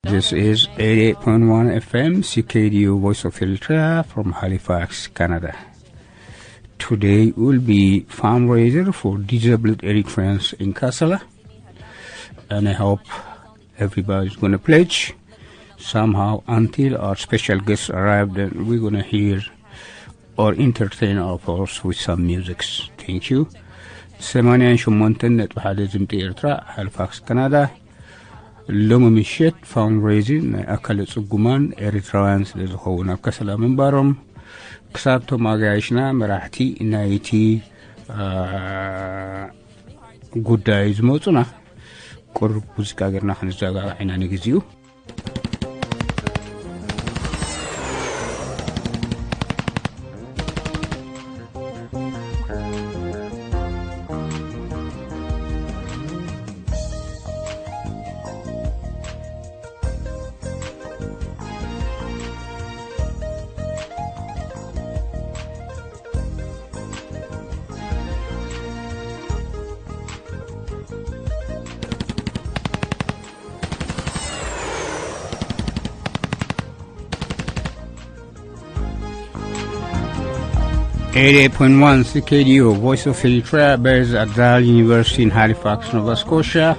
This is eighty-eight point one F M C K D U Voice of Eritrea from Halifax, Canada. Today will be fundraiser for disabled Eritreans in Kassala, and I hope everybody's gonna pledge somehow until our special guests arrive. Then we're gonna hear or entertain our followers with some musics. Thank you. ሰማንያን ሸሞንተን ነጥቢ ሓደ ድምፂ ኤርትራ፣ ሃሊፋክስ ካናዳ። ሎሚ ምሸት ፋውንድሬዚን ናይ ኣካለ ጽጉማን ኤርትራውያን ስለ ዝኸውን ኣብ ከሰላ ምንባሮም፣ ክሳብ እቶም ኣጋይሽና መራሕቲ ናይቲ፣ አ፣ ጉዳይ ዝመጹና፣ ቁሩብ ሙዚቃ ጌርና ክንዘጋጋዕ ኢና ንግዚኡ። Eighty-eight point one C K D U, Voice of Eritrea, based at Dal University in Halifax, Nova Scotia.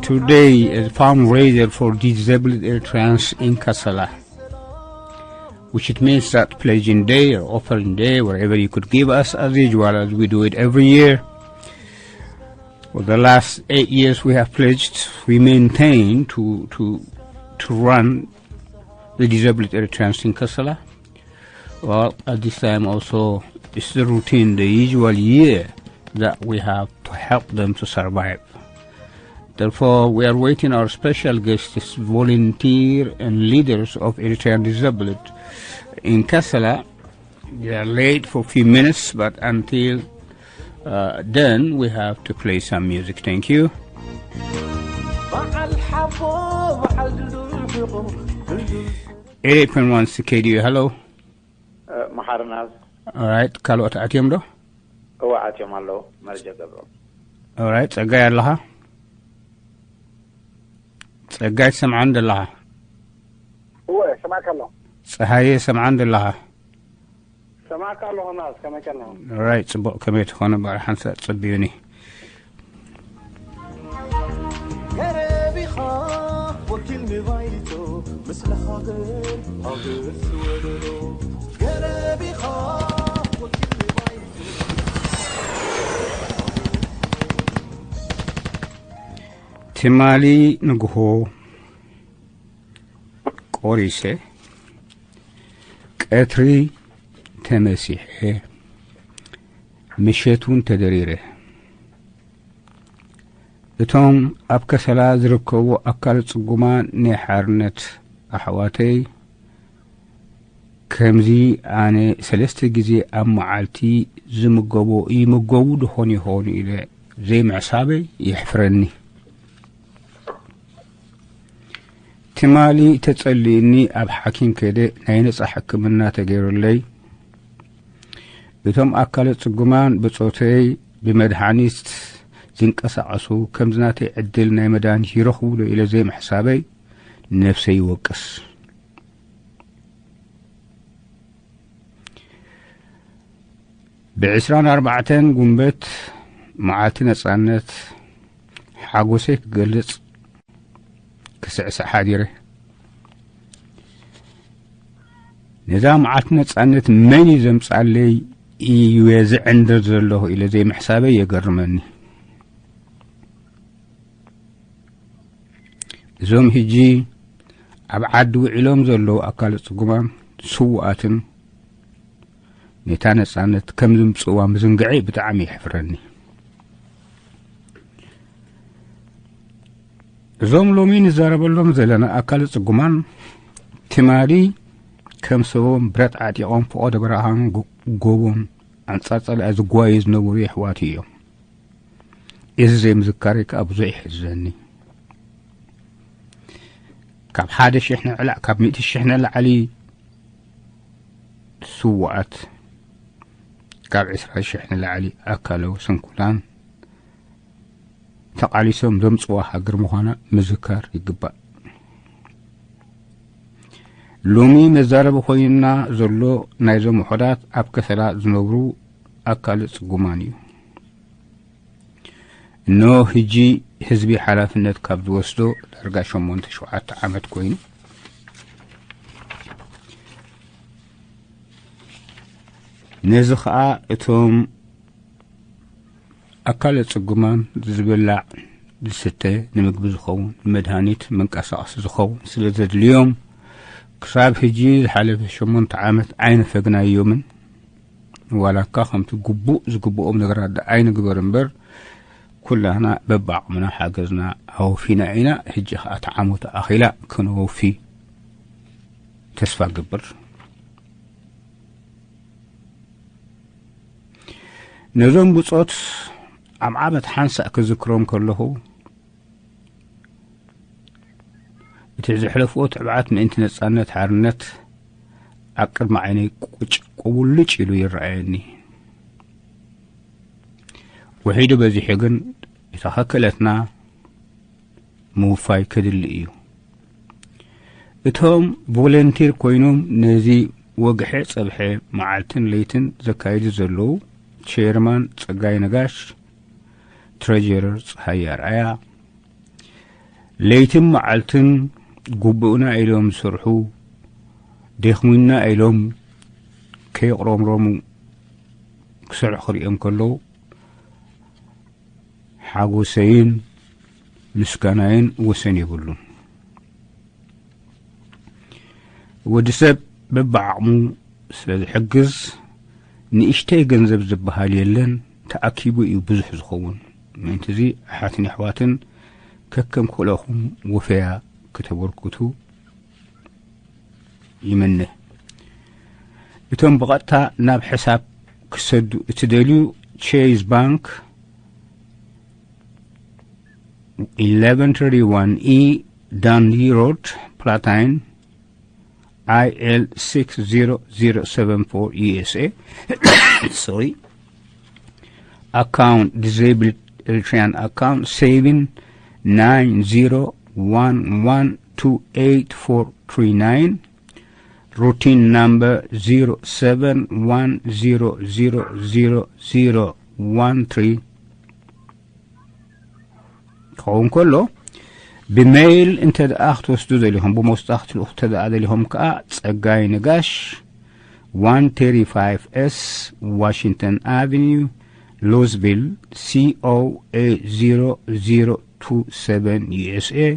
Today is fundraiser for disabled Eritreans in Kassala, which it means that pledging day or offering day, wherever you could give us, as usual, as we do it every year. For the last eight years, we have pledged, we maintain to, to, to run the disabled Eritreans in Kassala. Well, at this time also, it's the routine, the usual year that we have to help them to survive. Therefore, we are waiting our special guests, volunteer and leaders of Eritrean disabled in Kassala. They are late for a few minutes, but until, uh, then, we have to play some music. Thank you. በዓል ሓቦ፣ በዓል ድልድል ፍቕሩ፣ ድልድል። Eight eight point one C K D U, hello. እ፣ መሓርናዝ። All right፣ ካልኦት ኣትዮም ዶ? እወ፣ ኣትዮም ኣለዉ። መርጀ ገብሮም። All right፣ ጸጋይ ኣለኻ? ጸጋይ ትሰምዓን ደለኻ? እወ፣ ሰማዕካ ኣለኹ። ጸሃየ ሰምዓን ደለኻ? ሰማዕካ ኣለኹ ናዝ፣ ከመይ ቀኒኹም? All right፣ ጽቡቕ፣ ከመይ ትኾነ? በዓል ሓንሳእ ጸብዩኒ። ገረቢኻ ወኪል ንባይቶ፣ ምስለ ሃገር ሃገር ዝወለዶ። ገረቢኻ ወኪል ንባይቶ። ትማሊ ንግሆ ቆሪሰ፣ ቀትሪ ተመሲሐ፣ ምሸት እውን ተደሪረ። እቶም ኣብ ከሰላ ዝርከቡ ኣካል ጽጉማን ናይ ሓርነት ኣሕዋተይ፣ ከምዚ ኣነ ሰለስተ ግዜ ኣብ መዓልቲ ዝምገቦ ይምገቡ ደኾን ይኾኑ ኢለ ዘይምሕሳበይ የሕፍረኒ። ትማሊ ተጸሊእኒ ኣብ ሓኪም ከይደ ናይ ነጻ ሕክምና ተገይሩለይ። እቶም ኣካለ ጽጉማን ብጾተይ ብመድሓኒት ዝንቀሳቐሱ ከምዚ ናተይ ዕድል ናይ መድሃኒት ይረኽቡ ዶ ኢለ ዘይምሕሳበይ ነፍሰይ ይወቅስ። ብዕስራን ኣርባዕተን ጉንበት መዓልቲ ነጻነት ሓጎሰይ ክገልጽ ክስዕስዕ ሓዲረ። ነዛ መዓልቲ ነጻነት መን እዩ ዘምጻለይ እዩ ዝዕንድር ዘለኹ ኢለ ዘይምሕሳበይ የገርመኒ። እዞም ሕጂ ኣብ ዓዲ ውዒሎም ዘለዉ ኣካለ ጽጉማን ስዉኣትን ነታ ነጻነት ከም ዝምጽእዋ ምዝንግዐይ ብጣዕሚ የሕፍረኒ። እዞም ሎሚ ንዛረበሎም ዘለና ኣካለ ጽጉማን ትማሊ ከም ሰቦም ብረት ዓጢቖም ፈቖዶ በረኻን ጎ-፣ ጎቦን ኣንጻር ጸላኢ ዝጓዩ ዝነበሩ የሕዋት እዮም። እዚ ዘይምዝካረይ ከኣ ብዙሕ የሕዝነኒ። ካብ ሓደ ሽሕ ንዕላ-፣ ካብ ሚእቲ ሽሕ ንላዕሊ ስዉኣት፣ ካብ ዕስራ ሽሕ ንላዕሊ ኣካላዊ ስንኩላን፣ ተቓሊሶም ዘምጽዋ ሃገር ምዃና ምዝካር ይግባእ። ሎሚ መዛረቢ ኮይንና ዘሎ ናይዞም ውሑዳት ኣብ ከሰላ ዝነብሩ ኣካለ ጽጉማን እዩ። እነሆ ሕጂ ህዝቢ ሓላፍነት ካብ ዝወስዶ ዳርጋ ሸሞንተ ሸውዓተ ዓመት ኮይኑ፣ ነዚ ኸኣ እቶም ኣካለ ጽጉማን ዝብላዕ ዝስተ፣ ንምግቢ ዝኸውን፣ ንመድሃኒት መንቀሳቐሲ ዝኸውን ስለ ዘድልዮም፣ ክሳብ ሕጂ ዝሓለፈ ሸሞንተ ዓመት ኣይነፈግናዮምን። ዋላ እኳ ከምቲ ግቡእ ዝግብኦም ነገራት ደኣ ኣይንግበር እምበር፣ ኩላህና በብዓቕምና ሓገዝና ኣወፊና ኢና። ሕጂ ኸኣ እቲ ዓመቱ ኣኺላ ክነወፊ ተስፋ እገብር። ነዞም ብጾት ኣብ ዓመት ሓንሳእ ክዝክሮም ከለኹ፣ እቲ ዘሕለፍዎ ትዕብዓት ምእንቲ ነጻነት ሓርነት ኣብ ቅድሚ ዓይነይ ቁጭ ቁቡልጭ ኢሉ ይረኣየኒ። ውሒዱ በዚሑ ግን፣ እታ ከከለትና ምውፋይ ከድሊ እዩ። እቶም ቮለንቲር ኮይኖም ነዚ ወግሐ ጸብሐ መዓልትን ለይትን ዘካይዱ ዘለዉ ቼርማን ጸጋይ ነጋሽ፣ ትሬጀረር ጸሃየ ኣርኣያ፣ ለይትን መዓልትን ግቡእና ኢሎም ዝሰርሑ፣ ደኽሙና ኢሎም ከየቕረምረሙ ክሰርሑ ክርእዮም ከለዉ፣ ሓጎሰይን ምስጋናይን ወሰን የብሉን። ወዲ ሰብ በብዓቕሙ ስለ ዝሕግዝ፣ ንእሽተይ ገንዘብ ዝበሃል የለን፣ ተኣኪቡ እዩ ብዙሕ ዝኸውን። ምእንትዚ፣ ኣሓትን ኣሕዋትን፣ ከከም ክእለኹም ወፈያ ክተበርክቱ ይምነ። እቶም ብቐጥታ ናብ ሕሳብ ክሰዱ እትደልዩ፣ ቼዝ ባንክ፣ eleven thirty-one E Dundee Road, Platine, I L six zero zero seven four U S A. Sorry. Account, disabled Eritrean account, saving nine zero one one two eight four three nine. Routine number zero seven one zero zero zero zero one three ክኸውን ከሎ፣ ብሜይል እንተ ደኣ ክትወስዱ ደሊኹም፣ ብሞስጣ ክትልእኹ እንተ ደኣ ደሊኹም ከኣ፣ ጸጋይ ነጋሽ፣ one thirty-five S Washington Avenue, Louisville, C O A zero zero two seven, U S A።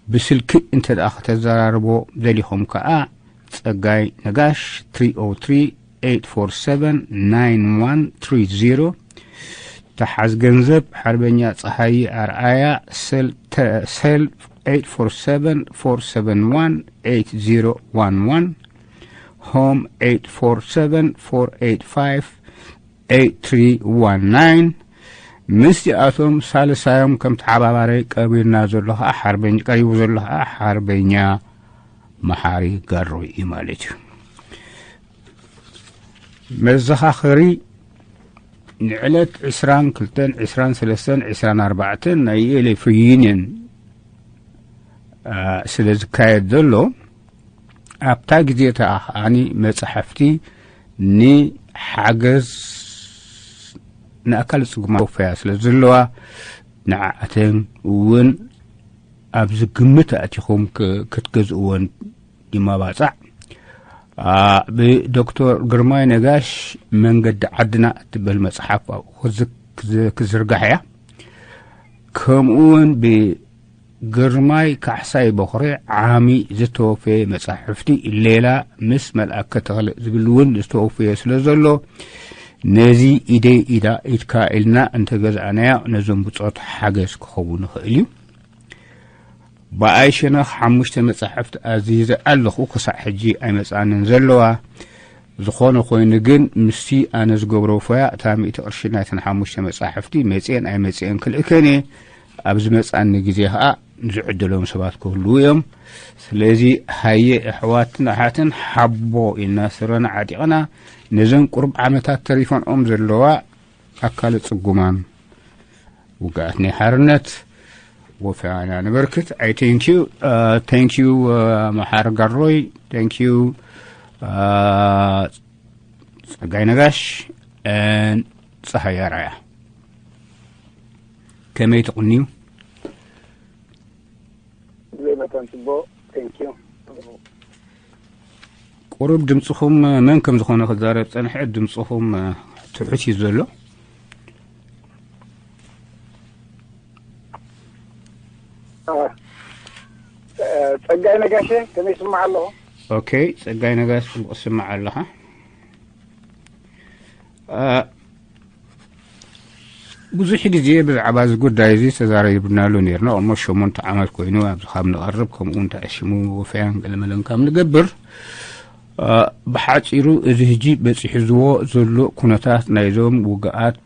ብስልኪ እንተ ደኣ ከተዘራርቦ ደሊኹም ከኣ፣ ጸጋይ ነጋሽ፣ three oh three, eight four seven, nine one three zero። ተሓዝ ገንዘብ፣ ሓርበኛ ጸሃየ ኣርኣያ፣ ሰል፣ ተ፣ ሰል፣ eight four seven, four seven one, eight zero one one፣ ሆም፣ eight four seven, four eight five, eight three one nine። ምስዚኣቶም ሳልሳዮም ከም ተሓባባሪ ቀሪብና ዘሎ ኸዓ ሓርበኛ፣ ቀሪቡ ዘሎ ኸዓ ሓርበኛ መሓሪ ጋሮ እዩ ማለት እዩ። መዘኻኸሪ ንዕለት ዕስራን ክልተን፣ ዕስራን ሰለስተን፣ ዕስራን ኣርባዕተን ናይ ዩኤልኤ ፍሪ ዩኒየን፣ አ፣ ስለ ዝካየድ ዘሎ፣ ኣብታ ግዜ እታ ከኣኒ መጻሕፍቲ ንሓገዝ ንኣካል ጽጉማት ወፈያ ስለ ዘለዋ፣ ንዓኣተን እውን ኣብዚ ግምት ኣእቲኹም ክ-፣ ክትገዝእወን ይመባጻዕ። አ፣ ብዶክተር ግርማይ ነጋሽ መንገዲ ዓድና እትበል መጽሓፍ ኣብኡ ክዝ-፣ ክዝ-፣ ክዝርጋሕ እያ። ከምኡ እውን ብግርማይ ካሕሳይ በኹሪ ዓሚ ዝተወፈየ መጻሕፍቲ ሌላ ምስ መልኣከ ተኽለ ዝብል እውን ዝተወፈየ ስለ ዘሎ፣ ነዚ ኢደይ ኢዳ ኢድካ ኢልና እንተገዛእናዮ ነዞም ብጾት ሓገዝ ክኸውን ይኽእል እዩ። ብኣይ ሸነኽ ሓሙሽተ መጻሕፍቲ ኣዚዘ ኣለኹ፣ ክሳዕ ሕጂ ኣይመጽኣንን ዘለዋ። ዝኾነ ኮይኑ ግን፣ ምስቲ ኣነ ዝገብሮ ፎያ፣ እታ ሚእቲ ቅርሺ ናይተን ሓሙሽተ መጻሕፍቲ መጽኤን ኣይመጽኤን ክልእከን እየ። ኣብ ዝመጽኣኒ ግዜ ኸኣ ዝዕድሎም ሰባት ክህልዉ እዮም። ስለዚ፣ ሃየ ኣሕዋትን ኣሓትን፣ ሓቦ ኢልና ስረና ዓጢቕና፣ ነዘን ቁሩብ ዓመታት ተሪፈንኦም ዘለዋ ኣካለ ጽጉማን ውግኣት ናይ ሓርነት ወፈያና ነበርክት። I thank you, uh, thank you, uh, መሓሪ ጋሮይ፣ thank you, uh, ጸጋይ ነጋሽ፣ and ጸሃይ ኣርኣያ። ከመይ ትቕንዩ? ብዘይ መጠን ጽቡቕ። Thank you። ቁሩብ ድምፅኹም መን ከም ዝኾነ ክዛረብ ጸንሐ። ድምፅኹም ትሑት እዩ ዘሎ። ጸጋይ ነጋሸ፣ ከመይ ይስማዕ ኣለኹ? ኦኬ፣ ጸጋይ ነጋሽ፣ ጽቡቕ ትስማዕ ኣለኻ። ብዙሕ ግዜ ብዛዕባ እዚ ጉዳይ እዚ ተዛሪብናሉ ነርና። ኦልሞስት ሸሞንተ ዓመት ኮይኑ ኣብዚ ካብ ንቐርብ፣ ከምኡ እውን ተኣሽሙ ወፈያን ገለመለን ካብ ንገብር፣ ብሓፂሩ እዚ ህጂ በፂሕዝዎ ዘሎ ኩነታት ናይዞም ውግኣት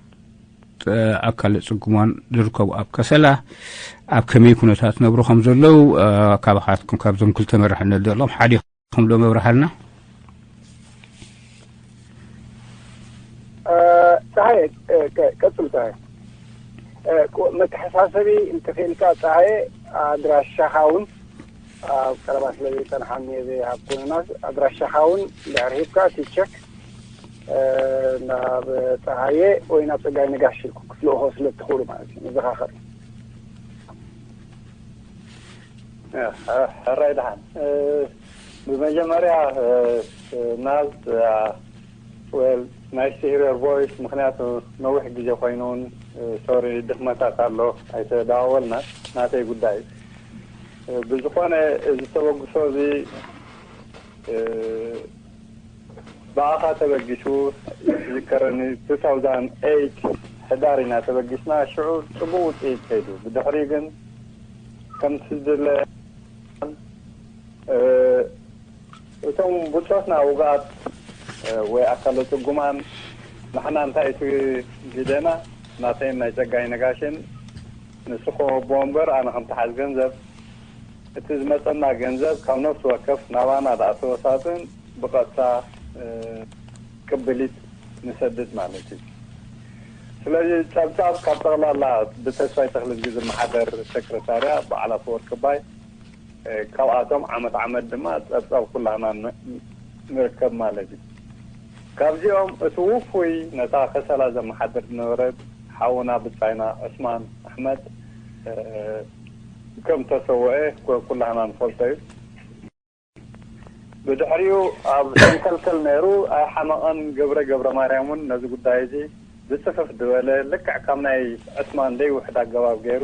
ኣካለ ጽጉማን ዝርከቡ ኣብ ከሰላ ኣብ ከመይ ኩነታት ነብሩ ከም ዘለዉ፣ ካባኻትኩም ካብዞም ክልተ መራሕነት ዘለዎም ሓደ ኢኹም ዶ መብርሃልና? ጸሃየ፣ ቀጽል ጸሃየ። መተሓሳሰቢ እንተኽእልካ ጸሃየ፣ ኣድራሻኻ እውን ኣብ ቀረባ ስለ ዘይጸንሓኒ እየ ዘይሃብኩ። ንናስ ኣድራሻኻ እውን ድሕሪ ሂብካ እቲ ቸክ ናብ ጸሃየ ወይ ናብ ጸጋይ ነጋሽ ኢልኩም ክትልእኾ ስለ እትኽእሉ ማለት እዩ። መዘኻኸሪ። ሕራይ ደሓን። ብመጀመርያ ናብ well nice to hear your voice፣ ምክንያቱ ነዊሕ ግዜ ኮይኑን ሶሪ ድኽመታት ኣሎ ኣይተደዋወልና፣ ናተይ ጉዳይ እዩ። ብዝኾነ እዚ ተበግሶ እዚ ብኣኻ ተበጊሱ ዝከረኒ two thousand eight ሕዳር ኢና ተበጊስና። ሽዑ ጽቡቕ ውጽኢት ከይዱ። ብድሕሪ ግን ከምቲ ዝድለ እቶም ብጾትና ውግኣት ወይ ኣካለ ጽጉማን ንሕና እንታይ እቲ ግደና ናተይን ናይ ጸጋይ ነጋሽን ንስኾ ኣቦ እምበር ኣነ ከም ተሓዝ ገንዘብ እቲ ዝመጸና ገንዘብ ካብ ነፍሲ ወከፍ ናባና ደኣ ተወሳጥን ብቐጥታ ቅብሊት ንሰድድ ማለት እዩ። ስለዚ ጸብጻብ ካብ ጠቕላላ ብተስፋይ ተኽልዝጊ ዝመሓደር ሰክረታርያ በዓል ኣፈወርቂ ባይ ካብኣቶም ዓመት ዓመት ድማ ጸብጻብ ኩላህና ንርከብ ማለት እዩ። ካብዚኦም እቲ ውፉይ ነታ ከሰላ ዘመሓድር ዝነበረ ሓውና ብጻይና ዑስማን ኣሕመድ ከም ተሰወአ ኩላህና ንፈልጦ እዩ። ብድሕሪኡ ኣብ ሰንከልከል ነይሩ ኣይሓመቐን። ገብረ ገብረ ማርያም እውን ነዚ ጉዳይ እዚ ብጽፍፍ ዝበለ ልክዕ ካብ ናይ ዕስማን ዘይውሕድ ኣገባብ ገይሩ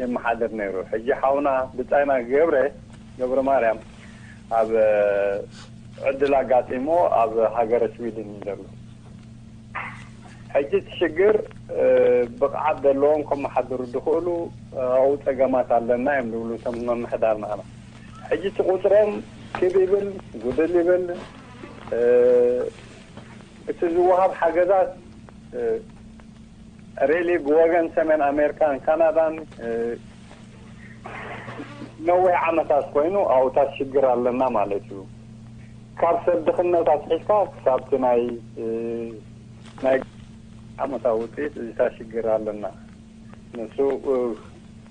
የመሓድር ነይሩ። ሕጂ ሓውና ብጻይና ገብረ ገብረ ማርያም ኣብ ዕድል ኣጋጢሞ ኣብ ሃገረ ስዊድን እዩ ዘሎ። ሕጂ እቲ ሽግር ብቕዓት ዘለዎም ከመሓድሩ ዝኽእሉ ኣብኡ ጸገማት ኣለና እዮም ዝብሉ እቶም መምሕዳር ንዓና። ሕጂ እቲ ቁጽሮም ክብ ይብል ጉድል ይብል። እቲ ዝወሃብ ሓገዛት ሬሊ ብወገን ሰሜን ኣሜሪካን ካናዳን ነዊሕ ዓመታት ኮይኑ ኣብኡታት ሽግር ኣለና ማለት እዩ። ካብ ሰብ ድኽነት ኣትሒዝካ ክሳብ እቲ ናይ ናይ ዓመታዊ ውፅኢት እዚታት ሽግር ኣለና። ንሱ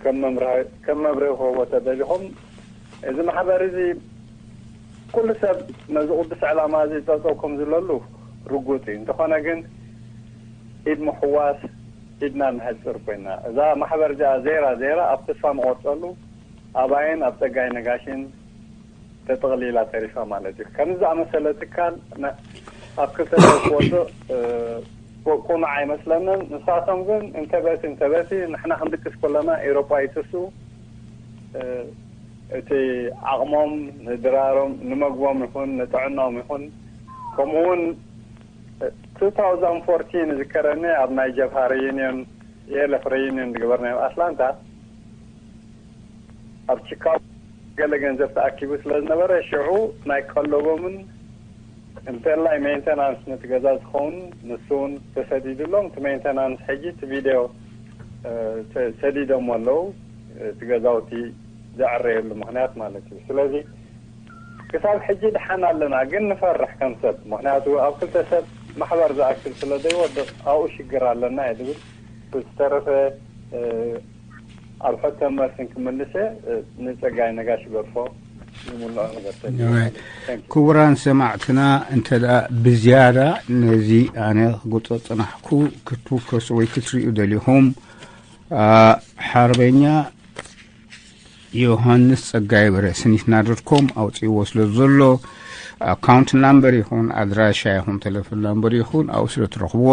ከም መምርሒ ከም መብርሂ ክህቦ ተደሊኹም እዚ ማሕበር እዚ ኩሉ ሰብ ነዚ ቅዱስ ዕላማ እዚ ጠጠው ከም ዝለሉ ርጉጥ እዩ። እንተኾነ ግን ኢድ ምሕዋስ ኢድና ነሕፅር ኮይና እዛ ማሕበር እዚኣ ዜራ ዜራ ኣብ ተስፋ ንቆርፀሉ ኣባይን ኣብ ፀጋይ ነጋሽን ተጠቕሊላ ተሪፋ ማለት እዩ። ከምዚ ዝኣመሰለ ትካል ኣብ ክልተ ሰብ ክወድቕ ቅኑዕ ኣይመስለንን። ንሳቶም ግን እንተበቲ እንተበቲ ንሕና ክንድቅስ ከለና ኤውሮጳ ይትስኡ። እቲ ዓቕሞም ንድራሮም ንመግቦም ይኹን ንጥዕናኦም ይኹን ከምኡ እውን two thousand fourteen ዝከረኒ ኣብ ናይ ጀብሃ ሬዩኒዮን የለፍ ሬዩኒዮን ዝገበርናዮ ኣብ ኣትላንታ ኣብ ቺካጎ ገለ ገንዘብ ተኣኪቡ ስለ ዝነበረ ሽዑ ናይ ቀለቦምን እንተላይ ሜንተናንስ ነቲ ገዛ ዝኸውን ንሱ እውን ተሰዲድሎም እቲ ሜንተናንስ ሕጂ እቲ ቪድዮ ሰዲዶሞ ኣለዉ። እቲ ገዛውቲ ዘዕረየሉ ምክንያት ማለት እዩ። ስለዚ ክሳብ ሕጂ ድሓን ኣለና፣ ግን ንፈርሕ ከም ሰብ፣ ምክንያቱ ኣብ ክልተ ሰብ ማሕበር ዝኣክል ስለ ዘይወድቕ ኣብኡ ሽግር ኣለና እየ ዝብል። ብዝተረፈ ኣብ ሕቶ መልስን ክምልሰ ንጸጋይ ነጋሽ ገርፎ ንምልኦ ነገር ክቡራን ሰማዕትና፣ እንተ ደኣ ብዝያዳ ነዚ ኣነ ክገልጾ ዝጸናሕኩ ክትውከሱ ወይ ክትርእዩ ደሊኹም፣ ሓርበኛ ዮሃንስ ጸጋይ በረ ስኒትና ዶት ኮም ኣውጺእዎ ስለ ዘሎ፣ ኣካውንት ናምበር ይኹን ኣድራሻ ይኹን ተለፎን ናምበር ይኹን ኣብኡ ስለ ትረኽብዎ፣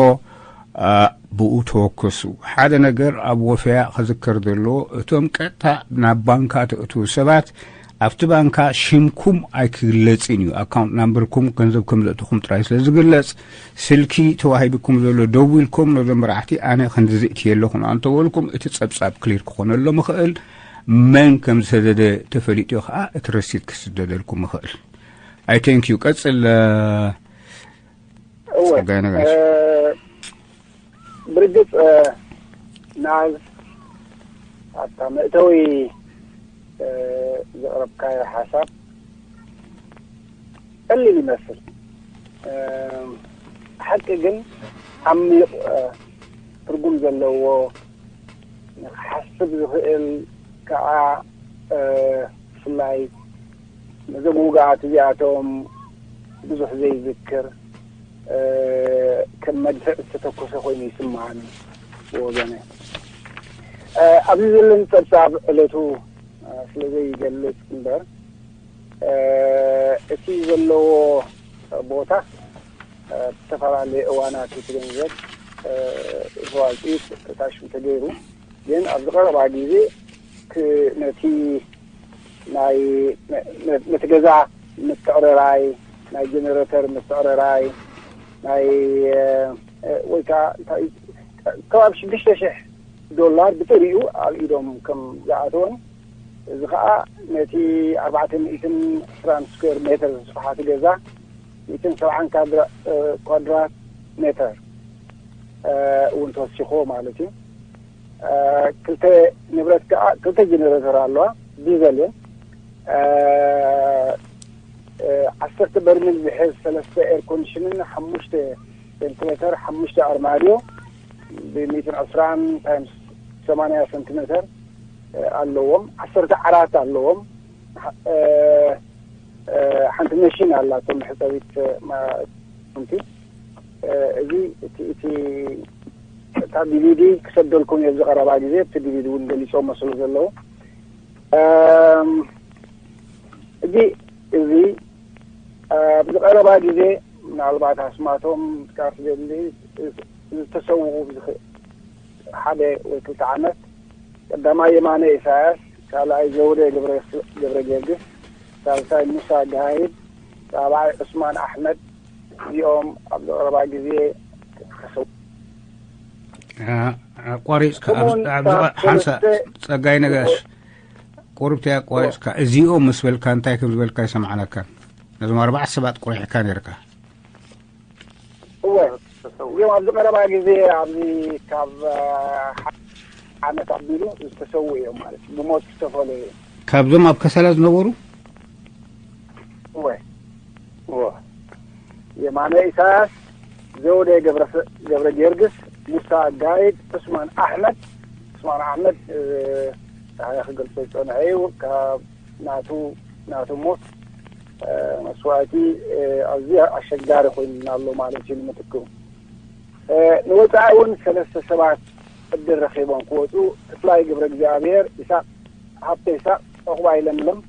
ብኡ ተወከሱ። ሓደ ነገር ኣብ ወፈያ ክዝከር ዘለዎ፣ እቶም ቀጥታ ናብ ባንካ ተእትዉ ሰባት ኣብቲ ባንካ ሽምኩም ኣይክግለጽን እዩ። ኣካውንት ናምበርኩም፣ ገንዘብ ከም ዘእትኹም ጥራይ ስለ ዝግለጽ፣ ስልኪ ተዋሂብኩም ዘሎ ደዊልኩም ነዞም መራሕቲ ኣነ ክንድዚ እትየ ኣለኹ ንኣ እንተበልኩም እቲ ጸብጻብ ክሊር ክኾነሎም ይኽእል። መን ከም ዝሰደደ ተፈሊጡ እዩ ከዓ እቲ ረሲት ክስደደልኩም ይኽእል። ኣይ ቴንክ ዩ። ቀጽል። እወ ጸጋይ ነጋሽ። ብርግጽ ናዝ ኣብታ መእተዊ ዘቕረብካዮ ሓሳብ ቀሊል ይመስል። ሓቂ ግን ዓሚቕ ትርጉም ዘለዎ፣ ንክሓስብ ዝኽእል ከዓ ብፍላይ ነዞም ውግኣት እዚኣቶም ብዙሕ ዘይዝክር፣ ከም መድፍዕ ዝተተኮሰ ኮይኑ ይስምዓኒ ብወገነ። ኣብዚ ዘለኒ ጸብጻብ ዕለቱ ስለ ዘይገልጽ እምበር፣ እቲ ዘለዎ ቦታ ብዝተፈላለየ እዋናት እዩ ትገንዘብ ተዋፅኡ ታሽሙ ተገይሩ። ግን ኣብዚ ቀረባ ግዜ ነቲ ናይ ነቲ ገዛ ምትዕርራይ፣ ናይ ጀነሬተር ምትዕርራይ፣ ናይ ወይ ከዓ እንታይ ከባቢ ሽዱሽተ ሽሕ ዶላር ብጥሪኡ ኣብ ኢዶም ከም ዝኣተወን፣ እዚ ከዓ ነቲ ኣርባዕተ ሚእትን ዕስራን ስኩዌር ሜትር ዝስፍሓ እቲ ገዛ ሚእትን ሰብዓን ኳድራት ሜትር እውን ተወሲኽዎ ማለት እዩ። ክልተ ንብረት ከዓ ክልተ ጀነሬተር ኣለዋ፣ ዲዘል እየን። ዓሰርተ በርሚል ዝሕዝ ሰለስተ ኤር ኮንዲሽንን ሓሙሽተ ቬንቲሌተር፣ ሓሙሽተ ኣርማድዮ ብሚእትን ዕስራን ታይምስ ሰማንያ ሰንቲሜተር ኣለዎም። ዓሰርተ ዓራት ኣለዎም። ሓንቲ መሽን ኣላቶም መሕፀቢት ንቲ እዚ እቲ እቲ እታ ዲቪዲ ክሰደልኩም እየ ዝቐረባ ግዜ እቲ ዲቪዲ እውን ገሊፆሞ ስለ ዘለዉ እዚ እዚ ኣብ ዝቐረባ ግዜ ምናልባት ኣስማቶም ምጥቃስ ዘድሊ ዝተሰውኡ ሓደ ወይ ክልተ ዓመት ቀዳማይ የማነ ኢሳያስ፣ ካልኣይ ዘውደ ገብረ ገብረ ጊዮርጊስ፣ ሳልሳይ ሙሳ ጋሂድ፣ ራብዓይ ዑስማን ኣሕመድ እዚኦም ኣብ ዝቐረባ ግዜ ተሰው ኣቋሪፅካ ሓንሳ ጸጋይ ነጋሽ ቁርብቲ ኣቋሪፅካ እዚኦም ምስ በልካ እንታይ ከም ዝበልካ ይሰማዕነካ። ነዞም ኣርባዕተ ሰባት ቁሪሕካ ነርካ። እወ እዚኦም ኣብዚ ቀረባ ግዜ ኣብዚ ካብ ዓመት ኣቢሉ ዝተሰው እዮም ማለት እዩ። ብሞት ዝተፈለዩ እዮም። ካብዞም ኣብ ከሰላ ዝነበሩ እወ እወ የማነ ኢሳያስ፣ ዘውደ ገብረ ገብረ ጊዮርጊስ፣ ሙሳ ጋይድ፣ ዑስማን ኣሕመድ። ዑስማን ኣሕመድ እ፣ እንታይ ክገልጾ ዝጸንሐ እዩ ካብ ናቱ ናቱ ሞት እ፣ መስዋእቲ እ፣ ኣዝዩ ኣሸጋሪ ኮይኑና ኣሎ ማለት እዩ ንምትክኡ። እ፣ ንወጻኢ እውን ሰለስተ ሰባት ዕድል ረኺቦም ክወጹ፣ ክፍላይ ግብረ እግዚኣብሔር፣ ኢሳቅ ሃብተ፣ ኢሳቅ ዑቕባይ ለምለም፣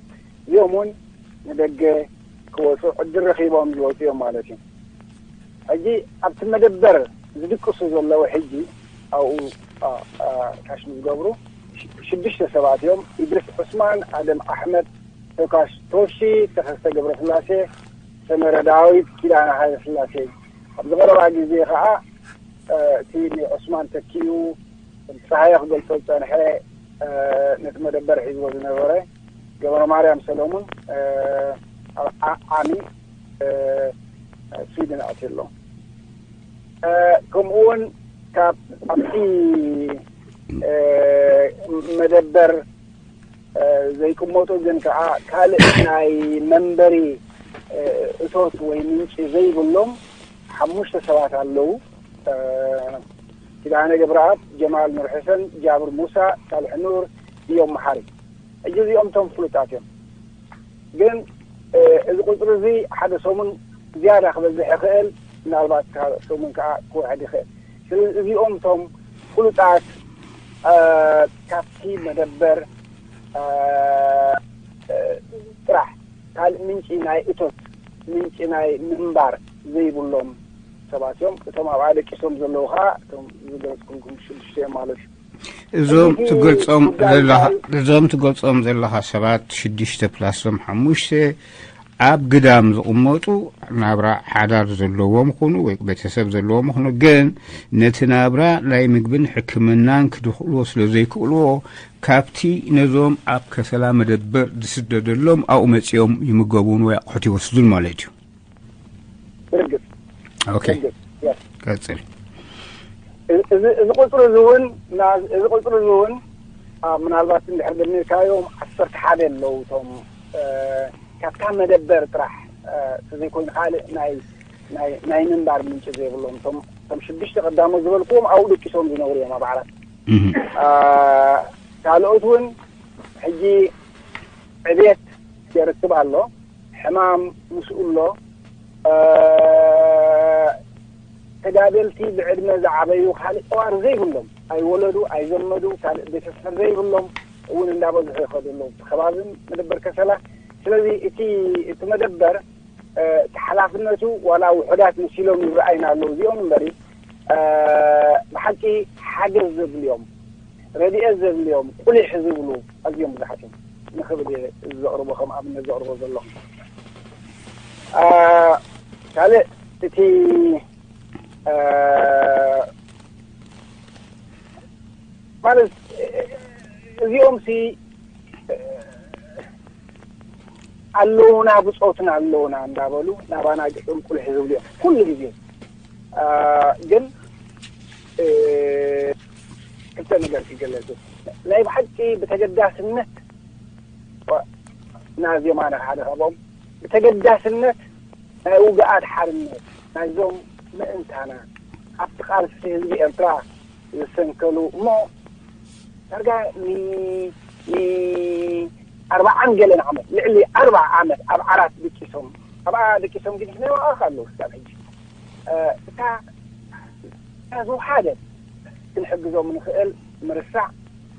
እዚኦም እውን ንደገ ክወጹ ዕድል ረኺቦም ዝወጹ እዮም ማለት እዩ። ሕጂ ኣብቲ መደበር ዝድቅሱ ዘለዉ ሕጂ ኣብኡ እ፣ እ፣ ካሽም ዝገብሩ ሽ- ሽዱሽተ ሰባት እዮም። ኢድሪስ ዑስማን፣ ኣደም ኣሕመድ፣ ቶካሽ ቶሺ፣ ተኸስተ ገብረስላሴ፣ ሰመረ ዳዊት፣ ኪዳነ ሃይለ ስላሴ። ኣብ ዝቐረባ ግዜ ከዓ እ፣ እቲ ንዑስማን ተኪኡ ፀሃየ ክገልፆ ዝፀንሐ እ፣ ነቲ መደበር ሒዝዎ ዝነበረ ገብረ ማርያም ሰሎሙን እ፣ ኣብ ዓ- ዓሚ እ፣ ስዊድን ኣትዩ ኣሎ። እ፣ ከምኡ እውን ካብ ኣብቲ እ፣ መደበር እ፣ ዘይቅመጡ ግን ከዓ ካልእ ናይ መንበሪ እ፣ እቶት ወይ ምንጪ ዘይብሎም ሓሙሽተ ሰባት ኣለዉ። እ፣ ኪዳነ ገብረኣብ፣ ጀማል ኑር ሕሰን፣ ጃብር ሙሳ፣ ሳልሕ ኑር፣ እዮም መሓሪ። ሕጂ እዚኦም እቶም ፍሉጣት እዮም። ግን እዚ ቁፅሪ እዚ ሓደ ሰሙን ዝያዳ ክበዝሕ ይኽእል፣ ምናልባት ካልእ ሰሙን ከዓ ክውሕድ ይኽእል። ስለዚ እዚኦም እቶም ፍሉጣት ካብቲ መደበር ጥራሕ ካልእ ምንጪ ናይ እቶት፣ ምንጪ ናይ ምንባር ዘይብሎም ሰባት እዮም። እቶም ኣብኣ ደቂሶም ዘለዉ ከዓ እቶም ዝገለፅኩልኩም ሽዱሽተ እዮም ማለት እዩ። እዞም ትገልጾም ዘለኻ እዞም ትገልጾም ዘለኻ ሰባት ሽዱሽተ ፕላስ ዞም ሓሙሽተ ኣብ ግዳም ዝቕመጡ ናብራ ሓዳር ዘለዎም ኹኑ ወይ ቤተሰብ ዘለዎም ኹኑ ግን ነቲ ናብራ ናይ ምግብን ሕክምናን ክድኽልዎ ስለ ዘይክእልዎ ካብቲ ነዞም ኣብ ከሰላ መደበር ዝስደደሎም ኣብኡ መጺኦም ይምገቡን ወይ ኣቑሑት ይወስዱን ማለት እዩ። ብርግጽ ኦኬ ብርግጽ yes። ቀጽል እዚ እዚ ቁፅሪ እዚ እውን ና- እዚ ቁፅሪ እዚ እውን ኣብ ምናልባት እንድሕር ደሚርካዮም ዓሰርተ ሓደ ኣለዉ እቶም እ፣ ካብታ መደበር ጥራሕ እ፣ ተዘይኮይኑ ካልእ ናይ ናይ ናይ ምንባር ምንጪ ዘይብሎም እቶም እቶም ሽዱሽተ ቀዳሞት ዝበልክዎም ኣብኡ ደቂሶም ዝነብሩ እዮም ኣብ ዓራት። እ፣ ካልኦት እውን ሕጂ ዕቤት የርክብ ኣሎ፣ ሕማም ምስኡ ኣሎ። እ፣ ተጋደልቲ ብዕድመ ዝዓበዩ ካልእ ጠዋሪ ዘይብሎም ኣይወለዱ ኣይዘመዱ ካልእ ቤተሰብ ዘይብሎም እውን እንዳበዝሑ ይኸዱ ኣለዉ እቲ ከባብን መደበር ከሰላ። ስለዚ እቲ እቲ መደበር እ፣ እቲ ሓላፍነቱ ዋላ ውሑዳት መሲሎም ይረኣይና ኣለዉ እዚኦም እምበሪ እ፣ ብሓቂ ሓገዝ ዘድልዮም ረድኤት ዘድልዮም ቁሊሕ ዝብሉ ኣዝዮም ብዙሓት እዮም ንክብል እየ እዚ ዘቕርቦ ከም ኣብነት ዘቕርቦ ዘለኹ። እ፣ ካልእ እቲ እ፣ ማለት እዚኦም ሲ ኣለውና ብፆትና ኣለውና እንዳበሉ ናባና ግጥም ቁልሒ ዝብሉ እዮም ኩሉ ግዜ። እ፣ ግን እ፣ ክልተ ነገር ክገለፅ ናይ ብሓቂ ብተገዳስነት ናዚ የማነ ሓደ ካብኦም ብተገዳስነት ናይ ውግኣት ሓርነት ናይዞም ምእንታና ኣብቲ ቃልሲ ህዝቢ ኤርትራ ዝሰንከሉ እሞ ዳርጋ ን- ን- ኣርባዓን ገለን ዓመት ልዕሊ ኣርባ ዓመት ኣብ ዓራት ደቂሶም ኣብኣ ደቂሶም ግን ነዋኣ ኣለዉ ክሳብ ሕጂ እ፣ እታ እታ ዝወሓደት ክንሕግዞም ንኽእል ምርሳዕ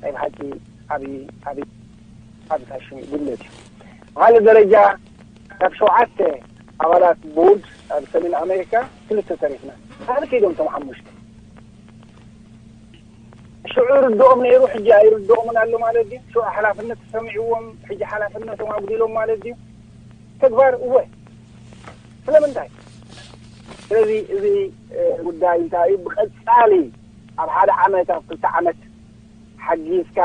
ናይ ብሓቂ ዓብዪ ዓብዪ ዓብታ ሽም ጉድለት እዩ። ብካልእ ደረጃ ካብ ሸውዓተ ኣባላት ቦርድ ኣብ ሰሜን ኣሜሪካ ክልተ ተሪፍና። ካበይ ከይዶም እቶም ሓሙሽተ? ሽዑ ይርድኦም ነይሩ፣ ሕጂ ኣይርድኦምን ኣሎ ማለት ድዩ? ሽዑ ሓላፍነት ተሰሚዕዎም፣ ሕጂ ሓላፍነቶም ኣጉዲሎም ማለት ድዩ? ተግባር እወ። ስለምንታይ? ስለዚ እዚ እ፣ ጉዳይ እንታይ እዩ? ብቐጻሊ ኣብ ሓደ ዓመት ኣብ ክልተ ዓመት ሓጊዝካ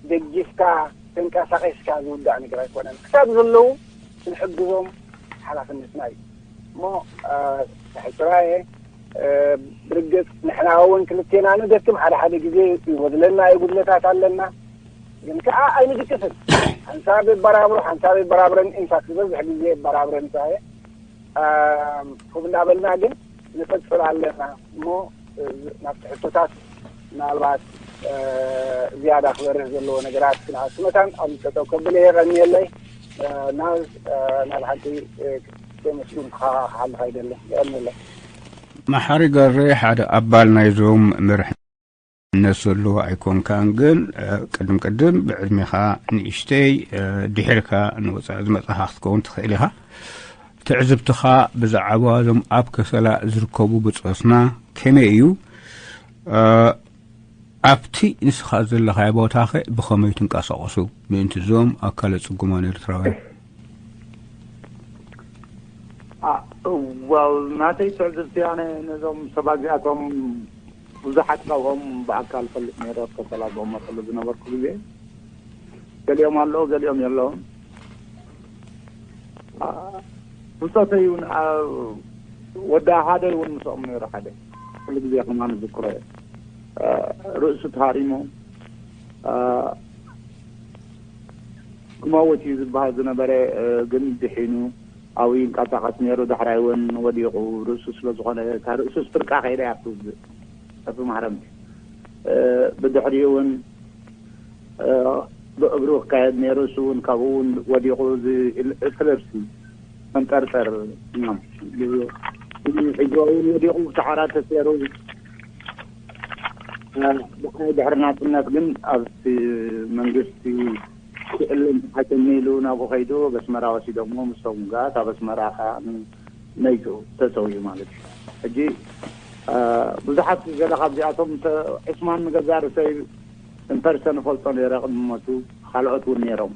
ደጊፍካ ተንቀሳቒስካ ዝውዳእ ነገር ኣይኮነን። ክሳብ ዘለዉ ክንሕግዞም ሓላፍነትና እዩ እሞ ሕፅራየ ብርግፅ ንሕና እውን ክልቴና ንደክም ሓደ ሓደ ግዜ ይጎድለና እዩ ጉድለታት ኣለና ግን ከዓ ኣይንድቅስን ሓንሳብ የበራብሮ ሓንሳብ የበራብረን ኢንፋክት ዝበዝሕ ግዜ የበራብረን ሳየ ከምኡ እንዳበልና ግን ንቀፅል ኣለና እሞ ናብቲ ሕቶታት ምናልባት ዝያዳ ክበርህ ዘለዎ ነገራት ክንኣቱ መታን ኣብ ጠጠው ከብል እየ ቀንየለይ ናብ ናብ ሓንቲ ክመስሉን ክሓልፍ ኣይደልን የቀንየለይ መሓሪ ገሬ ሓደ ኣባል ናይዞም መርሕ ነት ዘለዎ ኣይኮንካን ግን ቅድም ቅድም ብዕድሜኻ ንእሽተይ ድሒርካ ንወፃኢ ዝመፃኻ ክትከውን ትኽእል ኢኻ ትዕዝብትኻ ብዛዕባ እዞም ኣብ ከሰላ ዝርከቡ ብፆትና ከመይ እዩ ኣብቲ ንስኻ ዘለኻዮ ቦታኸ ብኸመይ ትንቀሳቐሱ ምእንቲ እዞም ኣካለ ፅጉማን ኤርትራውያን ዋው ናተይ ትዕዝብቲ ኣነ ነዞም ሰባት እዚኣቶም ብዙሓት ካብኦም ብኣካል ፈልጥ ነይረ ኣብ ከሰላ ዝቕመጠሉ ዝነበርኩ ግዜ ገሊኦም ኣለዉ ገሊኦም የለውን ብፆተይ እውን ወዲ ኣሃደይ እውን ምስኦም ነይሩ ሓደ ኩሉ ግዜ ከማን ዝክሮ ርእሱ ተሃሪሙ ክመውት እዩ ዝበሃል ዝነበረ ግን ድሒኑ ኣብኡ ይንቀሳቐስ ነይሩ ዳሕራይ እውን ወዲቑ ርእሱ ስለ ዝኾነ እታ ርእሱ ስፍርቃ ከይዳ እያ ትውዝእ ጠፊ ማህረምቲ ብድሕሪኡ እውን ብእግሩ ክካየድ ነይሩ። እሱ እውን ካብኡ እውን ወዲቑ፣ እዚ ኤፕለፕሲ፣ መንጠርጠር፣ ሕጂ እውን ወዲቑ፣ ሰሓራ ተሰይሩ። ብሓይ ድሕሪ ናፅነት ግን ኣብቲ መንግስቲ ክእልን ሓሸኒ ኢሉ ናብኡ ከይዱ፣ በስመራ ወሲዶሞ። ምስቶም ጋት ኣብ ኣስመራ ከዓ መይቱ፣ ተሰውዩ ማለት እዩ። ሕጂ ብዙሓት ገለ ካብዚኣቶም፣ ዑስማን ንገዛእ ርእሰይ እንፐርሰን እፈልጦ ነይረ ቅድሚ ሞቱ፣ ካልኦት እውን ነይሮም።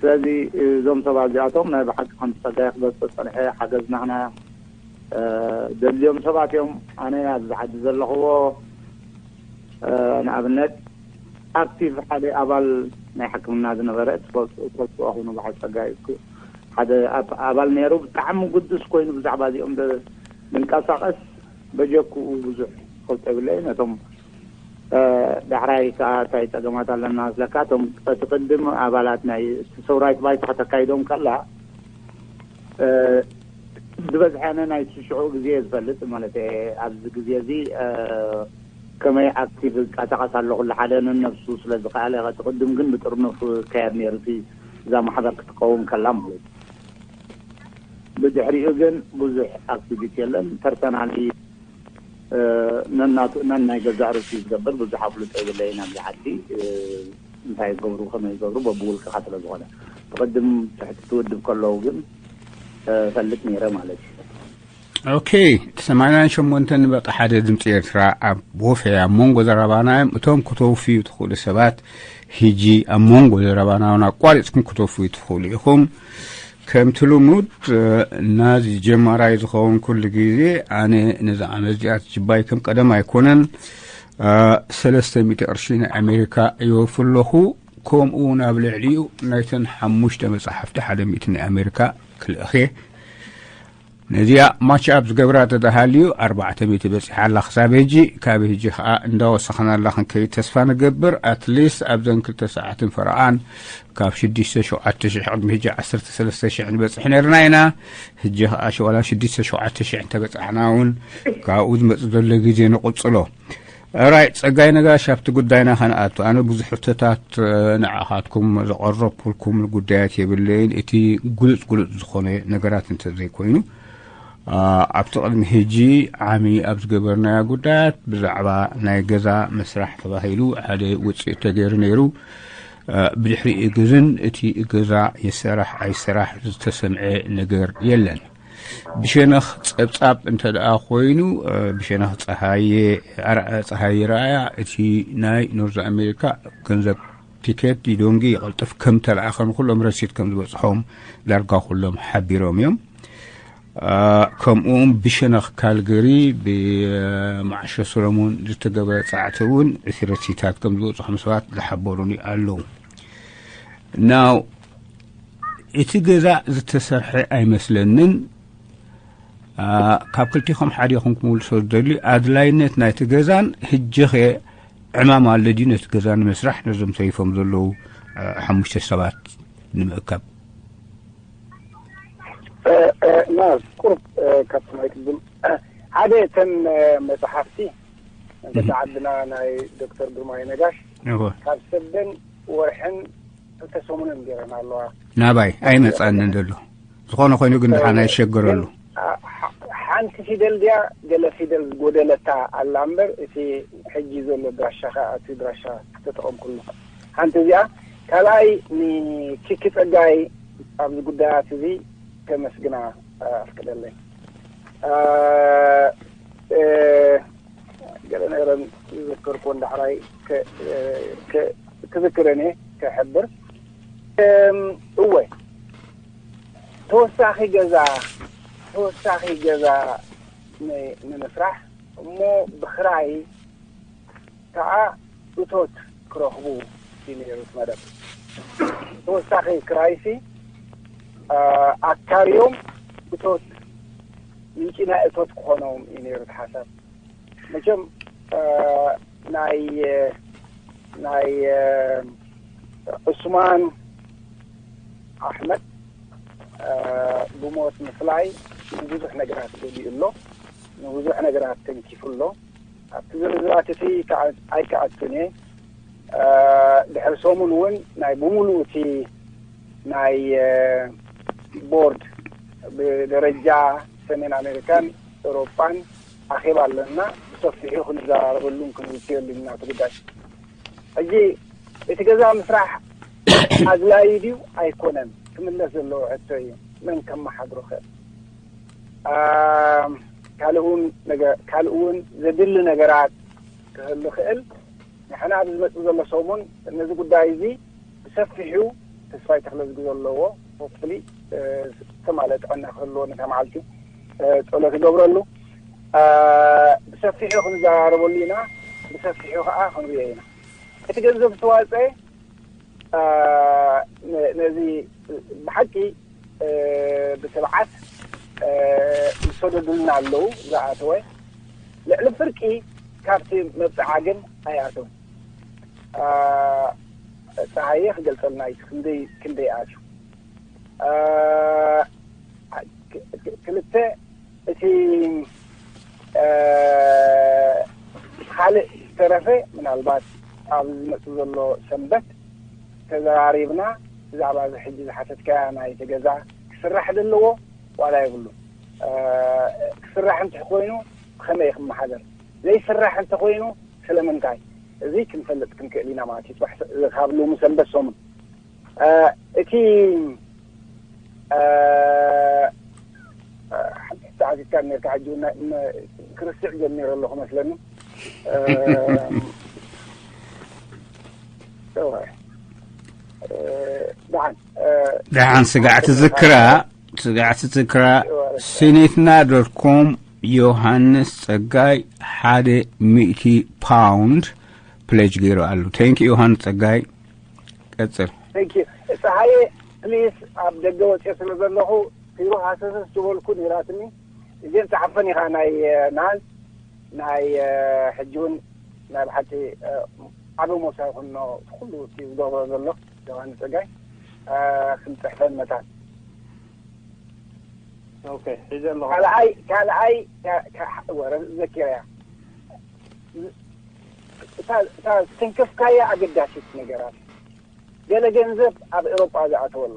ስለዚ እዞም ሰባት እዚኣቶም ናይ ብሓቂ ከም ፀጋይ ክበፅእ ፀንሐ ሓገዝ ናህና ደልዮም ሰባት እዮም። ኣነ ኣብዚ ዓዲ ዘለኽዎ ንኣብነት ኣክቲቭ ሓደ ኣባል ናይ ሕክምና ዝነበረ ትፈልጡ ትፈልጡ ኣኹኑ በዓል ፀጋይ ሓደ ኣባል ነይሩ። ብጣዕሚ ግዱስ ኮይኑ ብዛዕባ እዚኦም ዝንቀሳቐስ በጀክኡ ብዙሕ ፈልጦ የብለይ። ነቶም ዳሕራይ ከዓ እንታይ ፀገማት ኣለና መስለካ፣ እቶም እቲ ቅድም ኣባላት ናይ ሰውራዊት ባይታ ከተካይዶም ከላ ዝበዝሐነ ናይ ሽዑ ግዜ ዝፈልጥ ማለት ኣብዚ ግዜ እዚ ከመይ ኣክቲቭ ይንቀሳቐስ ኣሎ ኩሉ ሓደ ነነብሱ ስለ ዝኸኣለ፣ እቲ ቅድም ግን ብጥርኑፍ ይካየድ ነይሩ እቲ እዛ ማሕበር ክትቀውም ከላ ማለት እዩ። ብድሕሪኡ ግን ብዙሕ ኣክቲቪቲ የለን። ፐርሰናሊ ነናቱ ነናይ ገዛእ ርእሱ ዝገብር ብዙሕ ኣፍልጦ የብለይን ኣብዚ ዓዲ። እንታይ ይገብሩ ከመይ ይገብሩ በብውልቅኻ ስለ ዝኾነ፣ ብቕድም ትሕቲ ትውድብ ከለዉ ግን ፈልጥ ነይረ ማለት እዩ። ኦኬ። ሰማንያን ሸሞንተን ነጥቢ ሓደ ድምፂ ኤርትራ ኣብ ወፈያ ኣብ መንጎ ዘረባና እዮም። እቶም ክተውፍዩ ትኽእሉ ሰባት ሕጂ ኣብ መንጎ ዘረባና እውን ኣቋሪፅኩም ክተውፍዩ ትኽእሉ ኢኹም። ከምቲ ልሙድ ናዚ ጀማራይ ዝኸውን ኩሉ ግዜ ኣነ ነዚ ዓመት እዚኣ ጅባይ ከም ቀደም ኣይኮነን። ሰለስተ ሚእቲ ቅርሺ ናይ ኣሜሪካ ይወፍ ኣለኹ። ከምኡ እውን ኣብ ልዕሊኡ ናይተን ሓሙሽተ መፅሓፍቲ ሓደ ሚእቲ ናይ ኣሜሪካ ክልእኽ እየ። ነዚኣ ማች ኣብ ዝገብራ ተተሃልዩ ኣርባዕተ ሚእቲ በፂሓ ኣላ ክሳብ ሕጂ። ካብ ሕጂ ከዓ እንዳወሰኽና ኣላ ክንከይድ ተስፋ ንገብር። ኣትሊስት ኣብዘን ክልተ ሰዓትን ፈረቓን ካብ ሽዱሽተ ሸውዓተ ሽሕ ቅድሚ ሕጂ ዓሰርተ ሰለስተ ሽሕ ንበፅሕ ነርና ኢና። ሕጂ ከዓ ሸዋላ ሽዱሽተ ሸውዓተ ሽሕ እንተበፃሕና እውን ካብኡ ዝመፅእ ዘሎ ግዜ ንቕፅሎ። ራይ ፀጋይ ነጋሽ ኣብቲ ጉዳይና ከነኣቱ ኣነ ብዙሕ ሕቶታት ንዓኻትኩም ዘቐረብኩልኩም ጉዳያት የብለይን። እቲ ግሉፅ ግሉፅ ዝኾነ ነገራት እንተዘይኮይኑ ኣብቲ ቅድሚ ሕጂ ዓሚ ኣብ ዝገበርናዮ ጉዳያት ብዛዕባ ናይ ገዛ ምስራሕ ተባሂሉ ሓደ ውፅኢት ተገይሩ ነይሩ። ብድሕሪኡ ግዝን እቲ ገዛ ይሰራሕ ኣይሰራሕ ዝተሰምዐ ነገር የለን። ብሸነኽ ፀብፃብ እንተ ደኣ ኮይኑ ብሸነኽ ፀሃየ ኣርኣያ ፀሃየ ረኣያ እቲ ናይ ኖርዝ ኣሜሪካ ገንዘብ ቲኬት ዲዶንጊ ይቐልጥፍ ከም ተለኣኸ ንኩሎም ረሲት ከም ዝበፅሖም ዳርጋ ኩሎም ሓቢሮም እዮም። ከምኡ እውን ብሸነኽ ካልገሪ ብማዕሾ ሰሎሞን ዝተገበረ ፃዕቲ እውን እቲ ረሲታት ከም ዝበፅሖም ሰባት ዝሓበሩኒ ኣለዉ። ናው እቲ ገዛ ዝተሰርሐ ኣይመስለንን። ካብ ክልቲኹም ሓዲኹም ክምልሶ ዝደሊ ኣድላይነት ናይቲ ገዛን ህጀኸ ዕማም ኣሎ ድዩ ነቲ ገዛ ንምስራሕ ነዞም ሰይፎም ዘለዉ ሓሙሽተ ሰባት ንምእካብ? ና ቁርብ ካብቲ ናይ ቅድም ሓደ እተን መፅሓፍቲ እንተ ዓድና ናይ ዶክተር ግርማይ ነጋሽ ካብ ሰበን ወርሕን ክልተ ሰሙንን ገይረን ኣለዋ። ናባይ ኣይመፃንን ዘሎ ዝኾነ ኮይኑ ግን ድሓን ኣይሸገረሉ። ሓንቲ ፊደል ድያ ገለ ፊደል ጎደለታ ኣላ እምበር እቲ ሕጂ ዘሎ ድራሻ ከዓ እቲ ድራሻ ተጠቐምኩሉ ሓንቲ እዚኣ። ካልኣይ ንኪኪ ፀጋይ ኣብዚ ጉዳያት እዚ ከመስግና ኣፍቅደለይ። ገለ ነገረን ዝዘከርኩዎ እንዳሕራይ ክዝክረን እየ ክሕብር። እወ ተወሳኺ ገዛ ተወሳኺ ገዛ ንምስራሕ እሞ ብኽራይ ከዓ እቶት ክረኽቡ እዩ ነይሩ እቲ መደብ። ተወሳኺ ክራይሲ ኣካርዮም እቶት ምንጪ ናይ እቶት ክኾኖም እዩ ነይሩ እቲ ሓሳብ። መቸም ናይ ናይ ዑስማን ኣሕመድ ብሞት ምፍላይ ንብዙሕ ነገራት ገሊኡ ኣሎ፣ ንብዙሕ ነገራት ተንኪፉ ኣሎ። ኣብቲ ዝርዝራት እቲ ኣይክኣቱን እየ። ድሕሪ ሰሙን እውን ናይ ብምሉእ እቲ ናይ ቦርድ ብደረጃ ሰሜን ኣሜሪካን ኤውሮጳን ኣኼባ ኣለና። ብሰፊሑ ክንዘራረበሉን ክንዝትየሉን ኢና እቲ ጉዳይ። ሕጂ እቲ ገዛ ምስራሕ ኣድላዩ ድዩ ኣይኮነን ክምለስ ዘለዎ ሕቶ እዩ። መን ከመሓድሮ ኸ ካልእ እውን ዘድሊ ነገራት ክህሉ ይኽእል። ካልእ እውን ዘድሊ ነገራት ክህሉ ይኽእል። ንሕና ኣብዚ ዝመጽእ ዘሎ ሰሙን ነዚ ጉዳይ እዚ ብሰፊሑ ተስፋይ ተኽለዝጊ ዘለዎ፣ ሆፕፍሊ ዝተማለ ጥዕና ክህልዎ ነታ መዓልቲ ጸሎት ይገብረሉ። ብሰፊሑ ክንዘራረበሉ ኢና። ብሰፊሑ ከዓ ክንሪኦ ኢና። እቲ ገንዘብ ዝተዋፀ ነዚ ብሓቂ ብትብዓት ዝሰደዱልና ኣለዉ። ዝኣተወ ልዕሊ ፍርቂ ካብቲ መብፅዓ ግን ኣይኣተውን። ፀሃየ ክገልፀልና እዩ ክንደይ ክንደይ ኣትዩ። ክልተ እቲ ካልእ ዝተረፈ ምናልባት ኣብ ዝመፅእ ዘሎ ሰንበት ተዘራሪብና ብዛዕባ እዚ ሕጂ ዝሓተትካያ ናይ እቲ ገዛ ክስራሕ ዘለዎ ዋላ የብሉ። ክስራሕ እንተ ኮይኑ ብኸመይ ክመሓደር፣ ዘይስራሕ እንተኮይኑ ስለምንታይ፣ እዚ ክንፈልጥ ክንክእል ኢና ማለት እዩ። ፅባሕ ካብ ሎሚ ሰንበት ሰሙን እቲ ሓንቲ ሕቶ ዓዚዝካ ነርካ ሕጂ እውን ናይ- ም- ክርስዕ ጀሚረ ኣለኹ መስለኒ። ደሓን ደሓን ስጋዕ ትዝክራ ስጋዕ ትዝክራ ሲኔትና ዶት ኮም ዮሃንስ ጸጋይ ሓደ ሚእቲ ፓውንድ ፕሌጅ ገይሩ ኣሎ። ቴንክ ዮሃንስ ጸጋይ ቀጽል። Thank you። ፀሃየ ፕሊስ ኣብ ደገ ወፅየ ስለ ዘለኹ ቢሮ ሃሰሰስ ዝበልኩ ነይራትኒ። እዚን ፀሓፈን ኢኻ ናይ ናዝ ናይ ሕጂ እውን ናይ ብሓቂ ዓቢ ሞሳ ይኹኖ ኩሉ እቲ ዝገብሮ ዘሎ ዮሃንስ ፀጋይ ክንፅሕፈን መታን። ኦኬ ሒዘ ኣለኹ። ካልኣይ ካልኣይ ወረ ዘኪረያ እታ ዝተንከፍካያ ኣገዳሲት ነገራት ገለ ገንዘብ ኣብ ኤሮጳ ዝኣተወ ኣሎ።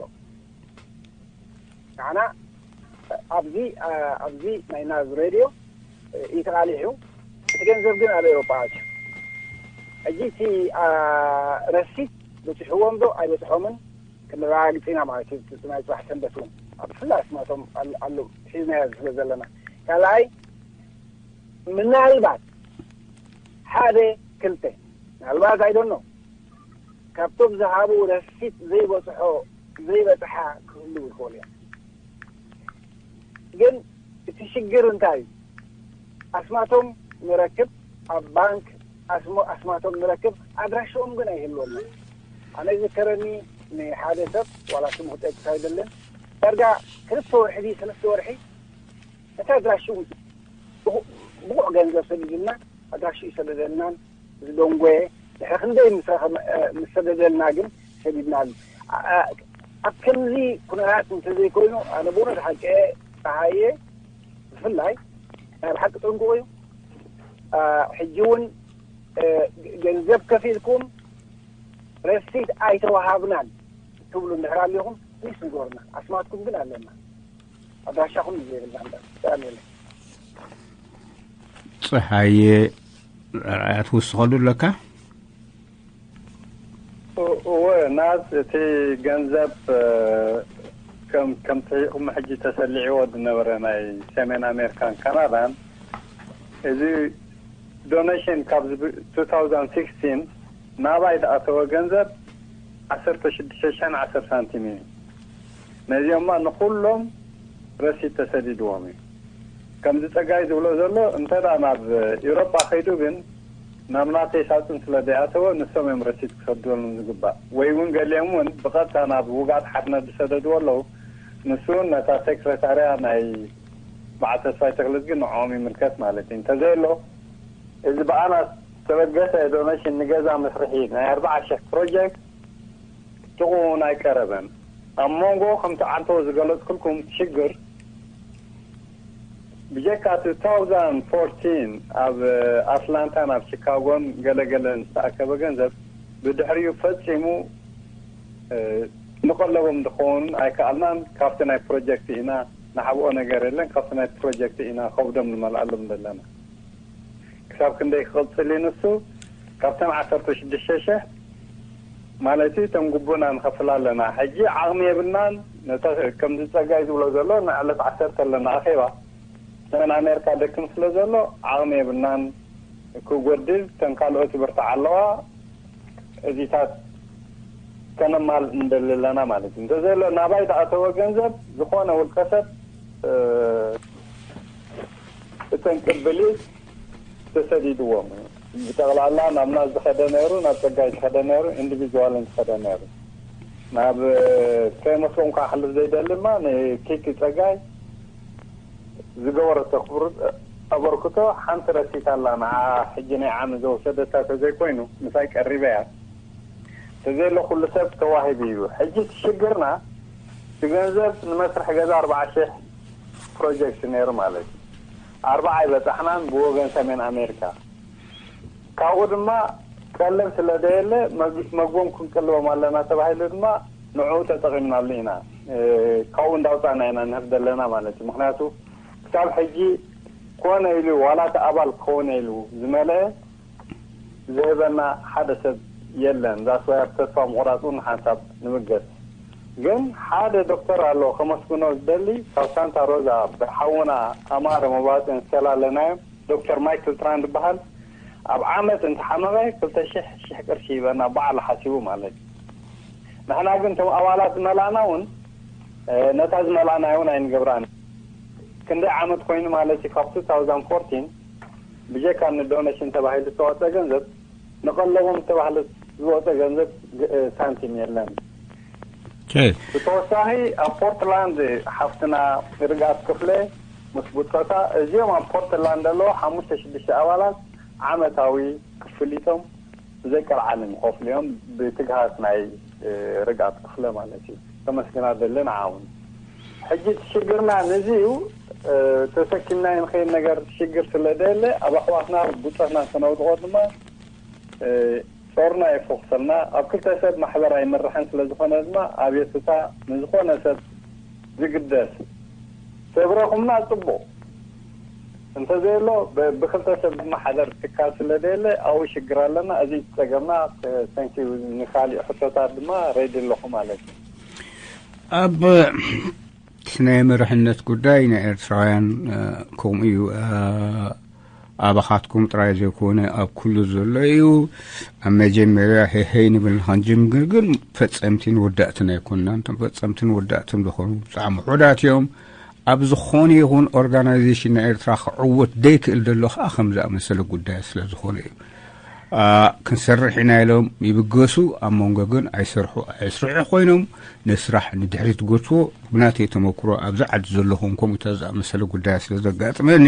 ንዓና ኣብዚ ኣብዚ ናይ ናዝ ሬድዮ እዩ ተቓሊሑ፣ እቲ ገንዘብ ግን ኣብ ኤሮጳ ኣትዩ። ሕጂ እቲ ረሲት በፂሕዎም ዶ ኣይበፅሖምን ክነረጋግፅ ኢና ማለት እዩ። እቲ ናይ ፅባሕ ሰንበት እውን ኣብ ብፍላይ ኣስማቶም ኣለዉ ሒዝናዮ ስለ ዘለና ካልኣይ ምናልባት ሓደ ክልተ ምናልባት ኣይደኖ ካብቶም ዝሃቡ ረሲት ዘይበፅሖ ዘይበፅሓ ክህልው ይኽእሉ እዮም። ግን እቲ ሽግር እንታይ እዩ? ኣስማቶም ንረክብ ኣብ ባንክ ኣስማቶም ንረክብ ኣድራሽኦም ግን ኣይህልወና። ኣነ ዝከረኒ ንሓደ ሰብ ዋላ ስሙ ክጠቅስ ኣይደልን ዳርጋ ክልተ ወርሒ ሰለስተ ወርሒ እቲ ኣድራሽኡ ብቑዕ ገንዘብ ሰዲድልና ኣድራሽኡ ይሰደደልናን ዝደንጎየ ድሕሪ ክንደይ ምስ ሰደደልና ግን ሰዲድናሉ። ኣብ ከምዚ ኩነታት እንተዘይኮይኑ ኣነ ብእውነት ሓቂ ፀሃየ ብፍላይ ናይ ብሓቂ ጠንቁቑ እዩ። ሕጂ እውን ገንዘብ ከፊልኩም ረሲት ኣይተዋሃብናን ትብሉ እንድሕር ኣለኹም ፕሊስ ንገሩና። ኣስማትኩም ግን ኣለና። ኣድራሻኹም እዩ ዘይብልና እምበር ሰላም የለን። ፀሃየ ርኣያ ትውስኸሉ ኣለካ? እወ ናዝ እቲ ገንዘብ ከም ከምቲ ቅድሚ ሕጂ ተሰሊዕዎ ዝነበረ ናይ ሰሜን ኣሜሪካን ካናዳን እዚ ዶኔሽን ካብ two thousand sixteen ናባይ ዝኣተወ ገንዘብ ዓሰርተ ሽዱሽተ ሽሕን ዓሰርተ ሳንቲም እዩ። ነዚኦማ ንኩሎም ረሲት ተሰዲድዎም እዩ። ከምዚ ጸጋይ ዝብሎ ዘሎ እንተ ናብ ኢሮጳ ከይዱ ግን ናብ ናተይ ሳጹን ስለ ዘይኣተወ ንሶም እዮም ረሲት ክሰድወሎም ዝግባእ ወይ እውን ገሊኦም እውን ብቐጥታ ናብ ውጋት ሓርነት ዝሰደድዎ ኣለዉ። ንሱ እውን ነታ ሴክሬታርያ ናይ በዓል ተስፋይ ተክለዝጊ ንዕኦም ይምልከት ማለት እዩ። እንተዘየሎ እዚ ብኣና ዝተበገሰ ዶነሽን ንገዛ መስርሒ ናይ ኣርባዓ ሽሕ ፕሮጀክት ጥቕኡ እውን ኣይቀረበን። ኣብ መንጎ ከምቲ ዓንተዎ ዝገለጽኩልኩም ሽግር ብጀካ two thousand fourteen ኣብ ኣትላንታን ኣብ ቺካጎን ገለገለን ዝተኣከበ ገንዘብ ብድሕሪኡ ፈጺሙ ንቐለቦም ዝኸውን ኣይከኣልናን። ካብቲ ናይ ፕሮጀክት ኢና ንሓብኦ ነገር የለን። ካብቲ ናይ ፕሮጀክት ኢና ከብዶም ንመልኣሎም ዘለና። ክሳብ ክንደይ ክቕጽል እዩ ንሱ? ካብተን ዓሰርተ ሽዱሽተ ሽሕ ማለት እዩ፣ እተን ግቡእና ንኸፍል ኣለና። ሕጂ ዓቕሚ የብልናን። ነተ ከምዚ ጸጋይ ዝብሎ ዘሎ ንዕለት ዓሰርተ ኣለና ኣኼባ። ሰሜን ኣሜሪካ ደክም ስለ ዘሎ ዓቕሚ የብልናን። ክጎድል፣ እተን ካልኦት ይበርትዓ ኣለዋ። እዚታት ከነማል እንደሊ ኣለና ማለት እዩ። እንተዘሎ ናባይ ዝኣተወ ገንዘብ ዝኾነ ውልቀ ሰብ እተን ቅብሊት ተሰዲድዎም እዩ። ብጠቕላላ ናብ ናዝ ዝኸደ ነይሩ፣ ናብ ጸጋይ ዝኸደ ነይሩ፣ ኢንዲቪጁዋልን ዝኸደ ነይሩ። ናብ ከይመስሎም ከዓ ክሕልፍ ዘይደሊ ድማ ንኪኪ ጸጋይ ዝገበረቶ ክብር ኣበርክቶ ሓንቲ ረሲት ኣላ። ንዓ ሕጂ ናይ ዓሚ ዘወሰደታ ተዘይኮይኑ ምሳይ ቀሪበ እያ። ተዘየለ ኩሉ ሰብ ተዋሂቡ እዩ። ሕጂ እቲ ሽግርና እቲ ገንዘብ ንመስርሒ ገዛ ኣርባዓ ሽሕ ፕሮጀክት ነይሩ ማለት እዩ። ኣርባዓ ኣይበጻሕናን ብወገን ሰሜን ኣሜሪካ። ካብኡ ድማ ቀለብ ስለ ዘየለ መግ- መግቦም ክንቅልቦም ኣለና ተባሂሉ ድማ ንዕኡ ተጠቒምናሉ ኢና። እ፣ ካብኡ እንዳውፃእና ኢና ንህብ ዘለና ማለት እዩ። ምክንያቱ ክሳብ ሕጂ ኮነ ኢሉ ዋላ እቲ ኣባል ክኸውን ኢሉ ዝመልአ ዝህበና ሓደ ሰብ የለን። ዛስዋይ ኣብ ተስፋ ምቑራፅ እውን ሓንሳብ ንምገስ። ግን ሓደ ዶክተር ኣሎ ከመስግኖ ዝደሊ፣ ካብ ሳንታ ሮዛ ብሓውና ኣማረ መባፅን ዝተላለናዮም ዶክተር ማይክል ትራን ዝበሃል ኣብ ዓመት እንተሓመቐ ክልተ ሽሕ ሽሕ ቅርሺ ይበና ባዕሉ ሓሲቡ ማለት እዩ። ንሕና ግን እቶም ኣባላት ዝመላእና እውን እ፣ ነታ ዝመላእናዮ እውን ኣይንገብራን። ክንደይ ዓመት ኮይኑ ማለት እዩ ካብ two thousand fourteen ብጀካ ንዶኔሽን ተባሂሉ ዝተወፀ ገንዘብ ንቐለቦም ዝተባህለ ዝወፀ ገንዘብ ግ- እ፣ ሳንቲም የለን። ኦኬ። ብተወሳኺ ኣብ ፖርትላንድ ሓፍትና ርግኣት ክፍለ ምስ ብፆታ እዚኦም ኣብ ፖርትላንድ ዘለዉ ሓሙሽተ ሽዱሽተ ኣባላት ዓመታዊ ክፍሊቶም ብዘይ ቀልዓለም ይኸፍሉ እዮም። ብትግሃት ናይ እ፣ ርግኣት ክፍለ ማለት እዩ። ተመስግና ደለ ንዓ እውን ሕጂ እቲ ሽግርና ነዚ እዩ። እ፣ ተሰኪምና ንኸይድ ነገር ሽግር ስለ ደለ ኣብ ኣሕዋትና ብፆትና ከነውድቆ ድማ እ፣ ጾርና የፎክሰልና። ኣብ ክልተ ሰብ ማሕበር ኣይመርሕን ስለ ዝኾነ ድማ ኣብየትታ ንዝኾነ ሰብ ዝግደስ ሰብረኹምና ጽቡቕ እንተዘየሎ ብ- ብክልተ ሰብ ዝመሓደር ትካል ስለ ደየለ ኣብኡ ሽግር ኣለና። እዚ ጸገምና። ተንኪዩ። ንካሊእ ሕቶታት ድማ ሬዲ ኣለኹ ማለት እዩ። ኣብ እቲ ናይ መርሕነት ጉዳይ ናይ ኤርትራውያን እ፣ ከምኡ እዩ። እ፣ ኣባኻትኩም ጥራይ ዘይኮነ ኣብ ኩሉ ዘሎ እዩ። ኣብ መጀመርያ ሄሄይ ንብል ንኸንጅምር ግን ፈጸምቲን ወዳእትን ኣይኮንናን። እቶም ፈጸምትን ወዳእትን ዝኾኑ ብጣዕሚ ውሑዳት እዮም። ኣብ ዝኾነ ይኹን ኦርጋናይዜሽን ናይ ኤርትራ ክዕወት ዘይክእል ዘሎ ከዓ ከም ዝኣመሰለ ጉዳይ ስለ ዝኾነ እዩ። አ፣ ክንሰርሕ ኢና ኢሎም ይብገሱ፣ ኣብ መንጎ ግን ኣይሰርሑ ኣይስርሑ ኮይኖም ነስራሕ ንድሕሪት ጎትዎ። ብናተይ ተመክሮ ኣብዚ ዓዲ ዘለኹም ከምኡታት ዝኣመሰለ ጉዳይ ስለ ዘጋጥመኒ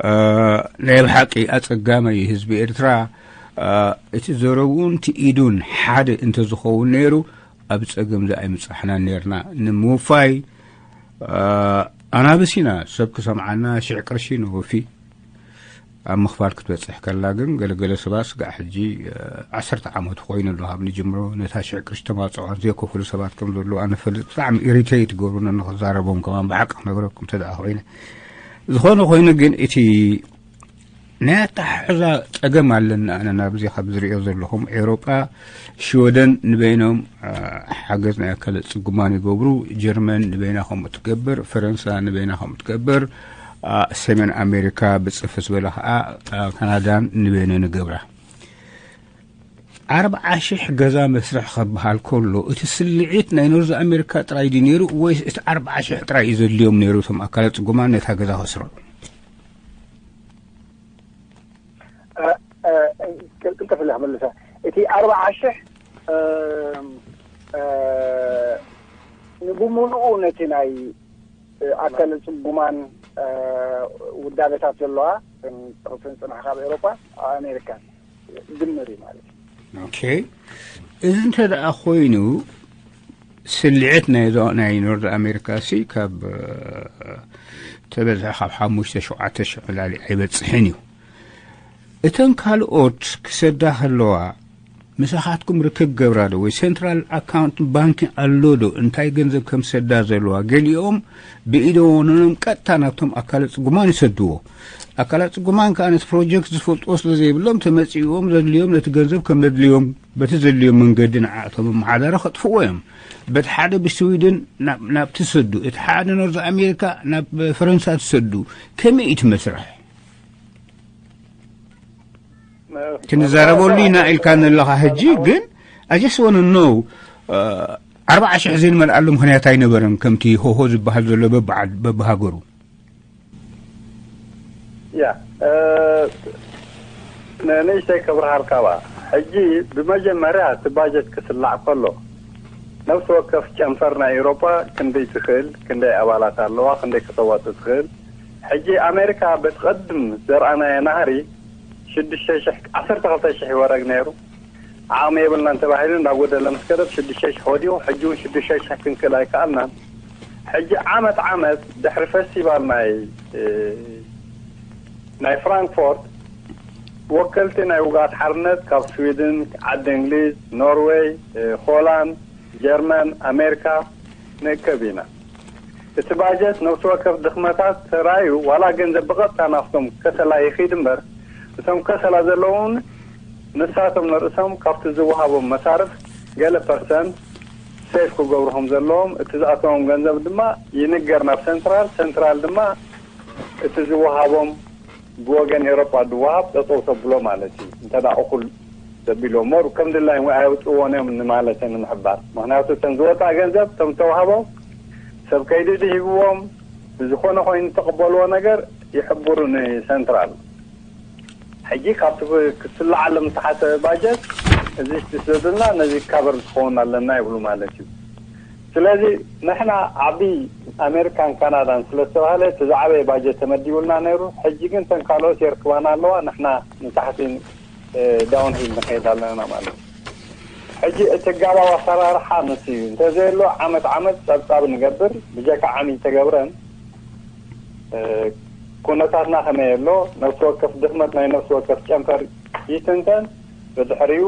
አ፣ ናይ ብሓቂ ኣጸጋሚ እዩ ህዝቢ ኤርትራ። አ፣ እቲ ዘረቡን እቲ ኢዱን ሓደ እንተዝኸውን ነይሩ ኣብ ጸገም ዝኣይምጻሕና ነርና ንምውፋይ ኣናብስ ኢና። ሰብ ክሰምዓና ሽሕ ቅርሺ ንወፊ። ኣብ ምኽፋል ክትበጽሕ ከላ ግን ገለገለ ሰባት ስጋዕ ሕጂ ዓሰርተ ዓመቱ ኮይኑ ኣሎ ካብ ንጅምሮ ነታ ሽሕ ቅርሺ ተማጽዖ ዘየከፍሉ ሰባት ከም ዘለዉ ኣነ ፈልጥ። ብጣዕሚ ኢሪቴት ይገብሩኒ ንክዛረቦም ከማን ብሓቂ ክነግረኩም እንተ ደኣ ኮይነ። ዝኾነ ኮይኑ ግን እቲ ናይ ኣተሓሕዛ ጸገም ኣለና። ኣነ ናብዚ ካብ ዝሪኦ ዘለኹም ኤውሮጳ ሽወደን ንበይኖም ሓገዝ ናይ ኣካለ ጽጉማን ይገብሩ። ጀርመን ንበይና ከምኡ ትገብር፣ ፈረንሳ ንበይና ከምኡ ትገብር። ሰሜን ኣሜሪካ ብጽፍ ዝበለ ከዓ ካናዳን ንበይነን ይገብራ። ኣርብዓ ሽሕ ገዛ መስርሕ ክበሃል ከሎ እቲ ስልዒት ናይ ኖርዝ ኣሜሪካ ጥራይ ድዩ ነይሩ ወይስ እቲ ኣርብዓ ሽሕ ጥራይ እዩ ዘድልዮም ነይሩ እቶም ኣካለ ጽጉማን ነታ ገዛ ክስርሑ? ቅልጥፍ ኢለ ክመልሳ። እቲ ኣርብዓ ሽሕ ንብምሉኡ ነቲ ናይ ኣካለ ጽጉማን ውዳበታት ዘለዋ ጽሑፍን ጽንሕ ካብ ኤሮፓ ኣሜሪካን ድምር እዩ ማለት እዩ። ኦኬ፣ እዚ እንተ ደኣ ኮይኑ ስልዕት ናይ ዞ- ናይ ኖርዝ ኣሜሪካ ሲ ካብ ተበዝሐ ካብ ሓሙሽተ ሸውዓተ ሽሕ ንላዕሊ ኣይበጽሕን እዩ። እተን ካልኦት ክሰዳ ከለዋ ምሳኻትኩም ርክብ ገብራ ዶ ወይ ሴንትራል ኣካውንት ባንኪ ኣሎ ዶ እንታይ ገንዘብ ከም ሰዳ ዘለዋ? ገሊኦም ብኢደ ወነኖም ቀጥታ ናብቶም ኣካለ ጽጉማን ይሰድዎ። ኣካላት ጽጉማን ከኣ ነቲ ፕሮጀክት ዝፈልጥዎ ስለ ዘይብሎም ተመጺዎም ዘድልዮም ነቲ ገንዘብ ከም ዘድልዮም በቲ ዘድልዮም መንገዲ ንዓእቶም ኣመሓዳሪ ከጥፍዎ እዮም። በቲ ሓደ ብስዊድን ናብ- ናብቲ ሰዱ፣ እቲ ሓደ ኖርዝ ኣሜሪካ ናብ ፈረንሳ ትሰዱ። ከመይ እዩ እቲ መስርሕ? ክንዛረበሉ ኢና ኢልካ ዘለኻ ሕጂ ግን ኣጀስ ወን ነው ኣርባዓ ሽሕ ዘይንመልኣሉ ምክንያት ኣይነበረን። ከምቲ ሆሆ ዝበሃል ዘሎ በብዓድ- በብሃገሩ ያ ንእሽተይ ከብርሃልካ ባ ሕጂ ብመጀመርያ እቲ ባጀት ክስላዕ ከሎ ነፍሲ ወከፍ ጨንፈር ናይ ኤውሮጳ ክንደይ ትኽእል፣ ክንደይ ኣባላት ኣለዋ፣ ክንደይ ከተዋጽእ ትኽእል። ሕጂ ኣሜሪካ በቲ ቅድም ዘርኣናዮ ናህሪ ሽዱሽተ ሽሕ ዓሰርተ ክልተ ሽሕ ይወረግ ነይሩ። ዓቕሚ የብልናን ተባሂሉ እንዳጎደለ ምስ ከደ ሽዱሽተ ሽሕ ወዲቑ። ሕጂ እውን ሽዱሽተ ሽሕ ክንክእል ኣይከኣልናን። ሕጂ ዓመት ዓመት ድሕሪ ፈስቲቫል ናይ ናይ ፍራንክፎርት ወከልቲ ናይ ውግኣት ሓርነት ካብ ስዊድን፣ ዓዲ እንግሊዝ፣ ኖርወይ፣ ሆላንድ፣ ጀርመን፣ ኣሜሪካ ንእከብ ኢና። እቲ ባጀት ነፍሲ ወከፍ ድኽመታት ተራእዩ ዋላ ገንዘብ ብቐጥታ ናብቶም ከሰላ ይኺድ እምበር እቶም ከሰላ ዘለውን ንሳቶም ንርእሶም ካብቲ ዝወሃቦም መሳርፍ ገለ ፐርሰንት ሴፍ ክገብሩ ከም ዘለዎም እቲ ዝኣተዎም ገንዘብ ድማ ይንገር ናብ ሰንትራል ሰንትራል ድማ እቲ ዝወሃቦም ብወገን ኤውሮጳ ዝወሃብ ጠጠው ተብሎ ማለት እዩ። እንተ ደኣ እኹል ዘቢልዎ እሞ ከም ድላዮም ወይ ኣየውፅእዎን እዮም ንማለት እየ ንምሕባር። ምክንያቱ እተን ዝወፃ ገንዘብ እቶም ዝተዋህቦ ሰብ ከይዲ ድሂብዎም ብዝኾነ ኮይኑ ዝተቐበልዎ ነገር ይሕብሩ ንሰንትራል። ሕጂ ካብቲ ክስለዓሎም ዝተሓሰበ ባጀት እዚ ስደዱልና ነዚ ካቨር ዝኸውን ኣለና ይብሉ ማለት እዩ። ስለዚ ንሕና ዓቢ ኣሜሪካን ካናዳን ስለ ዝተባህለ እቲ ዝዓበየ ባጀት ተመዲቡልና ነይሩ። ሕጂ ግን እተን ካልኦት የርክባና ኣለዋ፣ ንሕና ንታሕቲ ዳውን ሂል ንኸይድ ኣለና ማለት እዩ። ሕጂ እቲ ጋባዊ ኣሰራርሓ ንሱ እዩ። እንተዘየሎ ዓመት ዓመት ጸብጻብ ንገብር፣ ብጀካ ዓሚ ተገብረን ኩነታትና ከመይ ኣሎ፣ ነፍሲ ወከፍ ድኽመት ናይ ነፍሲ ወከፍ ጨንፈር ይትንተን፣ ብድሕሪኡ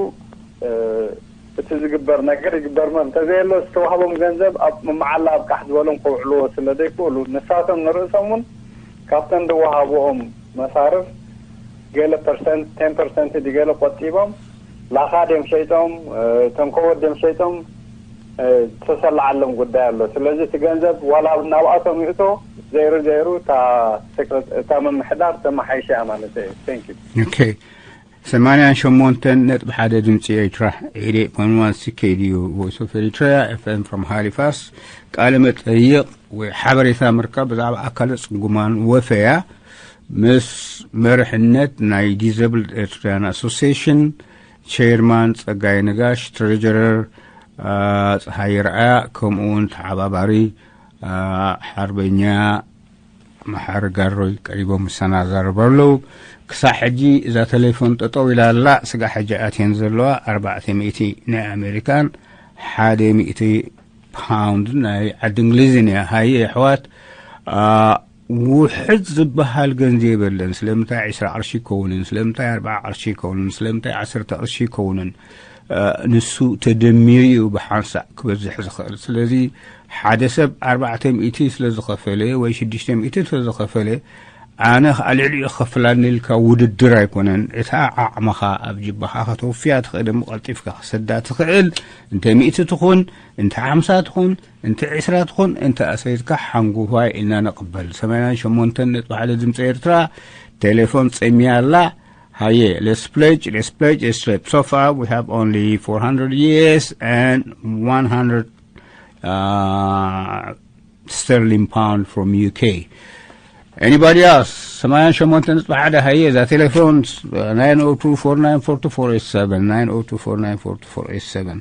እቲ ዝግበር ነገር ይግበር እሞ እንተዘየሎ ዝተዋህቦም ገንዘብ ኣብ መመዓላ ኣብ ቃሕ ዝበሎም ከውዕልዎ ስለ ዘይክእሉ ንሳቶም ንርእሶም እውን ካብተን ዝወሃብኦም መሳርፍ ገለ ፐርሰንት ቴን ፐርሰንት ድገለ ቆጢቦም ላኻ ድዮም ሸይጦም ተንኮቦት ድዮም ሸይጦም ዝተሰላዓሎም ጉዳይ ኣሎ። ስለዚ እቲ ገንዘብ ዋላ ናብኣቶም ይእቶ ዘይሩ ዘይሩ እታ ምምሕዳር ተመሓይሸ እያ ማለት እዩ። Thank you። Okay. ሰማንያን ሸሞንተን ነጥቢ ሓደ ድምፂ ኤርትራ ኤዴ ፖንዋን ሲኬድዩ ቮይስ ኦፍ ኤሪትሪያ ኤፍኤም ፍሮም ሃሊፋስ። ቃለ መጠይቕ ወይ ሓበሬታ ምርካብ ብዛዕባ ኣካለ ፅጉማን ወፈያ ምስ መርሕነት ናይ ዲዘብልድ ኤርትራያን ኣሶሲሽን ቸርማን ፀጋይ ነጋሽ፣ ትሬጀረር ፀሃይ ርኣያ፣ ከምኡ እውን ተሓባባሪ ሓርበኛ መሓሪ ጋሮይ ቀሪቦም ምሳና ዛረቡ ኣለዉ። ክሳዕ ሕጂ እዛ ቴሌፎን ጠጠው ኢላ ኣላ። ስጋ ሕጂ ኣትየን ዘለዋ ኣርባዕተ ሚእቲ ናይ ኣሜሪካን ሓደ ሚእቲ ፓውንድ ናይ ዓዲ እንግሊዝን እያ። ሃየ ኣሕዋት ውሕድ ዝበሃል ገንዘብ የለን። ስለምንታይ ዕስራ ቅርሺ ይከውንን? ስለምንታይ ኣርባዓ ቅርሺ ይከውንን? ስለምንታይ ዓሰርተ ቅርሺ ይከውንን? ንሱ ተደሚሩ እዩ ብሓንሳእ ክበዝሕ ዝኽእል። ስለዚ ሓደ ሰብ ኣርባዕተ ሚእቲ ስለ ዝኸፈለ ወይ ሽዱሽተ ሚእቲ ስለ ዝኸፈለ ኣነ ከዓ ልዕሊኡ ክኸፍላኒ ኢልካ ውድድር ኣይኮነን። እታ ዓቕምኻ ኣብ ጅባኻ ከተውፍያ ትኽእል እሞ ቀልጢፍካ ክሰዳ ትኽእል። እንተ ሚእቲ ትኹን እንተ ሓምሳ ትኹን እንተ ዕስራ ትኹን እንተ ኣሰይድካ ሓንጉፋይ ኢና ንቕበል። ሰማንያን ሸሞንተን ነጥቢ ሓደ ድምፂ ኤርትራ ቴሌፎን ፀሚያ ኣላ። ሃየ let's pledge let's pledge let's pledge. So far we have only four hundred years and one hundred uh, sterling pound from U K. Anybody else? ሰማንያን ሸሞንተ ነጥቢ ሓደ ሃየ እዛ ቴሌፎን nine oh two four nine four two four eight seven nine oh two four nine four two four eight seven.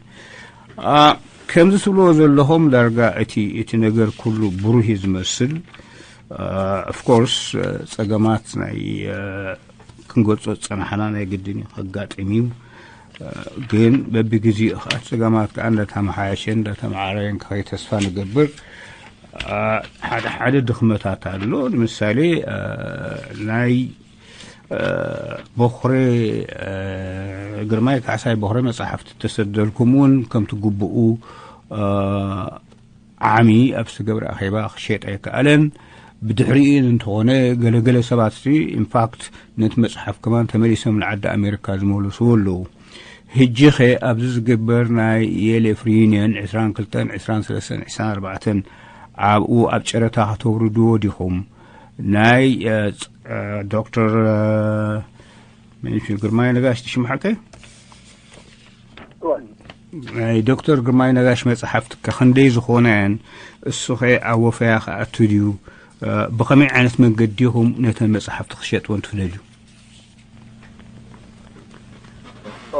ከምዚ ትብልዎ ዘለኹም ዳርጋ እቲ እቲ ነገር ኩሉ ብሩህ እዩ ዝመስል። Of course ጸገማት ናይ ክንገልጾ ዝጸናሕና ናይ ግድን እዩ ከጋጥም እዩ። ግን በብግዜኡ ከዓ ጸገማት ከዓ እንዳተመሓየሸን እንዳተመዓረየን ክኸይ ተስፋ ንገብር። ሓደ ሓደ ድኽመታት ኣሎ። ንምሳሌ፣ ናይ በኹሬ፣ ግርማይ ካሕሳይ በኹሬ መጻሕፍቲ ተሰደልኩም እውን ከምቲ ግቡኡ ዓሚ ኣብ ዝተገብረ ኣኼባ ክሸጥ ኣይከኣለን። ብድሕሪኡ እንተኾነ፣ ገለገለ ሰባት፣ ኢንፋክት፣ ነቲ መጽሓፍ ከማን ተመሊሶም ንዓዲ ኣሜሪካ ዝመልስዎ ኣለዉ። ሕጂ ኸ ኣብዚ ዝግበር ናይ የሌፍ ሪዩኒየን ዕስራን ክልተን፣ ዕስራን ሰለስተን፣ ዕስራን ኣርባዕተን ኣብኡ ኣብ ጨረታ ከተውርድዎ ዲኹም? ናይ ዶክተር ግርማይ ነጋሽ ትሽምሓቀ ናይ ዶክተር ግርማይ ነጋሽ መጽሓፍቲ ከክንደይ ዝኾነ እሱ ኸ ኣብ ወፈያ ክኣቱ ድዩ? ብኸመይ ዓይነት መንገዲ ኢኹም ነተን መጽሓፍቲ ክሸጥወን ትደልዩ?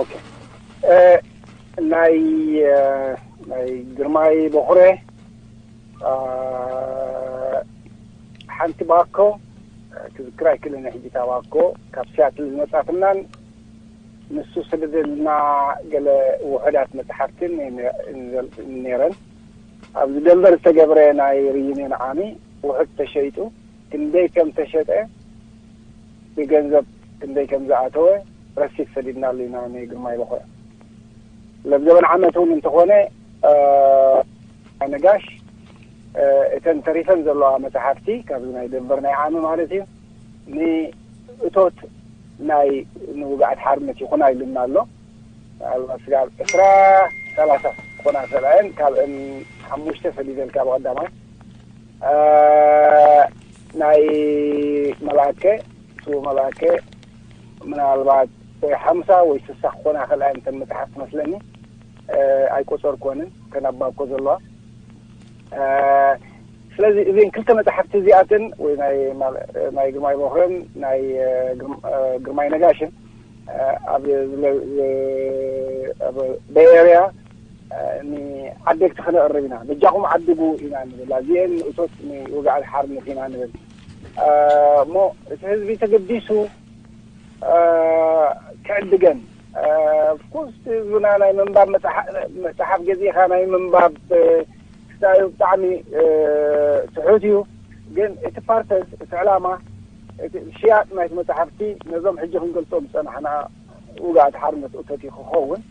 ኦኬ፣ ናይ ናይ ግርማይ በኹረ ሓንቲ ባኮ ክዝክራ ኣይክእልን ሕጂ። እታ ባኮ ካብ ሲያትል ዝመጻትናን ንሱ ስደደልና ገለ ውሑዳት መጽሓፍትን ነይረን። ኣብዚ ደንቨር ዝተገብረ ናይ ሪዩኒየን ዓሚ ውሑድ ተሸይጡ፣ ክንደይ ከም ተሸጠ ብገንዘብ ክንደይ ከም ዝኣተወ ረሲት ሰዲድናሉ ኢና ንግርማይ በኾያ። ለብዘበን ዓመት እውን እንተኾነ ነጋሽ እተን ተሪፈን ዘለዋ መጽሓፍቲ ካብዚ ናይ ደንቨር ናይ ዓሚ ማለት እዩ ንእቶት ናይ ንውግኣት ሓርነት ይኹና ኢሉና ኣሎ። ምናልባት ስጋብ ዕስራ ሰላሳ ክኾና ይኽእላ እየን። ካብአን ሓሙሽተ ሰዲደልካ ብቐዳማይ ናይ መልኣከ ስቡ መልኣከ ምናልባት ወይ ሓምሳ ወይ ስሳ ክኾና ይኽእላ እየን እተን መጽሓፍ ትመስለኒ። ኣይቆጸርኩወንን እተን ኣብ ባኮ ዘለዋ። ስለዚ እዚን ክልተ መጽሓፍቲ እዚኣትን ወይ ናይ ናይ ግርማይ በኽርን ናይ ግርማይ ነጋሽን ኣብ ቤይ ኤርያ ንዓደግቲ ከነቕርብ ኢና። በጃኹም ዓድጉ ኢና ንብል። ኣዚአን ንእቶት ንውግኣት ሓርነት ኢና ንብል። እሞ እቲ ህዝቢ ተገዲሱ ክዕድገን፣ ኦፍኮርስ ህዝብና ናይ ምንባብ መጽሓፍ ገዚእኻ ናይ ምንባብ ስታይል ብጣዕሚ ትሑት እዩ። ግን እቲ ፓርፐስ፣ እቲ ዕላማ፣ እቲ ሽያጥ ናይቲ መጽሓፍቲ ነዞም ሕጂ ክንገልጾም ዝጸናሕና ውግኣት ሓርነት እቶት እዩ ክኸውን።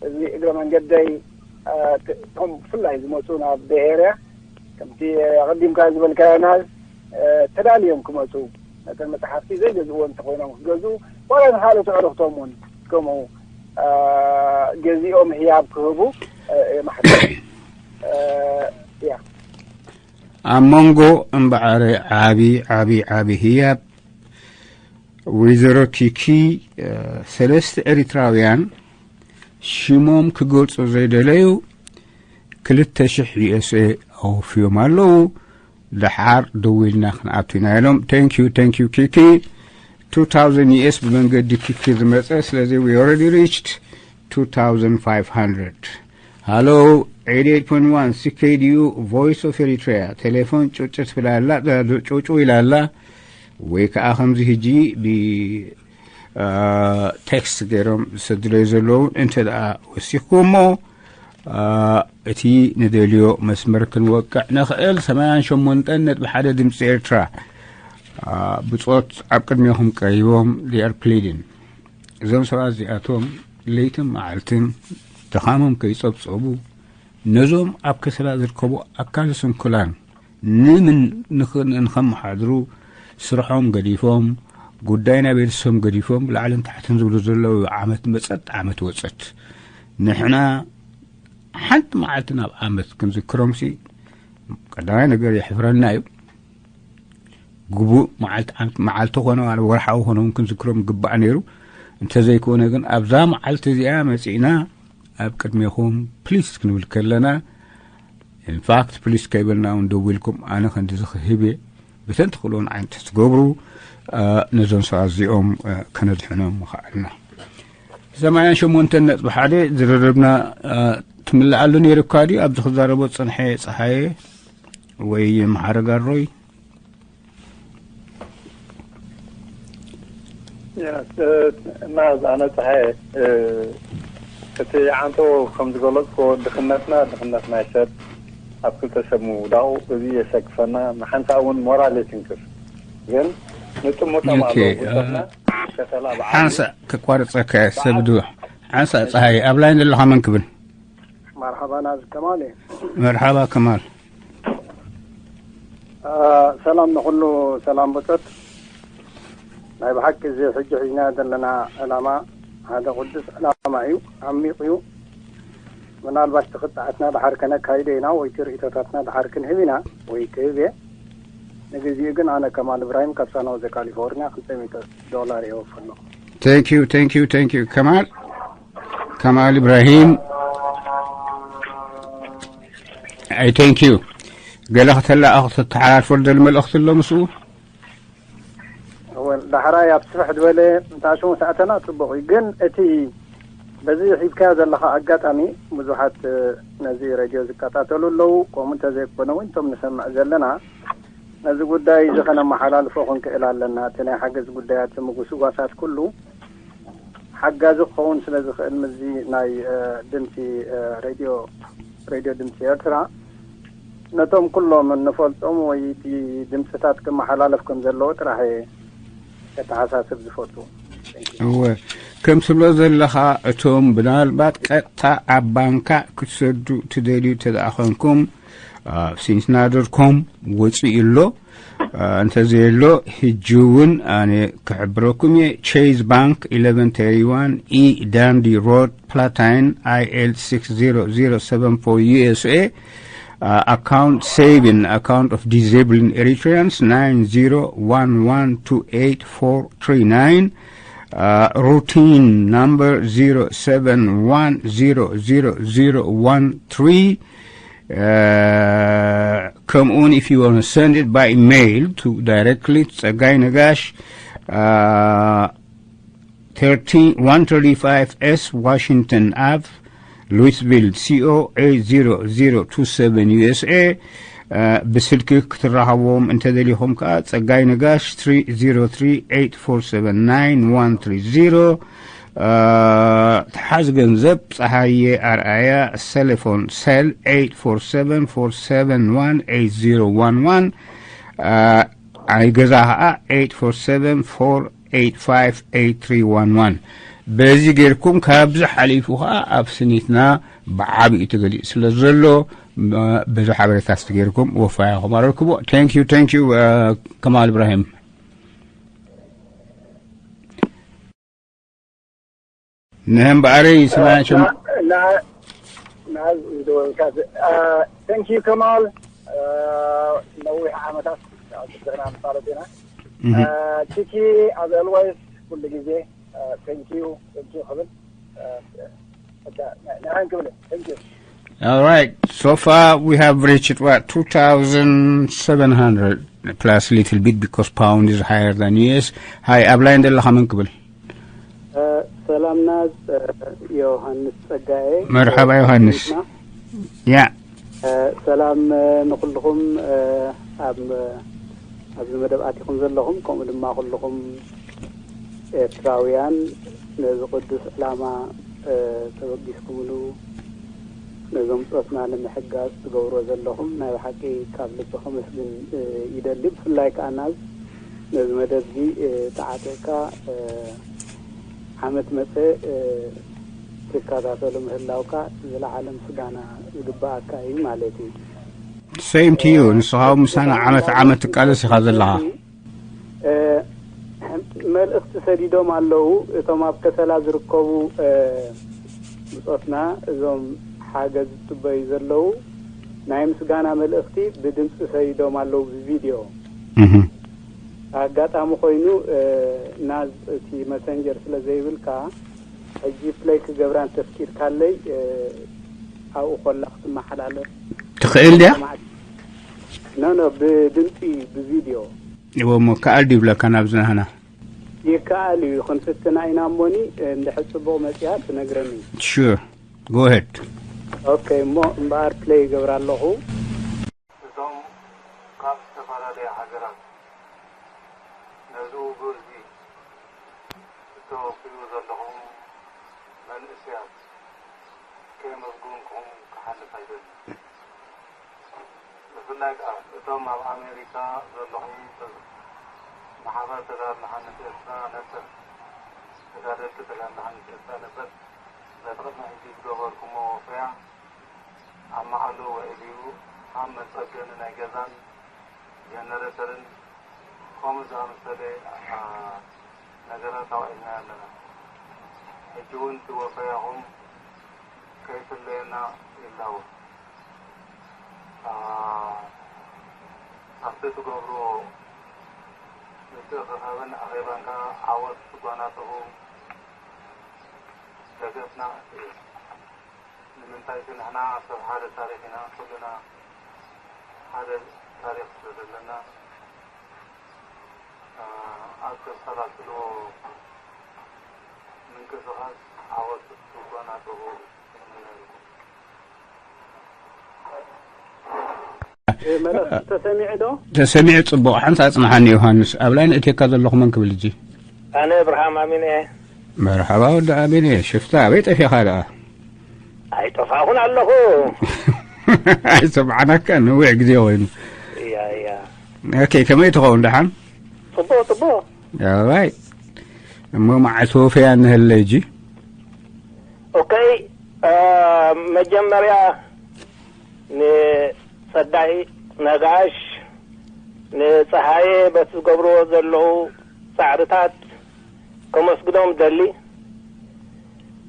እዚ እግረ መንገደይ እቶም ብፍላይ ዝመጹ ናብ ቤይ ኤርያ ከምቲ ኣቐዲምካ ዝበልካዮ ናዝ ተዳልዮም ክመጹ፣ ነተን መጽሓፍቲ ዘይገዝእዎ እንተኾይኖም ክገዝኡ፣ ዋላ ንኻልኦት ኣዕሩኽቶም እውን ከምኡ ገዚኦም ህያብ ክህቡ የማሕጽን። ያ ኣብ መንጎ እምበኣር ዓቢ ዓቢ ዓቢ ህያብ ወይዘሮ ኪኪ፣ ሰለስተ ኤሪትራውያን ሽሞም ክገልጹ ዘይደለዩ ክልተ ሽሕ ዩ ኤስ ኤ ኣወፍዮም ኣለዉ። ደሓር ደዊልና ክንኣቱ ኢና ኢሎም። Thank you, thank you ኪኪ። Two thousand ዩ ኤስ ብመንገዲ ኪኪ ዝመጸ፣ ስለዚ we already reached two thousand five hundred። ሃሎ፣ eighty-eight point one C K D U Voice of Eritrea። ቴሌፎን ጭጭ ትብል ኣላ፣ ጭውጭው ኢላ ኣላ። ወይ ከዓ ከምዚ ሕጂ ብ ቴክስት ገይሮም ዝሰድለዩ ዘለዉ እንተ ደኣ ወሲኽኩሞ፣ እቲ ንደልዮ መስመር ክንወቅዕ ንኽእል። ሰማንያን ሸሞንተን ነጥቢ ሓደ ድምፂ ኤርትራ። ብጾት ኣብ ቅድሜኹም ቀሪቦም፣ they are pleading። እዞም ሰባት እዚኣቶም ለይትን መዓልትን ድኻሞም ከይጸብጸቡ፣ ነዞም ኣብ ከሰላ ዝርከቡ ኣካል ስንኩላን ንምን ንኸመሓድሩ ስርሖም ገዲፎም፣ ጉዳይ ናይ ቤተሰቦም ገዲፎም፣ ላዕልን ታሕትን ዝብሉ ዘለዉ፣ ዓመት መጸት ዓመት ወጸት፣ ንሕና ሓንቲ መዓልቲ ናብ ዓመት ክንዝክሮምሲ ቀዳማይ ነገር የሕፍረና እዩ። ግቡእ መዓልቲ ዓመት መዓልቲ ኮነ ዋላ ወርሓዊ ኮነ እውን ክንዝክሮም ግባእ ነይሩ። እንተዘይኮነ ግን ኣብዛ መዓልቲ እዚኣ መጺእና ኣብ ቅድሜኹም ፕሊስ ክንብል ከለና፣ ኢንፋክት ፕሊስ ከይበልና እውን ደዊልኩም ኣነ ክንድዚ ክህብ እየ፣ ብተን ትኽእልዎ ንዓይ እንተትገብሩ ነዞም ሰባት እዚኦም ከነድሕኖም ምኽኣልና። ሰማንያን ሸሞንተን ነጥቢ ሓደ ዝርርብና ትምልኣሉ ነይሩ እኳ ድዩ? ኣብዚ ክዛረቦ ዝጸንሐ ጸሃየ ወይ መሓረግ ኣሮይ? እና ኣነ ፀሓየ እቲ ዓንቶ ከም ዝገለፅኮ ድኽነትና ድኽነት ናይ ሰብ ኣብ ክልተ ሰብ ምውዳቑ፣ እዚ የሰክፈና፣ ንሓንሳእ እውን ሞራል የትንክፍ። ግን ንጥምቶም ኦኬ፣ ኣለዉ ብጾትና፣ እ፣ ከተላ በዓል ሓንሳእ ከቋርጸካ እየ፣ ሰብ ድዋ። ሓንሳእ ጸሃየ፣ ኣብ ላይን ዘለኻ መን ክብል? መርሓባ ናዝ ከማል እየ። መርሓባ ከማል። እ፣ ሰላም ንኹሉ፣ ሰላም ብጾት። ናይ ብሓቂ እዚ ሕጂ ሒዝና ዘለና ዕላማ ሓደ ቅዱስ ዕላማ እዩ፣ ዓሚቕ እዩ። ምናልባት እቲ ክጥዓትና ደሓር ከነካይዶ ኢና፣ ወይ እቲ ርእይቶታትና ደሓር ክንህብ ኢና፣ ወይ ክህብ እየ። ንግዚኡ ግን ኣነ ከማል እብራሂም ካብ ሳን ሆዜ ካሊፎርኒያ ክልተ ሚእቲ ዶላር ይወፍ ኣለኹ። Thank you, thank you, thank you. ከማል፣ ከማል ኢብራሂም፣ I thank you. ገለ ከተላኣኽ ተተሓላልፎ ደሊ መልእኽቲ ኣሎ ምስኡ? ወል፣ ዳሕራይ ኣብ ስፍሕ ዝበለ እንተ ሽሙ ሰኣተና ጽቡቕ እዩ። ግን እቲ በዚ ሒዝካዮ ዘለኻ ኣጋጣሚ ብዙሓት፣ እ፣ ነዚ ሬድዮ ዝከታተሉ ኣለዉ። ከምኡ እንተዘይኮነ እውን እቶም ንሰምዕ ዘለና ነዚ ጉዳይ እዚ ከነመሓላልፎ ክንክእል ኣለና። እቲ ናይ ሓገዝ ጉዳያት ምጉስጓሳት ኩሉ ሓጋዚ ክኸውን ስለ ዝኽእል ምስዚ ናይ፣ እ፣ ድምፂ፣ እ፣ ሬድዮ፣ ሬድዮ ድምፂ ኤርትራ ነቶም ኩሎም እንፈልጦም ወይ እቲ ድምፅታት ክመሓላለፍ ከም ዘለዎ ጥራሕ እየ ከተሓሳስብ ዝፈቱ። እወ፣ ከም ትብሎ ዘለኻ እቶም ብናልባት ቀጥታ ኣብ ባንካ ክትሰዱ ትደልዩ እንተ ደኣ ኾንኩም፣ ኣብ ሲንስና ዶት ኮም ወፂኡ ኣሎ። እ፣ እንተዘየሎ፣ ሕጂ እውን ኣነ ክሕብረኩም እየ። ቼዝ ባንክ፣ eleven thirty-one E Dundee Road, Platine, I L six zero zero seven for U S A. Uh, account saving, account of disabling Eritreans, nine zero one one two eight four three nine. Uh, routine number zero seven one zero zero zero one three. Uh, come on, if you want to send it by mail to directly to Tsagai Nagash, uh, thirteen, one thirty-five S Washington Ave, Louisville, C O eight zero zero two seven, U S A. Uh, ብስልኪ ክትራኸብዎም እንተደሊኹም ከኣ፣ ጸጋይ ነጋሽ three zero three eight four seven nine one three zero. Uh, ተሓዝ ገንዘብ ጸሃየ ኣርኣያ፣ ሰለፎን ሰል eight four seven four seven one eight zero one one. Uh፣ ኣይ ገዛ ኸኣ eight four seven four eight five eight three one one። በዚ ጌርኩም ካብዚ ሓሊፉ ኸኣ ኣብ ስኒትና ብዓቢኡ ተገሊጹ ስለ ዘሎ፣ ም-፣ በዚ ሓበሬታ ስቲ ጌርኩም ወፋያኹም ኣረክቦ። Thank you, thank you, uh, ከማል ኢብራሂም። ንእምበኣረይ ስማያቸው ና-፣ ና-፣ ና-፣ ዝደወልካ፣ እ፣ thank you ከማል፣ እ፣ ነዊሕ ዓመታት ዝኽና ማለት ኢና። እህ። እ፣ ኪኪ፣ as always፣ ኩሉ ግዜ፣ እ፣ thank you፣ thank you ክብል፣ እ፣ በቃ፣ ን-፣ ንዓን ክብል፣ thank you። All right. So far, we have reached, what, two thousand seven hundred plus little bit because pound is higher than U S. ሃይ፣ ኣብ ላይን ዘለኻ መን ክብል? እ፣ ሰላምና፣ እ፣ ዮሃንስ ጸጋየ። መርሓባ ዮሃንስ። ያ። እ፣ ሰላም፣ እ፣ ንኹልኹም፣ እ፣ ኣብ፣ ኣብዚ መደብ ኣቲኹም ዘለኹም፣ ከምኡ ድማ ኩልኹም ኤርትራውያን ነዚ ቅዱስ ዕላማ፣ እ፣ ተበጊስኩምሉ ነዞም ጾትና ንምሕጋዝ ትገብሮ ዘለኹም ናይ ብሓቂ ካብ ልቢ ከመስግን፣ እ፣ ይደሊ። ብፍላይ ከኣ ናዝ ነዚ መደብዚ፣ እ፣ ተዓጢቕካ፣ እ፣ ዓመት መጸ፣ እ፣ ትከታተሎ ምህላውካ ዝለዓለ ምስጋና ዝግበኣካ እዩ ማለት እዩ። Same to you። ንስኻ እውን ምሳና ዓመት ዓመት ትቃለስ ኢኻ ዘለኻ። እ፣ መልእኽቲ ሰዲዶም ኣለዉ። እቶም ኣብ ከሰላ ዝርከቡ፣ እ፣ ብጾትና፣ እዞም ሓገዝ ዝጽበዩ ዘለዉ፣ ናይ ምስጋና መልእኽቲ ብድምጺ ሰዲዶም ኣለዉ፣ ብቪድዮ። እህ። ኣጋጣሚ ኮይኑ፣ እ፣ ናዝ እቲ መሰንጀር ስለ ዘይብልካ፣ ሕጂ ፕለይ ክገብራ እንተፍቂድካለይ፣ እ፣ ኣብኡ ኮላ ክትመሓላለፍ ትኽእል ድያ? ኖ፣ ኖ፣ ብድምፂ፣ ብቪድዮ። እዎ፣ እሞ ከኣል ድዩ ይብለካ ናብዚ ናህና? ይከኣል እዩ፣ ክንፍትና ኢና እሞኒ፣ እንድሕር ፅቡቕ መፅያ ትነግረኒ። Sure. Go ahead. ኦኬ፣ እሞ እምበኣር ፕለይ ይገብራ ኣለኹ። እዞም ካብ ዝተፈላለያ ሃገራት ነዚ ውግእ እዚ እተወፍዩ ዘለኹም መንእሰያት ከየመስገንኩኹም ክሓልፍ ኣይደልን። ላይክ ኣፕ፣ እቶም ኣብ ኣሜሪካ ዘለኹም ሰብ፣ ማሕበር ተጋድሎ ሓርነት ኤርትራ ነበር፣ ተጋደልቲ ተጋድሎ ሓርነት ኤርትራ ነበር፣ በቲ ቅድሚ ሕጂ ዝገበርኩሞ ወፈያ ኣብ መዓልኡ ውዒል እዩ። ከም መጸገኒ ናይ ገዛን ጀነሬተርን ከምኡ ዝኣመሰለ፣ ኣ፣ ነገራት ኣውዒልና ኣለና። ሕጂ እውን እቲ ወፈያኹም ከይፍለየና ይላቦ። ኣ፣ ኣብቲ ትገብርዎ ምትእኽኻብን ኣኼባን ከኣ ዓወት ክትጓናጸፉ ደገፍና እዩ። ንምንታይ እቲ ንሕና ሰብ ሓደ ታሪኽ ኢና፣ ኩልና ሓደ ታሪኽ ስለ ዘለና፣ ኣ፣ ኣብ ተሰላስልዎ ምንቅስቓስ ዓወት ክትጓናጸፉ ይምነየልኩም። መልእኽቲ ተሰሚዑ ዶ? ተሰሚዑ። ጽቡቕ። ሓንቲ ኣጽንሓኒ ዮሃንስ። ኣብ ላይን እትየካ ዘለኹ መን ክብል እጂ? ኣነ እብርሃም ኣሚን እየ። መርሓባ ወዲ ኣሚን እየ። ሽፍታ ኣበይ ጠፊኻ ደኣ? ኣይጠፋኹን ኣለኹ። ኣይሰማዕናካ፣ ነዊሕ ግዜ ኮይኑ። እያ፣ እያ። ኦኬ፣ ከመይ ትኸውን ደሓን? ጽቡቕ፣ ጽቡቕ። ኦራይት። እሞ መዓልቲ ወፈያ እንህለ እጂ? ኦኬ፣ እ፣ መጀመርያ ንጸጋይ ነጋሽ፣ ንጸሃየ በቲ ዝገብርዎ ዘለዉ ጻዕርታት ከመስግኖም ደሊ።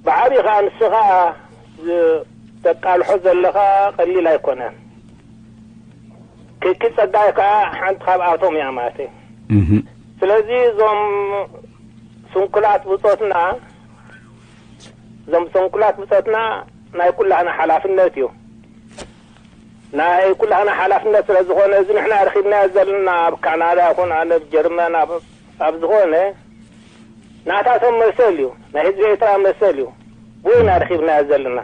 ብዓቢ ኸኣ ንስኻ ዝ-፣ ተቃልሖ ዘለኻ ቀሊል ኣይኮነን። ክኪ ጸጋይ ከኣ ሓንቲ ካብኣቶም እያ ማለት እዩ። እህ። ስለዚ እዞም ስንኩላት ብጾትና፣ እዞም ስንኩላት ብጾትና ናይ ኩላህና ሓላፍነት እዩ። ናይ ኩላህና ሓላፍነት ስለ ዝኾነ፣ እዚ ንሕና ረኺብናዮ ዘለና ኣብ ካናዳ ይኹን ኣነ ኣብ ጀርመን፣ ኣብ፣ ኣብ ዝኾነ ናታቶም መሰል እዩ፣ ናይ ህዝቢ ኤርትራ መሰል እዩ። ወይና ረኺብናዮ ዘለና።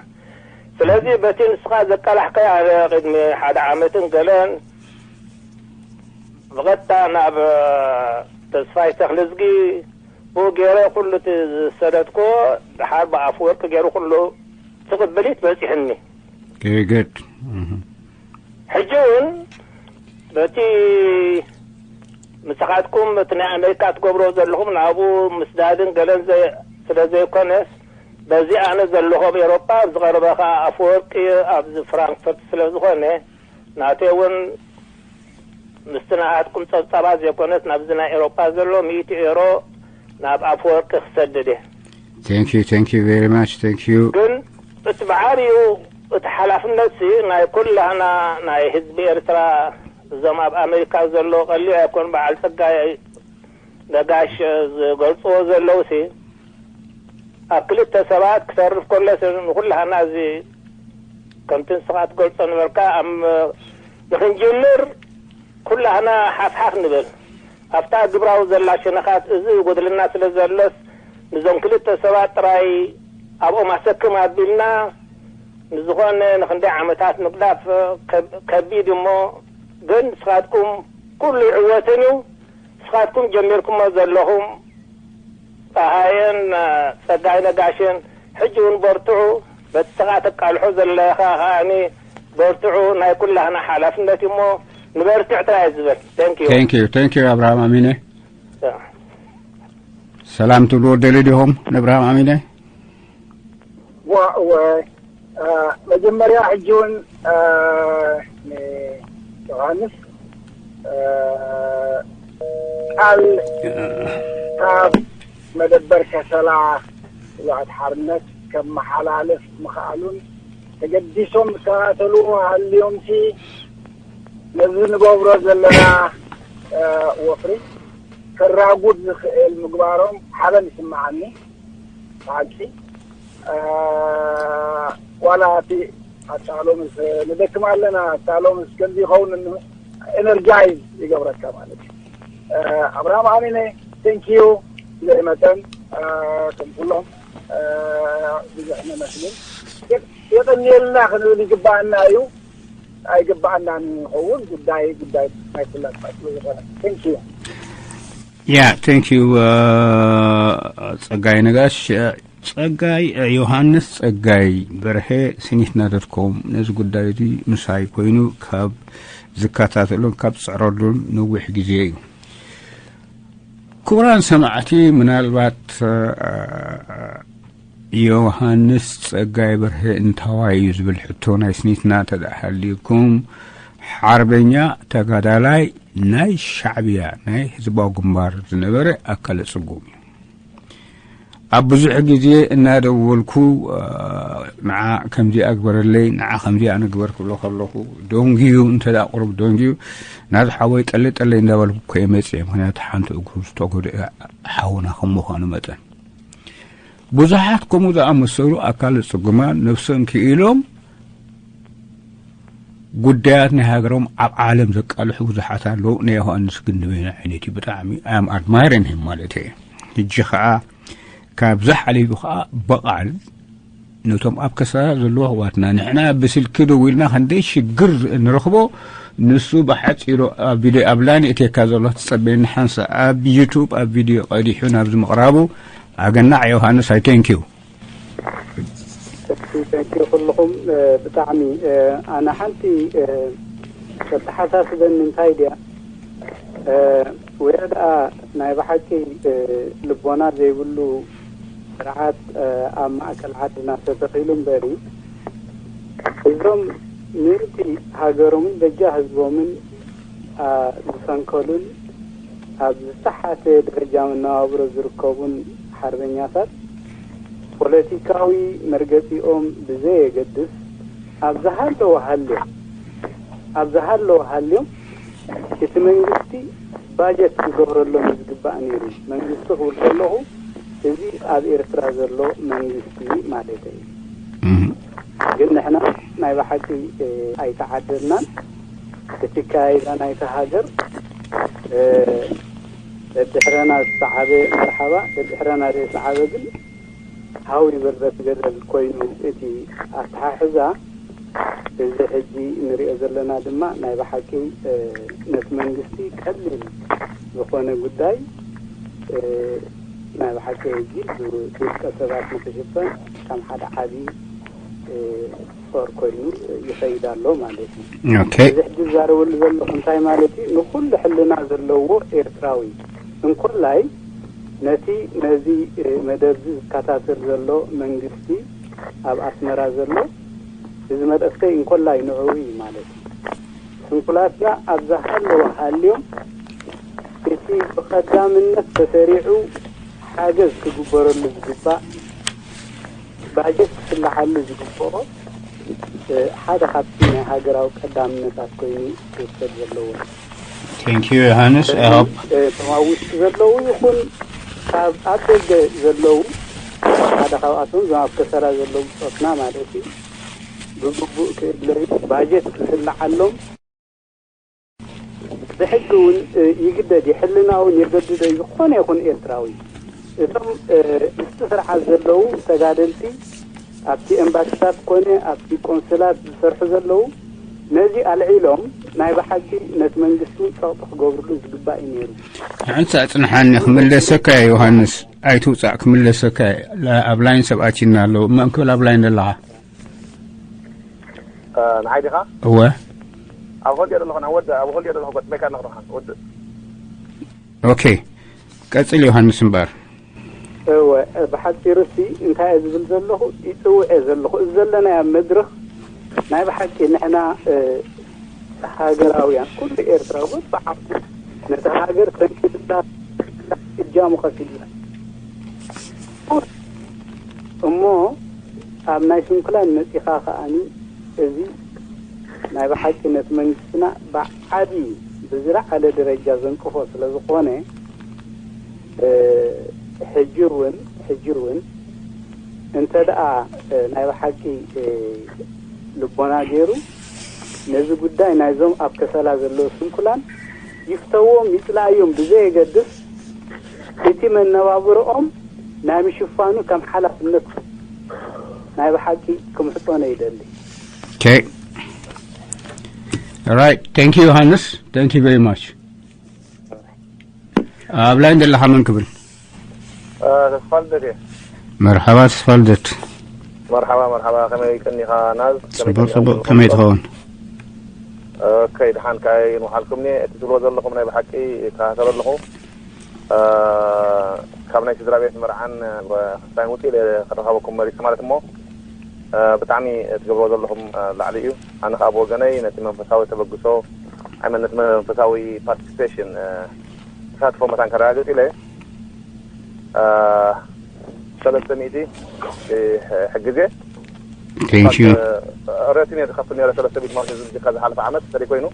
ስለዚ በቲ ንስኻ ዘቃላሕካዮ ኣነ ቅድሚ ሓደ ዓመትን ገለን ብቐጥታ ናብ ተስፋይ ተኽለዝጊ ብኡ ገይረ ኩሉ እቲ ዝሰደድክዎ ድሓር ብኣፍወርቂ ገይሩ ኩሉ ትቕብሊት በጺሕኒ። Very good. እህ። ሕጂ እውን በቲ ምሳኻትኩም እቲ ናይ ኣሜሪካ ትገብሮ ዘለኹም ናብኡ ምስዳድን ገለን ዘ-፣ ስለ ዘይኮነስ በዚ ኣነ ዘለኹ ኣብ ኤሮጳ ኣብ ዝቐረበ ኸኣ ኣፍወርቂ ኣብዚ ፍራንክፈርት ስለ ዝኾነ ናተይ እውን ምስቲ ናትኩም ጸብጻባት ዘይኮነስ ናብዚ ናይ ኤሮጳ ዘሎ ሚእቲ ኤሮ ናብ ኣፍወርቂ ክሰድድ እየ። Thank you, thank you very much, thank you. ግን እቲ ብዓብዩ እቲ ሓላፍነትሲ ናይ ኩላህና ናይ ህዝቢ ኤርትራ፣ እዞም ኣብ ኣሜሪካ ዘሎ ቀሊል ኣይኮን፣ በዓል ጸጋይ ነጋሽ ዝገልጽዎ ዘለውሲ ኣብ ክልተ ሰባት ክተርፍ ከሎስ ንኩላህና እዚ ከምቲ ንስኻ ትገልጾ ነበርካ ኣብ ንኽንጅምር ኩላህና ሓፍሓፍ ንበል። ኣብታ ግብራዊ ዘላ ሸነኻት እዚ ይጎድለና ስለ ዘሎስ ንዞም ክልተ ሰባት ጥራይ ኣብኦም ኣሰክም ኣቢልና ንዝኾነ ንኽንደይ ዓመታት ምግዳፍ ከብ-፣ ከቢድ እሞ ግን ንስኻትኩም ኩሉ ይዕወትን እዩ። ንስኻትኩም ጀሚርኩሞ ዘለኹም ጸሃየን፣ ጸጋይ ነጋሽን፣ ሕጂ እውን በርትዑ። በቲ ስኻ ተቃልሖ ዘለኻ ከኣኒ በርትዑ። ናይ ኩላህና ሓላፍነት እዩ እሞ ንበርትዕ ጥራይ ዝብል። Thank you። Thank you፣ thank you ኣብርሃም ኣሚነ። ያ። ሰላም ትብልዎ ደሊ ዲኹም ንእብርሃም ኣሚነ? ዋ፣ እወ። እ፣ መጀመርያ ሕጂ እውን፣ እ፣ ንዮሃንስ፣ እ፣ ቃል ካብ መደበር ከሰላ ስውኣት ሓርነት ከመሓላልፍ ምኽኣሉን ተገዲሶም ዝከታተሉ ሃልዮምሲ ነዚ ንገብሮ ዘለና፣ እ፣ ወፍሪ ከራጉድ ዝኽእል ምግባሮም ሓበን ይስምዓኒ። ብሓቂ፣ እ፣ ዋላ እቲ ኣታ ሎምስ ንደክም ኣለና፣ ኣታ ሎምስ ከምዚ ይኸውን፣ ኤነርጃይዝ ይገብረካ ማለት እዩ። እ፣ ኣብርሃም ኣሚነ፣ ቴንክ ዩ። ብዘይ መጠን፣ እ፣ ከም ኩሎም፣ እ፣ ብዙሕ ንመስልን የቐንየልና ክንብል ይግባኣና እዩ። ኣይግባኣናን ይኸውን። ጉዳይ፣ ጉዳይ ናይ ኩላትና ስለ ዝኾነ። ቴንክ ዩ። ያ፣ ቴንክ ዩ፣ እ፣ ጸጋይ ነጋሽ። እ፣ ጸጋይ፣ ዮሃንስ ጸጋይ በርሀ፣ ሲኒትና ዶት ኮም፣ ነዚ ጉዳይ እዚ ምሳይ ኮይኑ ካብ ዝከታተሉን ካብ ዝጽዕረሉን ነዊሕ ግዜ እዩ። ክቡራን ሰማዕቲ፣ ምናልባት፣ እ፣ ዮሃንስ ጸጋይ በርሀ እንታዋይ እዩ ዝብል ሕቶ ናይ ስኒትና ተደኣ ሃልዩኩም፣ ሓርበኛ ተጋዳላይ ናይ ሻዕብያ ናይ ህዝባዊ ግንባር ዝነበረ ኣካለ ጽጉም እዩ። ኣብ ብዙሕ ግዜ እናደወልኩ፣ እ፣ ንዓ ከምዚ ኣግበረለይ፣ ንዓ ከምዚ ኣነግበር ክብሎ ከለኹ፣ ደንግዩ፣ እንተ ደኣ ቁሩብ ደንግዩ፣ ናዚ ሓወይ ጠለ ጠለ እንዳበልኩ እኮ እየ መጽየ። ምኽንያቱ ሓንቲ እግሩ ዝተጎድአ ሓውና ከም ምዃኑ መጠን። ብዙሓት ከምኡ ዝኣመሰሉ ኣካለ ጽጉማን ነብሶም ክኢሎም ጉዳያት ናይ ሃገሮም ኣብ ዓለም ዘቃልሑ ብዙሓት ኣለዉ። ናይ ዮሃንስ ግን ንበይኑ ዓይነት እዩ። ብጣዕሚ I am admiring him ማለት እየ። ሕጂ ኸዓ ካብዚ ሓሊፉ ኸዓ ብቓል ነቶም ኣብ ከሰላ ዘለዉ ኣሕዋትና ንሕና ብስልኪ ደዊልና ክንደይ ሽግር ንረኽቦ፣ ንሱ ብሓጺሩ ኣብ ቪድዮ ኣብ ላይን እትየካ ዘሎ ትጸበየኒ ሓንሳ ኣብ ዩቱብ ኣብ ቪድዮ ቀዲሑ ናብዚ ምቕራቡ ኣገናዕ ዮሃንስ፣ I thank you። እሺ፣ thank you ኩልኹም፣ እ፣ ብጣዕሚ፣ እ፣ ኣነ ሓንቲ፣ እ፣ ተተሓሳስበኒ እንታይ ድያ፣ እ፣ ወረ ደኣ ናይ ብሓቂ፣ እ፣ ልቦና ዘይብሉ ስርዓት፣ እ፣ ኣብ ማእከል ዓድና ተተኺሉ እምበሪ፣ እዞም ምእንቲ ሃገሮምን በጃ ህዝቦምን፣ እ፣ ዝሰንከሉን ኣብ ዝተሓተ ደረጃ መነባብሮ ዝርከቡን ሓርበኛታት፣ ፖለቲካዊ መርገጺኦም ብዘየገድስ፣ ኣብ ዝሃለወ ሃልዮም፣ ኣብ ዝሃለወ ሃልዮም፣ እቲ መንግስቲ ባጀት ክገብረሎም እዩ ዝግባእ ነይሩ። መንግስቲ ክብል ከለኹ፣ እዚ ኣብ ኤርትራ ዘሎ መንግስቲ ማለተይ እዩ። ግን ንሕና ናይ ብሓቂ፣ እ፣ ኣይተዓደልናን። እቲ ኣካያይዳ ናይታ ሃገር፣ እ፣ ደድሕረና ዝሰዓበ መርሓባ፣ ደድሕረና ዘይሰዓበ ግን ሃው ይበል በቲ ገደል ኮይኑ እቲ ኣተሓሕዛ። እዚ ሕጂ ንሪኦ ዘለና ድማ ናይ ብሓቂ፣ እ፣ ነቲ መንግስቲ ቀሊል ዝኾነ ጉዳይ፣ እ፣ ናይ ብሓቂ ሕጂ ብውልቀ ሰባት ንክሽፈን ከም ሓደ ዓቢ፣ እ፣ ጾር ኮይኑ ይኸይድ ኣሎ ማለት እዩ። ኦኬ። እዚ ሕጂ ዝዛረበሉ ዘለኹ እንታይ ማለት እዩ? ንኹሉ ሕልና ዘለዎ ኤርትራዊ እንኮላይ ነቲ ነዚ፣ እ፣ መደብ እዚ ዝከታተል ዘሎ መንግስቲ ኣብ ኣስመራ ዘሎ እዚ መልእኽተይ እንኮላይ ንዕኡ እዩ ማለት እዩ። ስንኩላትና ኣብ ዝሃለወ ሃልዮም እቲ ብቐዳምነት ተሰሪዑ ሓገዝ ክግበረሉ ዝግባእ ባጀት ክስልዓሉ ዝግብኦ፣ እ፣ ሓደ ካብቲ ናይ ሃገራዊ ቀዳምነታት ኮይኑ ክውሰድ ዘለዎ። Thank you ዮሃንስ። I hope እ፣ እቶም ኣብ ውሽጢ ዘለዉ ይኹን ካብ ኣብ ደገ ዘለዉ፣ ሓደ ካብኣቶም እዞም ኣብ ከሰላ ዘለዉ ብጾትና ማለት እዩ፣ ብግቡእ ክእለዩ፣ ባጀት ክስልዓሎም ብሕጊ እውን፣ እ፣ ይግደድ እዩ፣ ሕልና እውን የገድዶ እዩ ዝኾነ ይኹን ኤርትራዊ። እቶም፣ እ፣ ምስቲ ስርዓት ዘለዉ ተጋደልቲ ኣብቲ ኤምባሲታት ኮነ ኣብቲ ቆንስላት ዝሰርሑ ዘለዉ ነዚ ኣልዒሎም ናይ ብሓቂ ነቲ መንግስቲ እውን ጸቕጢ ክገብርሉ ዝግባእ እዩ ነይሩ። ንዕንሳ ጽንሓኒ ክምለሰካ እየ ዮሃንስ፣ ኣይትውጻእ ክምለሰካ እየ። ላ-፣ ኣብ ላይን ሰብ ኣቲና ኣለዉ። መን ክብል ኣብ ላይን ዘለኻ? ንዓይ ዲኻ? እወ። ኣብ ሆልዮ ዘለኹ ናብ ወዲ ኣብ ሆልዮ ዘለኹ ገጥመካ ኣለኹ ንኻ ወዲ ኦኬ። ቀጽል ዮሃንስ እምበር። እወ፣ ብሓጺሩ ሲ እንታይ እየ ዝብል ዘለኹ፣ ይጽውዕ እየ ዘለኹ። እዚ ዘለናዮ መድረኽ ናይ ብሓቂ ንሕና፣ እ፣ ሃገራውያን፣ ኩሉ ኤርትራዊ በብዓቕሙ ነታ ሃገር ሰንኪሉላ እጃሙ ከፊሉላ። እሞ ኣብ ናይ ስንኩላን መጺኻ ከኣኒ እዚ ናይ ብሓቂ ነቲ መንግስትና ብዓቢ ብዝለዓለ ደረጃ ዘንቅፎ ስለ ዝኾነ፣ እ፣ ሕጂ እውን፣ ሕጂ እውን እንተ ደኣ፣ እ፣ ናይ ብሓቂ፣ እ፣ ልቦና ገይሩ ነዚ ጉዳይ ናይዞም ኣብ ከሰላ ዘለዉ ስንኩላን ይፍተዎም ይጽላእዮም ብዘየገድስ፣ እቲ መነባብሮኦም ናይ ምሽፋኑ ከም ሓላፍነት ናይ ብሓቂ ክምሕጾ እየ ይደሊ። Okay. All right. Thank you ዮሃንስ. Thank you very much. ኣብ ላይን ዘለኻ መን ክብል? ተስፋ ልደት እየ። መርሓባ ተስፋልደት። መርሓባ መርሓባ፣ ከመይ ቀኒኻ ናዝ? ከመይ ጽቡቅ ቀኒኻ ጽቡቅ። ኩሉ ከመይ ሰላም? ትኸውን? ኦኬ፣ ድሓን ከኣ ይንውሓልኩም። እየ እቲ ትብሎ ዘለኹም ናይ ብሓቂ ይከታተሎ ኣለኹ። እ፣ ካብ ናይ ስድራ ቤት መርዓን፣ እ፣ ክስታይን ውፅእ ኢለ ክረኸበኩም መሪፀ ማለት እሞ፣ እ፣ ብጣዕሚ ትገብሮ ዘለኹም፣ እ፣ ላዕሊ እዩ። ኣነ ከዓ ብወገነይ ነቲ መንፈሳዊ ተበግሶ፣ ኣይ፣ ነቲ መንፈሳዊ ፓርቲሲፔሽን፣ እ፣ ተሳትፎ መታን ከረጋግፅ ኢለ፣ እ፣ ሰለስተ ሚእቲ፣ እ፣ ሕግዜ Thank you. ረቲ ነየ ዝኸፍል ነረ ሰለስተ ሚእቲ ማለት እዩ። ዝካ ዝሓለፈ ዓመት ሰሪ ኮይኑ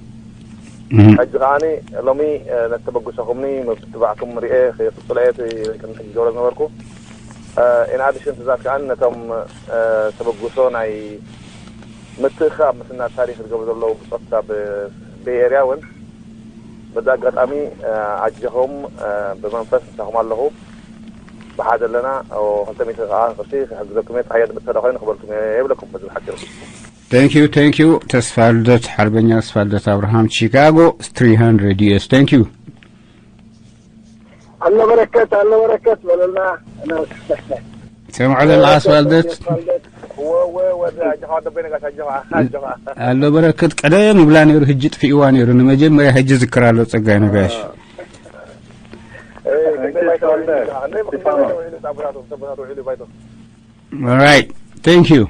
እህ፣ ሕጂ ከዓኒ ሎሚ፣ እ፣ ነቲ ተበግሶኹምኒ ምትባዕኩም ርኤ ክቕጽሎ እየ እቲ ቅድሚ ሕጂ ገብረ ዝነበርኩ። እ፣ in addition to that ከዓኒ ነቶም፣ እ፣ ተበግሶ ናይ ምትእኽኻብ ምስና ታሪኽ ዝገብሩ ዘለዉ ብጾት ኣብ ቤይ ኤርያ እውን በዚ ኣጋጣሚ፣ እ፣ ኣጆኹም፣ እ፣ ብመንፈስ ምሳኹም ኣለኹ። ብሓደ ኣለና። ኦ፣ ክልተ ሚእቲ ከኣ ቅርሺ ክሕግዘኩም እየ። ጸሓየ ድምጽ ተደኾይኑ ክበልኩም እየ ይብለኩም በዚ ብሓጺሩ። Thank you, thank you. ተስፋልደት፣ ሓርበኛ ተስፋልደት ኣብርሃም፣ ቺካጎ፣ three hundred US. Thank you. ኣሎ በረከት፣ ኣሎ በረከት በለልና። ሰምዖ ዘለኻ ተስፋልደት? ወ-፣ ወ-፣ ወደ ኣጆኻ ወደ በይነ ጋሽ ኣጆኻ፣ ኣጆኻ። ኣሎ በረከት ቀደም ይብላ ነይሩ፣ ሕጂ ጥፊእዋ ነይሩ። ንመጀመርያ ሕጂ ዝክር ኣሎ ጸጋይ ነጋሽ። እ፣ ክንደይ ባይቶ ውዒሉ፣ ክንደይ፣ ክንደይ ባይቶ ውዒሉ፣ ኣቦታቱ፣ ኣቦታቱ ውዒሉ ባይቶ። All right. Thank you.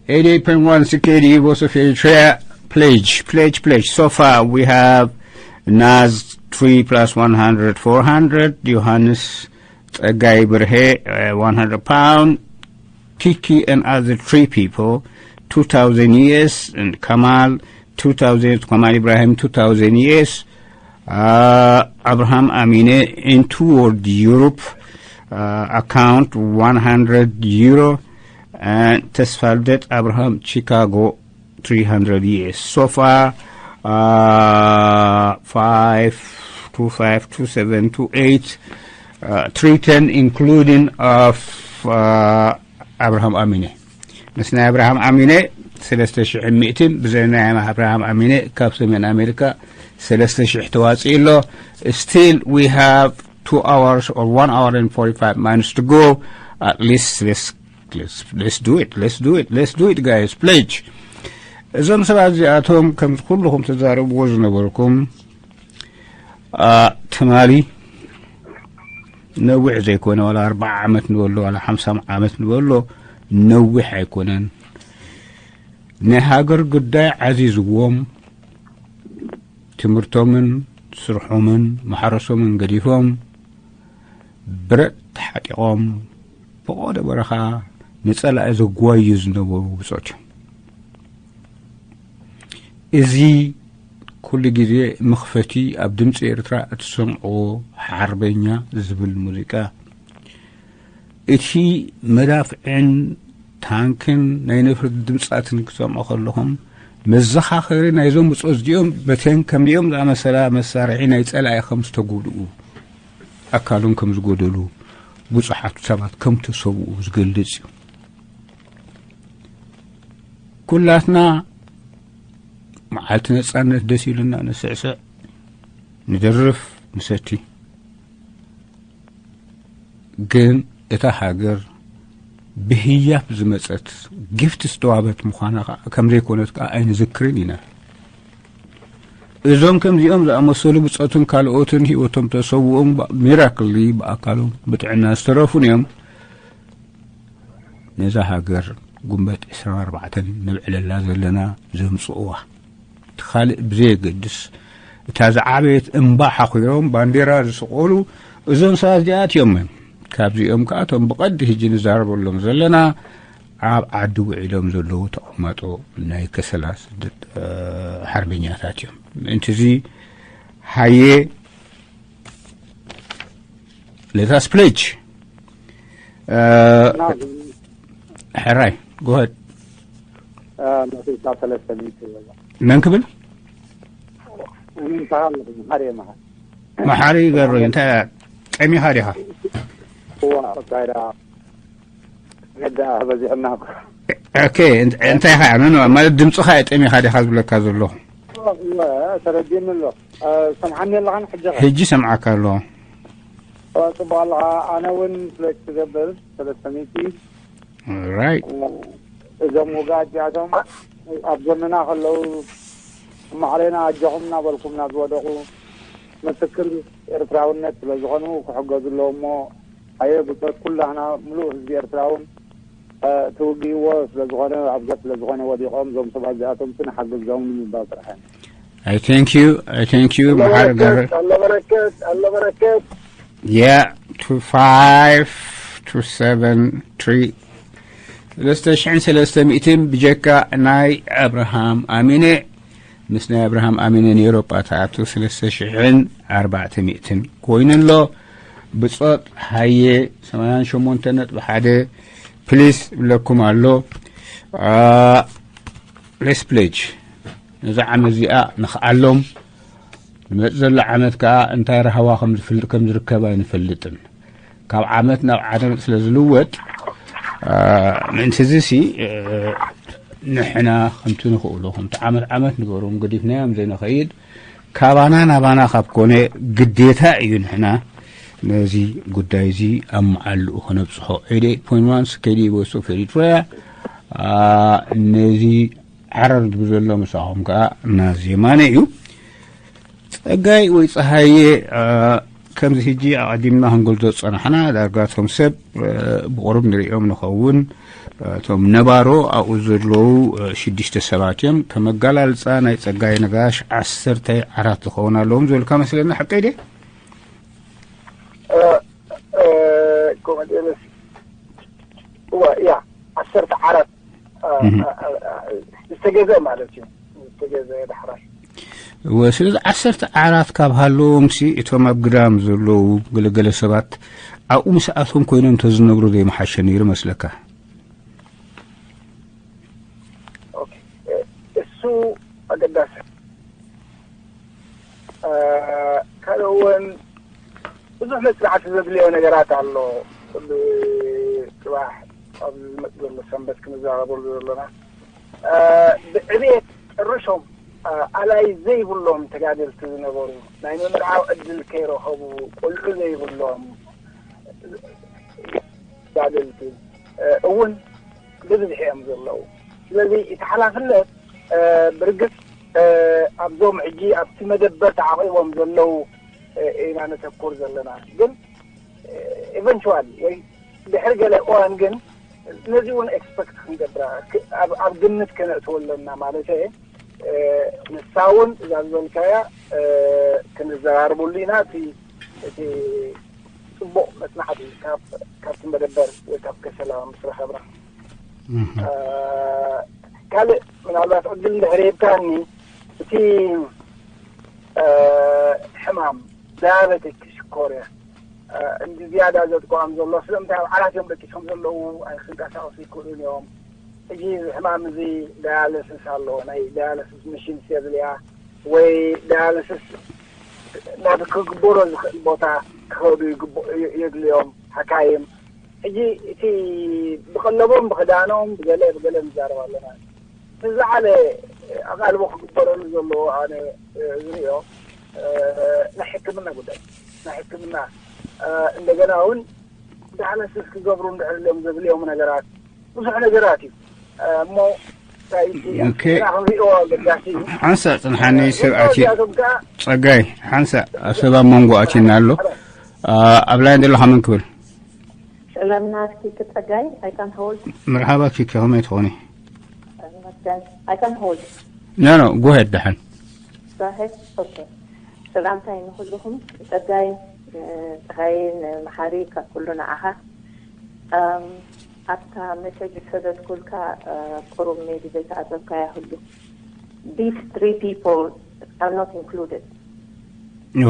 eighty-eight point one C K D U Voice of Eritrea. Pledge, pledge, pledge. So far, we have Naz three plus one hundred, four hundred. Johannes Tsegai Berhe, uh, one hundred pound. Kiki and other three people, two thousand years. And Kamal, two thousand. Kamal Ibrahim, two thousand years. Uh, Abraham Amine in toward Europe, uh, account one hundred euro, and Tesfaldet Abraham Chicago three hundred years. So far, uh, five, two five, two seven, two eight, uh, three ten, including of, uh, Abraham Amine. ምስ ናይ ኣብርሃም ኣሚነ ሰለስተ ሽሕን ሚእትን፣ ብዘይ ናይ ኣብርሃም ኣሚነ ካብ ሰሜን ኣሜሪካ ሰለስተ ሽሕ ተዋፂኡ ኣሎ። Still, we have two hours or one hour and forty-five minutes to go. At least, let's, let's, let's do it, let's do it, let's do it, guys, pledge. እዞም ሰባት እዚኣቶም ከም ኩልኹም ተዛረብዎ ዝነበርኩም፣ አ፣ ትማሊ ነዊሕ ዘይኮነ፣ ዋላ ኣርብዓ ዓመት ንበሎ፣ ዋላ ሓምሳ ዓመት ንበሎ፣ ነዊሕ ኣይኮነን። ናይ ሃገር ጉዳይ ዓዚዝዎም፣ ትምህርቶምን ስርሖምን ማሕረሶምን ገዲፎም፣ ብረት ተሓጢቖም፣ ፈቖዶ በረኻ ንጸላኢ ዘጓዩ ዝነበሩ ብጾት እዮም። እዚ ኩሉ ግዜ መኽፈቲ ኣብ ድምፂ ኤርትራ እትሰምዕዎ ሓርበኛ ዝብል ሙዚቃ፣ እቲ መዳፍዕን ታንክን ናይ ነፍሪ ድምፃትን ክሰምዖ ከለኹም፣ መዘኻኸሪ ናይዞም ብጾት እዚኦም በተን ከምዚኦም ዝኣመሰላ መሳርሒ ናይ ጸላኢ ከም ዝተጎድኡ፣ ኣካሎም ከም ዝጎደሉ፣ ብዙሓት ሰባት ከም ተሰውኡ ዝገልጽ እዩ። ኩላትና መዓልቲ ነጻነት ደስ ኢሉና ንስዕስዕ፣ ንደርፍ፣ ንሰቲ። ግን እታ ሃገር ብህያብ ዝመጸት፣ ጊፍት ዝተዋህበት ምዃና ከኣ፣ ከም ዘይኮነት ከኣ ኣይንዝክርን ኢና። እዞም ከምዚኦም ዝኣመሰሉ ብጾትን ካልኦትን ህይወቶም ተሰውኦም፣ ሚራክሊ ብኣካሎም ብጥዕና ዝተረፉን እዮም። ነዛ ሃገር ጉንበት ዕስራን ኣርባዕተን ነብዕለላ ዘለና ዘምጽእዋ፣ እቲ ካልእ ብዘየገድስ፣ እታ ዝዓበየት እምባ ሓኺሮም ባንዴራ ዝስቐሉ እዞም ሰባት እዚኣት እዮም። ካብዚኦም ከኣ እቶም ብቐዲ ሕጂ ንዛረበሎም ዘለና ኣብ ዓዲ ውዒሎም ዘለዉ ተቐማጦ ናይ ከሰላ ስደት፣ እ፣ ሓርበኛታት እዮም። ምእንቲ እዚ ሃየ let us pledge። እ፣ ሕራይ፣ go ahead። መቶ ሰለስተ ሚእቲ ይበላ። መን ክብል? እንታይ ኣለኹ? መሓሪ መሓሪ። መሓሪ ገሮይ፣ እንታይ ጠሚኻ ዲኻ? እዋ፣ እንታይ ደኣ? ዕዳ በዚሕና እኮ። ኦኬ፣ እንት-፣ እንታይ ኢኻ? ኖ፣ ኖ፣ ማለት ድምፅኻ እዩ ጠሚኻ ዲኻ ዝብለካ ዘለኹ። እወ፣ ተረዲእኒ ኣሎ። እ፣ ሰምዓኒ ኣለኻን ሕጂ ኸ? ሕጂ ሰምዓካ ኣለኹ። ጽቡቕ ኣለኻ። ኣነ እውን ፍለች ክገብር ሰለስተ ሚእቲ። Right. እዞም ውጋት እዚኣቶም ኣብ ጎንና ከለዉ፣ ማዕሬና ኣጆኹም እናበልኩም ናብ ዝወደቑ፣ ምስክር ኤርትራውነት ስለ ዝኾኑ ክሕገዙ ኣለዎ እሞ፣ ኣየ ብጾት ኩላህና፣ ምሉእ ህዝቢ ኤርትራ እውን ትውግእዎ ስለ ዝኾነ፣ ኣብዛ ስለ ዝኾነ ወዲቖም፣ እዞም ሰባት እዚኣቶም ንሓግዞም ንምባል ጥራሕ። I thank you. I thank you. መሓሪ ገብረ። ኣለበረከት ኣለበረከት። Yeah, two five two seven three. ሰለስተ ሽሕን ሰለስተ ሚእትን ብጀካ ናይ ኣብርሃም ኣሚነ፣ ምስ ናይ ኣብርሃም ኣሚነ ንኤውሮጳ ተኣቱ ሰለስተ ሽሕን ኣርባዕተ ሚእትን ኮይኑ ኣሎ። ብጾት ሃየ ሰማንያን ሸሞንተ ነጥቢ ሓደ ፕሊስ ብለኩም ኣሎ። ፕሊስ ፕሌጅ ነዚ ዓመት እዚኣ ንኽኣሎም፣ ንመጽእ ዘሎ ዓመት ከኣ እንታይ ረሃዋ ከም ዝፍል- ከም ዝርከብ ኣይንፈልጥን። ካብ ዓመት ናብ ዓመት ስለ ዝልወጥ፣ ምእንቲ እዚ ሲ ንሕና ከምቲ ንኽእሉ ከምቲ ዓመት ዓመት ንገሮም ገዲፍናዮም ዘይንኸይድ፣ ካባና ናባና ካብ ኮነ ግዴታ እዩ ንሕና ነዚ ጉዳይ እዚ ኣብ መዓልኡ ክነብጽሖ። ኤይት ኤይት ፖይንት ዋን ስኬዲ ቮይስ ኦፍ ኤሪትሪያ ነዚ ዓረር ዝብል ዘሎ ምሳኹም ከኣ ናዚ የማነ እዩ። ጸጋይ ወይ ጸሃየ፣ ከምዚ ሕጂ ኣቐዲምና ክንገልጾ ዝጸናሕና፣ ዳርጋ እቶም ሰብ ብቑሩብ ንርእዮም ንኸውን። እቶም ነባሮ ኣብኡ ዘለዉ ሽዱሽተ ሰባት እዮም። ከም ኣገላልጻ ናይ ጸጋይ ነጋሽ ዓሰርተ ኣራት ዝኸውን ኣለዎም ዝበልካ መስለኒ፣ ሓቀይ ድየ? ኮመዴንስ እዋ እያ ዓሰርተ ዓራት ዝተገዘ ማለት እዩ። ዝተገዘ ዳሕራይ ወ ስለዚ ዓሰርተ ዓራት ካብ ሃለዎም ሲ እቶም ኣብ ግዳም ዘለዉ ገለገለ ሰባት ኣብኡ ምስ ኣቶም ኮይኖም እንተዝነብሩ ዘይምሓሸ ነይሩ መስለካ? እሱ ኣገዳሲ። ካልእ እውን ብዙሕ መፅናዕቲ ዘድልዮ ነገራት ኣሎ። ኩሉ ፅባሕ ኣብዚ ዝመፅ ዘሎ ሰንበት ክንዛረበሉ ዘሎና ብዕቤት ጨርሾም ኣላይ ዘይብሎም ተጋደልቲ ዝነበሩ፣ ናይ ምምርዓው ዕድል ከይረኸቡ፣ ቆልዑ ዘይብሎም ተጋደልቲ እውን ብብዝሒ እዮም ዘለዉ። ስለዚ እቲ ሓላፍነት ብርግፅ ኣብዞም ሕጂ ኣብቲ መደበር ተዓቂቦም ዘለዉ ኢና ነተኩር ዘለና። ግን ኢቨንቹዋሊ ወይ ድሕሪ ገለ እዋን ግን ነዚ እውን ኤክስፐክት ክንገብራ ኣብ ግምት ከነእትወ ኣለና ማለት እየ። ንሳ እውን እዛ ዝበልካያ ክንዘራርበሉ ኢና። እቲ እቲ ፅቡቕ መፅናዕቲ ካብቲ መደበር ወይ ካብ ከሰላ ምስ ረኸብና ካልእ ምናልባት ዕድል እንድሕር ሂብካኒ እቲ ሕማም ዳያበቲክ ሽኮርያ እንዲ ዝያዳ ዘጥቆዖም ዘሎ ስለምንታይ ኣብ ዓራት እዮም ደቂሶም ዘለዉ ኣይክንቀሳቀሱ ይክእሉን እዮም። እዚ ሕማም እዚ ዳያለስስ ኣሎ ናይ ዳያለስስ ምሽን የድልያ ወይ ዳያለስስ ናብ ክግበሮ ዝኽእል ቦታ ክኸዱ የድልዮም ሓካይም። ሕጂ እቲ ብቀለቦም ብክዳኖም ብገለ ብገለ ንዛረብ ኣለና። እቲ ዝለዓለ ኣቓልቦ ክግበረሉ ዘለዎ ኣነ ዝሪኦ ናይ ሕክምና ጉዳይ ናይ ሕክምና እንደገና እውን ዳያለስስ ክገብሩ እንድሕር ኢሎም ዘድልዮም ነገራት ብዙሕ ነገራት እዩ እሞ ሓንሳእ ጽንሓኒ ሰብ ኣቲ ጸጋይ ሓንሳእ ኣብ ሰብ ኣብ መንጎ ኣቲና ኣሎ። ኣብ ላይን ዘለኻ መን ክብል? ሰላም ናትኪ ክጸጋይ ኣይካን ሆልድ መርሓባ ኪኪ ከመይ ትኾኒ? ኣይካን ሆልድ ኖ ኖ ጎሄድ ደሓን ራሄት ኦኬ። ሰላምታይ ንኹልኹም ጸጋይ ጸጋይ ንመሓሪ ካብ ኩሉ ንዓኻ ኣብታ መሰጅ ዝሰደድኩልካ ቁሩብ ሜቢ ዘይተኣዘብካያ ህሉ these three people are not included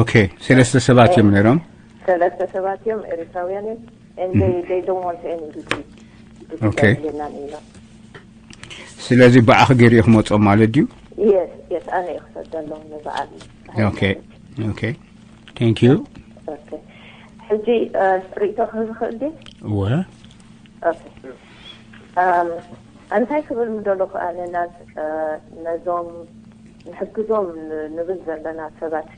okay ሰለስተ ሰባት እዮም ነይሮም ሰለስተ ሰባት እዮም ኤሪትራውያን እዮም and they, they don't want any degree Okay. የለን ኢሎም ስለዚ ብኣኽ ገይሩ ክመፆም ማለት ድዩ yes yes ኣነ እየ ክሰደሎም ንበዓል okay okay thank you okay ሕጂ ርእቶ ክህብ ይኽእል ድዩ እወ Okay. Um, እንታይ ክብል ምደሎ ከኣ ነዞም ንሕግዞም ንብል ዘለና ሰባት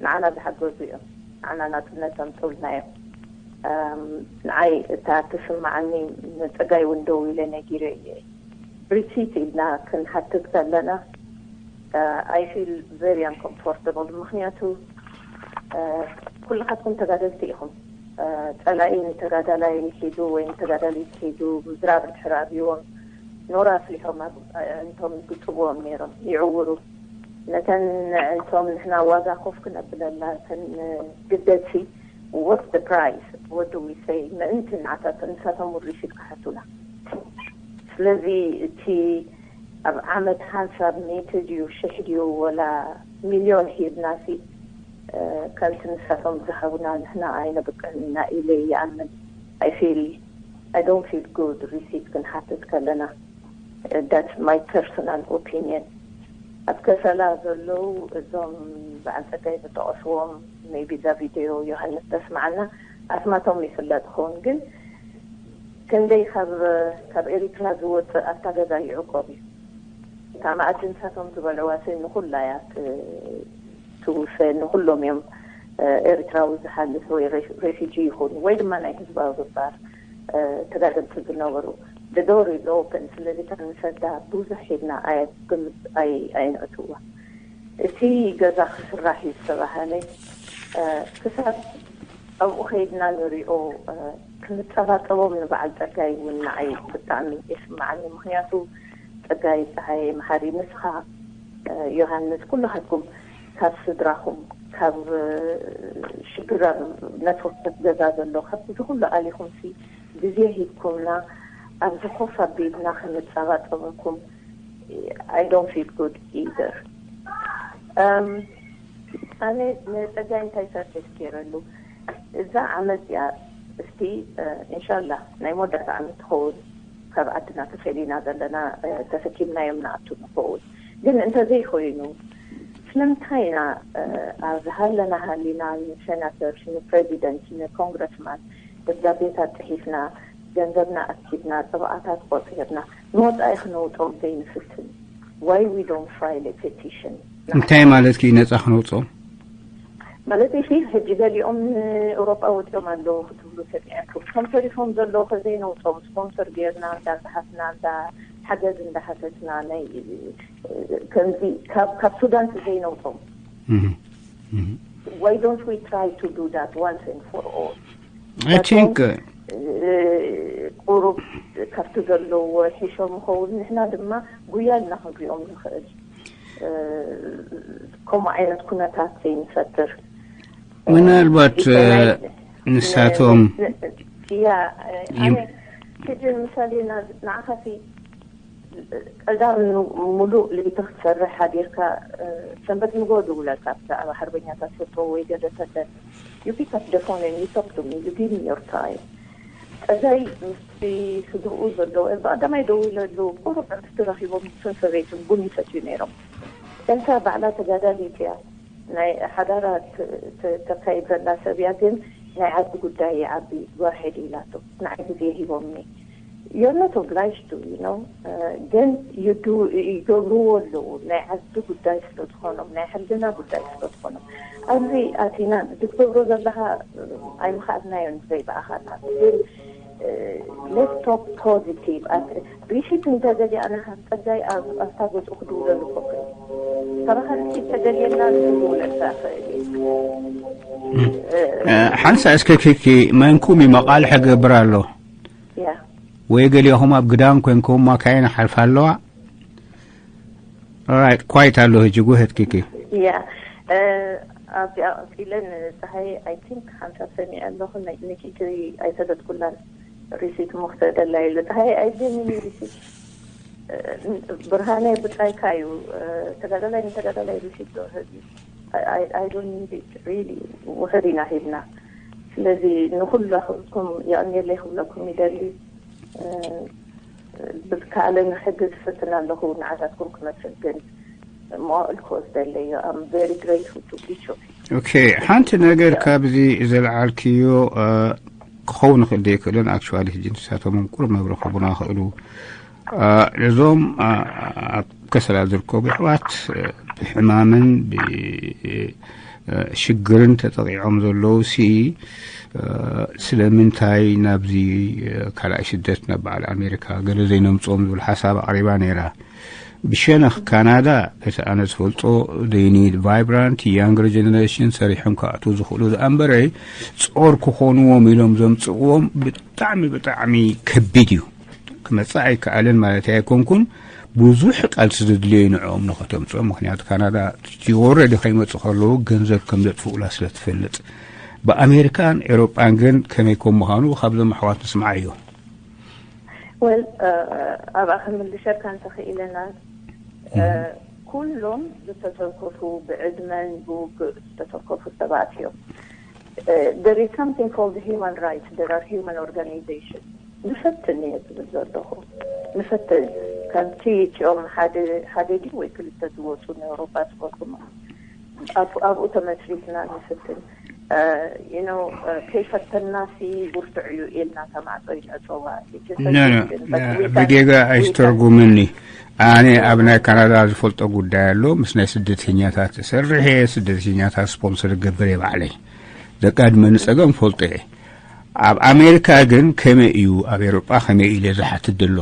ንዓና ዝሓገዙ እዮም ንዓና ናፅነት ዘምፅኡልና እዮም ንዓይ እታ ትስምዓኒ ንጸጋይ እውን ደው ኢለ ነጊረ እየ። ሪሲት ኢልና ክንሓትት ከለና I feel very uncomfortable። ምኽንያቱ ኩልኻትኩም ተጋደልቲ ኢኹም። ጸላኢ ንተጋዳላይ ሒዙ ወይ ንተጋዳሊት ሒዙ ምዝራብ እንድሕር ኣብይዎም ኖራ ኣፍሊሖም ኣዕንቶም ይግጥብዎም ነይሮም ይዕውሩ። ነተን ኣዕንቶም ንሕና ዋጋ ኮፍ ክነብለላ እተን ግደሲ፣ what the price? What do we say? ምእንቲ ንዓታት ንሳቶም ውሪሽ ክሓቱና። ስለዚ እቲ ኣብ ዓመት ሓንሳብ ሚእቲ ድዩ ሽሕ ድዩ ወላ ሚልዮን ሂብናሲ ከምቲ ንሳቶም ዝሃቡና ንሕና ኣይነብቅዕን ኢና ኢለ ይኣምን። I feel I don't feel good receipt ክንሓትት ከለና። That's my personal opinion። ኣብ ከሰላ ዘለዉ እዞም በዓል ጸጋይ ዝጠቐስዎም maybe እዛ ቪድዮ ዮሃንስ ተስማዓና ኣስማቶም ይፍለጥ ኸውን ግን ክንደይ ካብ ካብ ኤሪትራ ዝወፅእ ኣብታ ገዛ ይዕቆብ እዩ። እታ መኣዲ ንሳቶም ዝበልዕዋ ሲ ንኹላ እያ ትውሰን። ንኹሎም እዮም ኤርትራዊ ዝሓልፍ ወይ ሬፊጂ ይኹን ወይ ድማ ናይ ህዝባዊ ግንባር ተጋደልቲ ዝነበሩ። The door is open። ስለዚ ካብ ንሰዳ ብዙሕ ሂብና ኣይነእትዋ። እቲ ገዛ ክስራሕ እዩ ዝተባሃለ ክሳብ ኣብኡ ከይድና ንሪኦ ክንጸባጠቦም ንበዓል ጸጋይ እውን ንዓይ ብጣዕሚ የስምዓኒ። ምኽንያቱ ጸጋይ ጸሃየ መሓሪ፣ ንስኻ ዮሃንስ፣ ኩልኻትኩም ካብ ስድራኹም ካብ ሽግር ኣብ ነፍወከፍ ገዛ ዘሎ ካብ እዚ ኩሉ ኣሊኹም ሲ ግዜ ሂብኩምና ኣብዚ ኮፍ ኣቢልና ክንጸባጠበኩም I don't feel good either። ኣነ ንጸጋይ እንታይ ሳክሪፋይስ ገይረሉ እዛ ዓመት እዚኣ እስቲ እንሻላ ናይ መወዳእታ ዓመት ትኸውን ካብ ዓድና ተፈሊና ዘለና ተሰኪምናዮም ንኣቱ ንኸውን ግን እንተዘይኮይኑ ስለምንታይ ኢና ኣብ ሃለና ሃሊና ንሴናተር ንፕሬዚደንት ንኮንግረስማን ደብዳቤታት ጽሒፍና ገንዘብና ኣኪብና ጽብኣታት ቆጺርና ንወጻኢ ክነውጦም ዘይንፍትን why we don't file a petition? እንታይ ማለት እዩ ነጻ ክነውጾም? ማለት እዚ ሕጂ ገሊኦም ንኤውሮጳ ወጺኦም ኣለዉ ክትብሉ ሰሚዐኩም። እቶም ተሪፎም ዘለዉ ከዘይነውጾም ስፖንሰር ጌርና እንዳ ዝሓትና እንዳ ሓገዝ እንዳሓተትና ናይ ከምዚ ካብ ሱዳን ከዘይነውጾም why don't we try to do that once and for all? I think ቁሩብ ካብቲ ዘለዎ ሒሾም ይኸውን። ንሕና ድማ ጉያ ኢልና ክንሪኦም ንኽእል። ከምኡ ዓይነት ኩነታት ዘይንፈጥር። ምናልባት ንሳቶም ያ ሕጂ ንምሳሌ ንዓኻሲ ቀዳም ሙሉእ ለይቲ ክትሰርሕ ሓዲርካ ሰንበት ንጎ ድውለካ ብዛዕባ ሓርበኛታት ሕቶ ወይ ገለ ተለ you pick up the phone and you talk to me, you give me your time. ጸጋይ ምስቲ ስድርኡ ዘለዎ ብቐዳማይ ደዊለሉ ቁሩብ ዕረፍቲ ረኺቦም ንሱን ሰበይቱን ቡን ይሰትዩ ነይሮም። ኤልሳ ባዕላ ተጋዳሊት እያ። ናይ ሓዳራ ተካይድ ዘላ ሰብ እያ ግን ናይ ዓዲ ጉዳይ ይዓቢ ጓርሄድ ኢላቶ ንዓይ ግዜ ሂቦምኒ። You're not obliged to you know ግን ይገብርዎ ኣለዉ ናይ ዓዲ ጉዳይ ስለ ዝኾኖም ናይ ሕልና ጉዳይ ስለ ዝኾኖም ኣብዚ ኣቲና ዝገብሮ ዘለኻ ኣይምኽኣልናዮን ዘይበኣኻና ግን let's talk positive። ሪሲት እንተደልያ ኣነ ከም ጸጋይ ኣብታ ገጹ ክድውለሉ ኮፍ ካባኻ ሪሲት ተደልየና ንክድውለልካ ይኽእል እዩ። ሓንሳ እስከ ኪኪ መንኩም ይመቓልሕ ገብር ኣሎ ያ ወይ ገሊኹም ኣብ ግዳም ኮንኩም ማካይን ሓልፋ ኣለዋ ራይት ኳይት ኣሎ ህጂ ጉህት ኪኪ ያ ኣብዚኣ ቀፂለ ንፀሃይ I think ሓንሳብ ሰሚዐ ኣለኹ ንኪኪ ኣይሰደድኩላን ሪሲት እሞ ክሰደላ ኢሉ ፀሃይ ኣይደልን ሪሲት ብርሃነ ብጻይካ እዩ ተጋዳላይ ንተጋዳላይ ሪሲት ዶ ህቢ I don't need it really ውሕድ ኢና ሂብና ስለዚ ንኩላኹም የቐንየለይ ክብለኩም ይደሊ ብዝከኣለ ንሕግዝ ዝፍትን ኣለኹ ንዓታትኩም ክመስል ግን መዋእል ክወስደለይ እዩ I'm very grateful to each of you okay ሓንቲ ነገር ካብዚ ዘልዓልክዮ ክኸውን ይኽእል ዘይክእልን actually ሕጂ ንሳቶም እውን ቁሩብ መብርሂ ክህቡና ይኽእሉ እዞም ኣብ ከሰላ ዝርከቡ ኣሕዋት ብሕማምን ሽግርን ተጠቂዖም ዘለዉ ሲ ስለምንታይ ናብዚ ካልኣይ ስደት ናብ በዓል ኣሜሪካ ገለ ዘይነምፅኦም ዝብል ሓሳብ ኣቕሪባ ነይራ። ብሸነኽ ካናዳ እቲ ኣነ ዝፈልጦ they need vibrant younger generation ሰሪሖም ክኣትዉ ዝኽእሉ ዝኣንበረ ጾር ክኾንዎም ኢሎም ዘምፅእዎም ብጣዕሚ ብጣዕሚ ከቢድ እዩ። ክመፅእ ኣይከኣልን ማለት ኣይኮንኩን። ብዙሕ ቃልሲ ዘድልዮ እዩ ንዕኦም ንኸተምፅኦም። ምክንያቱ ካናዳ ቲ ኦረዲ ከይመፁ ከለዉ ገንዘብ ከም ዘጥፍኡላ ስለ ትፈልጥ። ብኣሜሪካን ኤሮጳን ግን ከመይ ከም ምዃኑ ካብዞም ኣሕዋት ንስምዓ እዩ። ወል ኣብኣ ክምልሸካ እንተኽኢለና ኩሎም ዝተተንከፉ ብዕድመን ብውግእ ዝተተንከፉ ሰባት እዮም። There is something called human rights. There are human organizations. ንፈትን እየ ዝብል ዘለኹ። ንፈትን ከምቲ እቲኦም ሓደ ሓደ ድዩ ወይ ክልተ ዝወፁ ንኣውሮፓ ዝበልኩም ኣብኡ ተመስሪትና ንፍትን you know ከይፈተናሲ ብርቱዕ እዩ ኢልና ተማዕጾ ይነፀዋ። ብጌጋ ኣይስተርጉምኒ። ኣነ ኣብ ናይ ካናዳ ዝፈልጦ ጉዳይ ኣሎ። ምስ ናይ ስደተኛታት ሰርሕ እየ። ስደተኛታት ስፖንሰር ገብር እየ ባዕለይ። ዘጋድመኒ ጸገም ፈልጦ እየ። ኣብ ኣሜሪካ ግን ከመይ እዩ፣ ኣብ ኤውሮጳ ከመይ ኢለ ዝሓትት ዘሎ?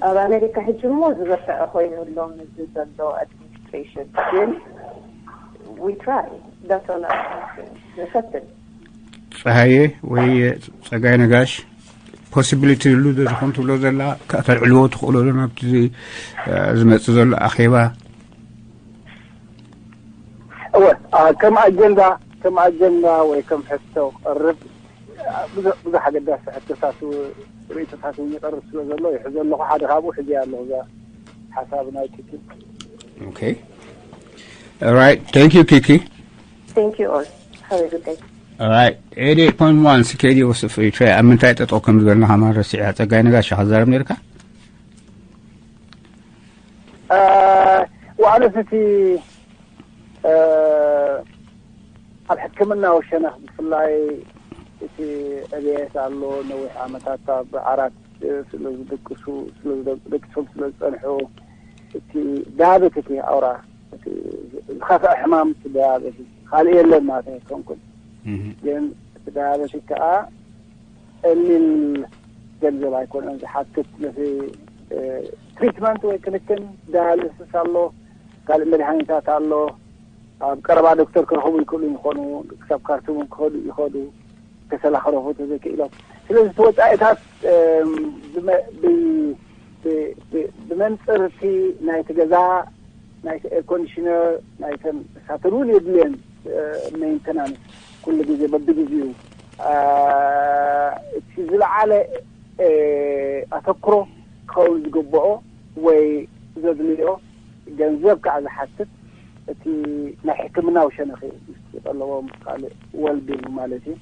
ኣብ ኣሜሪካ ሕጂ እሞ ዝበርትዐ ኮይኑ ኣሎ እዚ ዘሎ ኣድሚኒስትሬሽን ግን we try that's all I can say ንፈትን ፀሃየ ወይ ፀጋይ ነጋሽ ፖሲቢሊቲ ይህሉ ዶ ዝኾን ትብሎ ዘላ ከተልዕልዎ ትኽእሎ ዶ ናብቲ ዝመፅእ ዘሎ ኣኼባ? እወ ከም ኣጀንዳ ከም ኣጀንዳ ወይ ከም ሕቶ ክቐርብ ብዙሕ ኣገዳሲ ሕቶታት ርእቶታት እውን ይቐርብ ስለ ዘሎ ይሕዞ ኣለኹ። ሓደ ካብኡ ሕዚ ኣለኹ እዛ ሓሳብ ናይ ኪኪ። Okay. All right. Thank you, Kiki. Thank you all. Have a good day. All right. Eighty-eight point one C K D O S F H I ኣብ ምንታይ ጠጠው ከም ዝበልና ከማን ረሲዕያ። ጸጋይ ነጋሽ ክዛረብ ነርካ? ዋዕለት እቲ ኣብ ሕክምና ወሸነኽ ብፍላይ እቲ ዕብየት ኣሎ። ነዊሕ ዓመታት ኣብ ዓራት ስለ ዝድቅሱ ስለ ዝደቅሶም ስለ ዝጸንሑ እቲ ዳያቤት እቲ ኣውራ እቲ ዝኸፍአ ሕማም እቲ ዳያቤት ካልእ የለን ማለት ኣይኮንኩን። ግን እቲ ዳያቤት ከዓ ቀሊል ገንዘብ ኣይኮነን ዝሓትት። ነቲ ትሪትመንት ወይ ክንክን ዳያሊሲስ ኣሎ፣ ካልእ መድሃኒታት ኣሎ። ኣብ ቀረባ ዶክተር ክረኽቡ ይክእሉ ይኾኑ፣ ክሳብ ካርቱም ክኸዱ ይኸዱ፣ ከሰላ ክረኽቡ ተዘይክኢሎም። ስለዚ እቲ ወፃኢታት ብመንፅር እቲ ናይቲ ገዛ ናይቲ ኤር ኮንዲሽነር ናይተን እሳተን እውን የድልየን ሜንተናንስ ኩሉ ግዜ በብግዜኡ እቲ ዝለዓለ ኣተኩሮ ክኸውን ዝግብኦ ወይ ዘድልዮ ገንዘብ ከዓ ዝሓትት እቲ ናይ ሕክምናዊ ሸነኽ እዩ ምስ ጠለቦም ካልእ ወልቢንግ ማለት እዩ።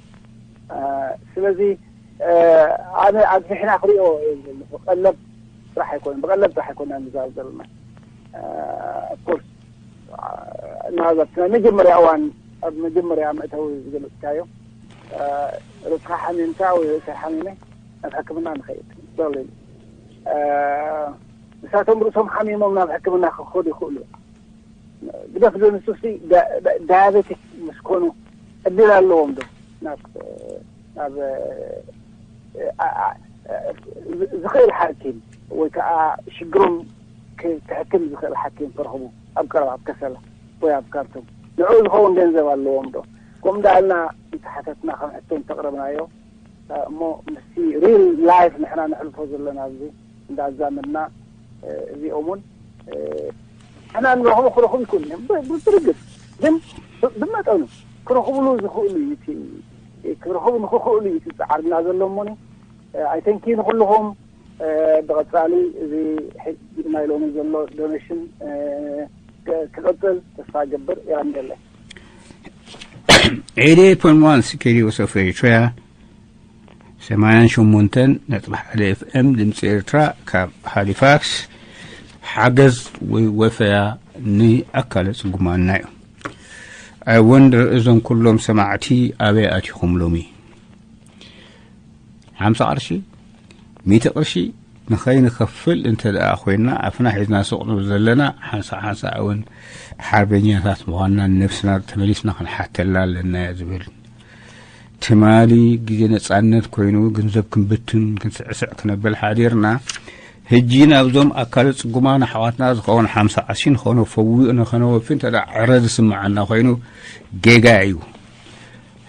ስለዚ ኣነ ኣብዚሕና ክሪኦ እየ ዘለኹ። ቀለብ ጥራሕ ኣይኮነን፣ ብቀለብ ጥራሕ ኣይኮና ንዛረብ ዘለና። ኦፍኮርስ ናብዛት ናይ መጀመርያ እዋን ኣብ መጀመርያ መእተዊ ዝገለፅካዮ ርእስኻ ሓሚምካ ወይ ርእሰይ ሓሚመ ናብ ሕክምና ንኸይድ በርሊን። ንሳቶም ርእሶም ሓሚሞም ናብ ሕክምና ክኸዱ ይኽእሉ እዮም። ግደፍ ዶ ንሱሲ ዳያቤቲክ ምስ ኮኑ ዕድል ኣለዎም ዶ ናብ ናብ ዝኽእል ሓኪም ወይ ከዓ ሽግሮም ክሕክም ዝኽእል ሓኪም ክረኽቡ ኣብ ቀረባ ኣብ ከሰላ ወይ ኣብ ካርቱም ንዕኡ ዝኸውን ገንዘብ ኣለዎም ዶ? ከምኡ እንዳበልና ምስ ሓተትና ከም ሕቶ እንተቕረብናዮ እሞ ምስቲ ሪል ላይፍ ንሕና ነሕልፎ ዘለና ኣብዚ እንዳኣዛመድና እዚኦም እውን ንሕና ንረኽቦ ክረኽቡ ይክእሉ እዮም ብርግፅ ግን ብመጠኑ ክረኽብሉ ዝኽእሉ እዩ እቲ ክረኽቡ ንክኽእሉ እዩ እቲ ፃዕርና ዘሎ እሞኒ ኣይተንኪ ንኩልኹም ብቐፃሊ እዚ ናይ ሎሚ ዘሎ ዶኔሽን ክቐፅል ተስፋ ገብር ያንደለ eighty-eight point one C K D O S F H I ሰማንያን ሸሞንተን ነጥቢ ሓደ F M ድምፂ ኤርትራ ካብ ሃሊፋክስ ሓገዝ ወይ ወፈያ ንኣካለ ፅጉማና እዩ። I wonder እዞም ኩሎም ሰማዕቲ ኣበይ ኣቲኹም ሎሚ? ሓምሳ ቅርሺ፣ ሚእቲ ቅርሺ፣ ንኸይንኸፍል እንተ ደኣ ኮይንና ኣፍና ሒዝና ስቕ ንብል ዘለና ሓንሳእ ሓንሳእ እውን ሓርበኛታት ምዃንና ንነብስና ተመሊስና ክንሓተላ ኣለና እየ ዝብል። ትማሊ ግዜ ነጻነት ኮይኑ ገንዘብ ክንብትን ክንስዕስዕ ክነብል ሓዲርና፣ ሕጂ ናብዞም ኣካለ ጽጉማን ኣሕዋትና ዝኸውን ሓምሳ ቅርሺ ንኾኖ ፈዊኡ ንኸነወፊ እንተ ደኣ ዕረ ዝስምዓና ኮይኑ ጌጋ እዩ።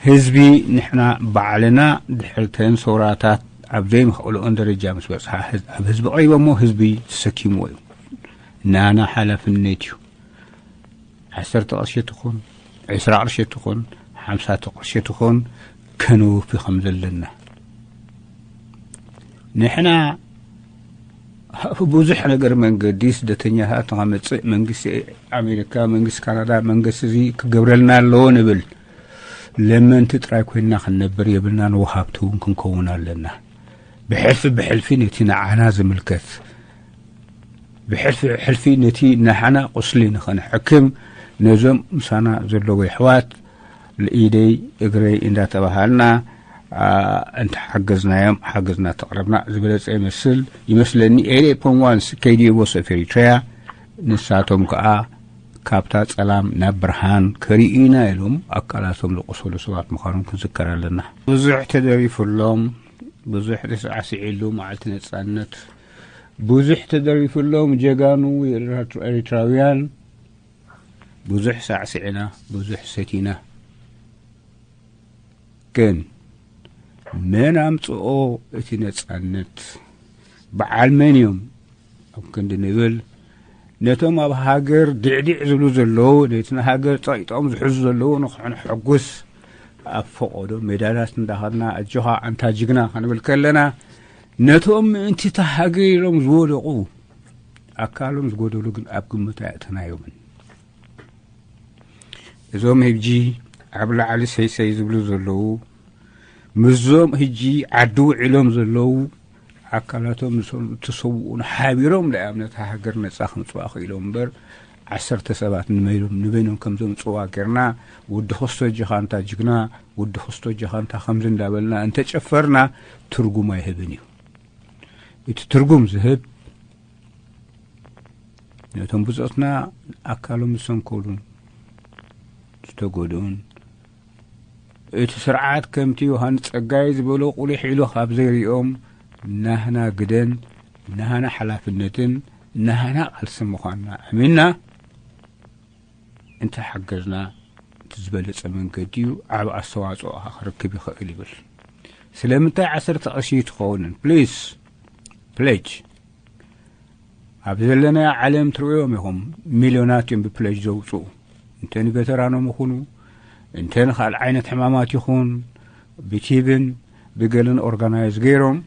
ህዝቢ ንሕና ባዕልና ድሕርተን ሰውራታት ኣብ ዘይምኽእልኦን ደረጃ ምስ በጽሓ ህዝ- ኣብ ህዝቢ ቀሪቦሞ ህዝቢ ተሰኪምዎ እዩ። ናና ሓላፍነት እዩ። ዓሰርተ ቅርሺ ትኹን፣ ዕስራ ቅርሺ ትኹን፣ ሓምሳ ቅርሺ ትኹን ከነወፊ ከም ዘለና ንሕና ብዙሕ ነገር መንገዲ ስደተኛታት ንኸመጽእ መንግስቲ ኣሜሪካ መንግስቲ ካናዳ መንግስቲ እዚ ክገብረልና ኣለዎ ንብል። ለመንቲ ጥራይ ኮይንና ክንነብር የብልናን ወሃብቲ እውን ክንከውን ኣለና። ብሕልፊ ብሕልፊ ነቲ ንዓና ዝምልከት ብሕልፊ ብሕልፊ ነቲ ንዓና ቁስሊ ንኸንሕክም ነዞም ምሳና ዘለዉ ኣሕዋት ኢደይ እግረይ እንዳተባሃልና እንተሓገዝናዮም ሓገዝና ተቕረብና ዝበለጸ ይመስል ይመስለኒ። ኤሌ ፖንዋንስ ከይዲ ቦስ ኦፍ ኤሪትሪያ ንሳቶም ከዓ ካብታ ጸላም ናብ ብርሃን ከርእዩና ኢሎም ኣካላቶም ዝቆሰሉ ሰባት ምዃኖም ክንዝከር ኣለና። ብዙሕ ተደሪፉሎም፣ ብዙሕ ተሳዕሲዕሉ መዓልቲ ነጻነት፣ ብዙሕ ተደሪፉሎም ጀጋኑ ኤሪትራውያን፣ ብዙሕ ሳዕሲዕና፣ ብዙሕ ሰቲና። ግን መን ኣምጽኦ እቲ ነጻነት? በዓል መን እዮም? ኣብ ክንዲ ንብል ነቶም ኣብ ሃገር ድዕድዕ ዝብሉ ዘለዉ ነቲ ንሃገር ጸቂጦም ዝሕዙ ዘለዉ ንክሕንሐጉስ ኣብ ፈቐዶ ሜዳታት እንዳኸድና ኣጆኻ ኣንታ ጅግና ክንብል ከለና ነቶም ምእንቲ እታ ሃገር ኢሎም ዝወደቑ ኣካሎም ዝጎደሉ ግን ኣብ ግምት ኣየእተናዮምን። እዞም ሕጂ ኣብ ላዕሊ ሰይሰይ ዝብሉ ዘለዉ ምስዞም ሕጂ ዓዲ ውዒሎም ዘለዉ ኣካላቶም ዝሰ- ዝሰውኡን ሓቢሮም ንኣብነት ሃገር ነጻ ከምፅዋ ክኢሎም እምበር ዓሰርተ ሰባት ንበይኖም ንበይኖም ከም ዘምፅዋ ጌርና ወዲ ክስቶ ጀኻንታ ጅግና ወዲ ክስቶ ጀኻንታ ከምዚ እንዳበልና እንተጨፈርና ትርጉም ኣይህብን እዩ። እቲ ትርጉም ዝህብ ነቶም ብጾትና ኣካሎም ዝሰንከሉን ዝተጎድኡን እቲ ስርዓት ከምቲ ዮሃንስ ጸጋይ ዝበሎ ቁሊሕ ኢሉ ካብ ዘይሪኦም ናህና ግደን ናህና ሓላፍነትን ናህና ቃልሲ ምዃንና ኣሚንና እንተ ሓገዝና እቲ ዝበለጸ መንገዲ እዩ። ዓብ ኣስተዋጽኦ ክርክብ ይኽእል ይብል። ስለምንታይ ዓሰርተ ቅርሺ ትኸውንን ፕሊስ ፕሌጅ ኣብ ዘለናዮ ዓለም ትርእዮም ኢኹም። ሚልዮናት እዮም ብፕለጅ ዘውፅኡ። እንተ ንቬተራኖም ይኹኑ እንተ ንካልእ ዓይነት ሕማማት ይኹን ብቲብን ብገልን ኦርጋናይዝ ገይሮም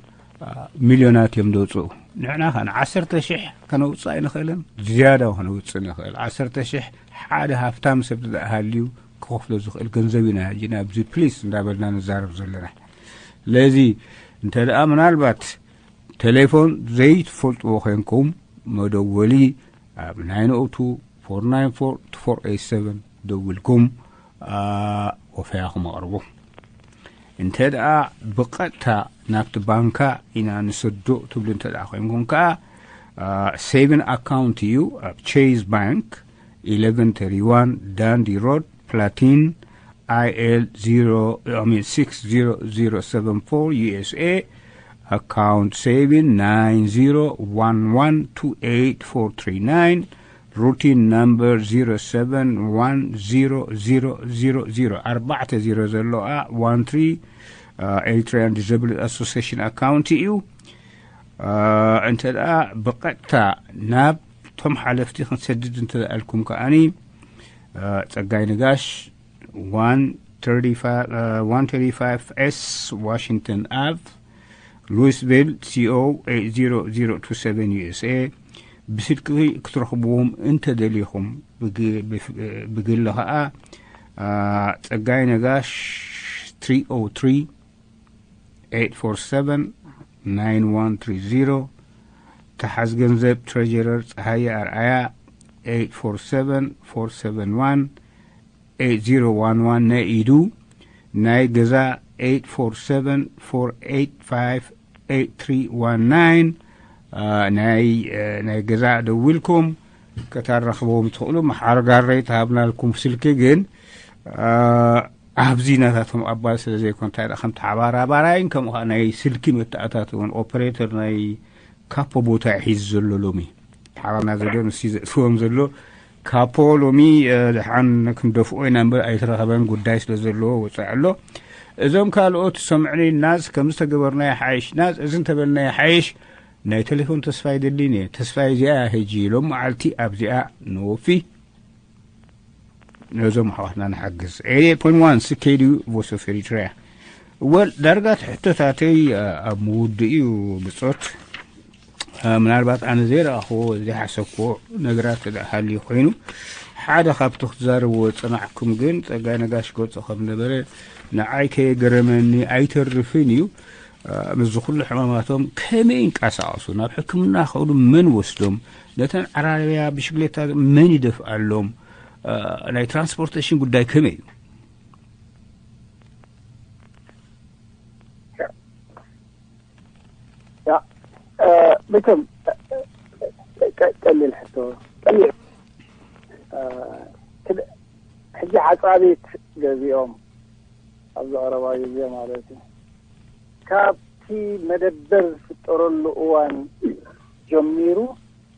ሚልዮናት እዮም ዘውፅኡ። ንሕና ከ ንዓሰርተ ሽሕ ከነውፅእ ኣይንኽእልን? ዝያዳ ከነውፅእ ንኽእል። ዓሰርተ ሽሕ ሓደ ሃፍታም ሰብ ሃልዩ ክኸፍሎ ዝኽእል ገንዘብ ኢና ሕጂ ናብዚ ፕሊስ እንዳበልና ንዛረብ ዘለና። ስለዚ እንተ ደኣ ምናልባት ቴሌፎን ዘይትፈልጥዎ ኮይንኩም መደወሊ ኣብ ናይን ኦ ቱ ፎር ናይን ፎር ቱ ፎር ኤይት ሰቨን ደዊልኩም ወፈያኹም ኣቕርቡ። እንተ ደኣ ብቐጥታ ናብቲ ባንካ ኢና ንሰዶ ትብሉ እንተ ደኣ ኮይንኩም ከኣ ሴቪን ኣካውንት እዩ ኣብ ቼዝ ባንክ eleven thirty-one Dundee Road, Platine, I L zero, I mean six zero zero seven four U S A, account saving nine zero one one two eight four three nine, routine number zero seven one zero zero zero zero ኣርባዕተ ዜሮ ዘለዋ one three Eritrean Disability Association account እዩ። እንተ ደኣ ብቐጥታ ናብ ቶም ሓለፍቲ ክንሰድድ እንተ ደኣልኩም ከኣኒ ጸጋይ ነጋሽ one thirty-five S Washington Ave, Louisville, C O eight zero zero two seven U S A ብስልኪ ክትረኽብዎም እንተ ደሊኹም ብግሊ ኸዓ ጸጋይ ነጋሽ three oh three eight four seven nine one three zero፣ ተሓዝ ገንዘብ ትሬጀረር ጸሃየ ኣርኣያ eight four seven four seven one eight zero one one፣ ናይ ኢዱ ናይ ገዛ eight four seven four eight five eight three one nine። አ፣ ናይ፣ አ፣ ናይ ገዛ ደዊልኩም ከተራኽብዎም ትኽእሉ። መሓረጋረይ ተሃብናልኩም ስልኪ ግን፣ አ፣ ኣብዚ ናታቶም ኣባል ስለ ዘይኮን፣ እንታይ ደኣ፣ ከም ተሓባራባራይን ከምኡ ኸዓ ናይ ስልኪ መተኣታተውን ኦፐሬተር ናይ ካፖ ቦታ ሒዙ ዘሎ ሎሚ። ተሓባርና ዘሎ ንሱ ዘእትዎም ዘሎ ካፖ ሎሚ፣ አ፣ ደሓን ክንደፍኦ ኢና እምበር ኣይተረኸበን፣ ጉዳይ ስለ ዘለዎ ወጻኢ ኣሎ። እዞም ካልኦት ሰምዕኒ ናዝ ከም ዝተገበርና ይሓይሽ፣ ናዝ እዚ እንተበልና ይሓይሽ፣ ናይ ቴሌፎን ተስፋይ ደሊን እየ። ተስፋይ እዚኣ ሕጂ ሎም መዓልቲ ኣብዚኣ ንወፊ ነዞም ኣሕዋትና ንሓግዝ። ኤይት ኤይት ፖይንት ዋን ስኬድዩ ቮይስ ኦፍ ኤሪትሪያ። ወል ዳርጋ ትሕቶታተይ፣ አ፣ ኣብ ምውድእ እዩ ብጾት። አ፣ ምናልባት ኣነ ዘይረኣኽዎ ዘይሓሰብክዎ ነገራት እንተ ደኣ ሃልዩ ኮይኑ፣ ሓደ ካብቲ ክትዛረብዎ ዝጸናሕኩም ግን ጸጋይ ነጋሽ ገጾ ከም ነበረ ንዓይ ከየገረመኒ ኣይተርፍን እዩ። አ፣ ምስዚ ኩሉ ሕማማቶም ከመይ ይንቀሳቐሱ? ናብ ሕክምና ከዱ መን ወስዶም? ነተን ዓራርያ ብሽግሌታ መን ይደፍኣሎም? አ፣ ናይ ትራንስፖርቴሽን ጉዳይ ከመይ እዩ? ያ፣ እ፣ መቸም፣ እ፣ ቀ-፣ ቀሊል ሕቶ፣ ቀሊል፣ እ፣ ክድ-፣ ሕጂ ሓጻቢት ገዚኦም ኣብዚ ቀረባ ግዜ ማለት እዩ። ካብቲ መደበር ዝፍጠረሉ እዋን ጀሚሩ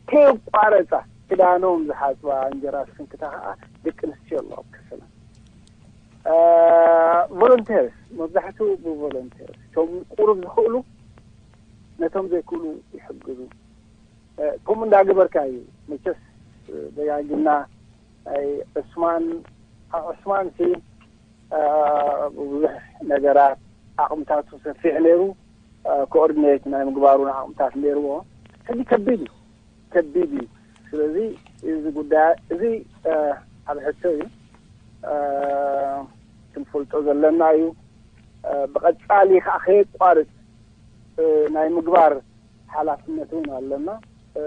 ከየቋረጻ ክዳኖም ዝሓጽባ፣ እንጀራ ስንክታ ከኣ ደቂ ኣንስትዮ ኣለዋ ኣብ ከሰላ። እ፣ ቮለንተርስ፣ መብዛሕትኡ ብቮለንተርስ፣ እቶም ቁሩብ ዝኽእሉ ነቶም ዘይክእሉ ይሕግዙ። እ፣ ከምኡ እንዳገበርካ እዩ መቸስ፣ እ፣ ደጋጊምና ናይ ዑስማን፣ ዑስማን ሲ፣ እ፣ ብዙሕ ነገራት ዓቕምታቱ ሰፊሕ ነይሩ። እ፣ ኮኦርዲኔት ናይ ምግባሩን ዓቕምታት ነይርዎ። ሕጂ ከቢድ እዩ፣ ከቢድ እዩ። ስለዚ እዚ ጉዳይ እዚ፣ እ፣ ዓቢ ሕቶ እዩ። እ፣ ክንፈልጦ ዘለና እዩ። እ፣ ብቐጻሊ ከኣ ከየቋርጽ፣ እ፣ ናይ ምግባር ሓላፍነት እውን ኣለና። እ፣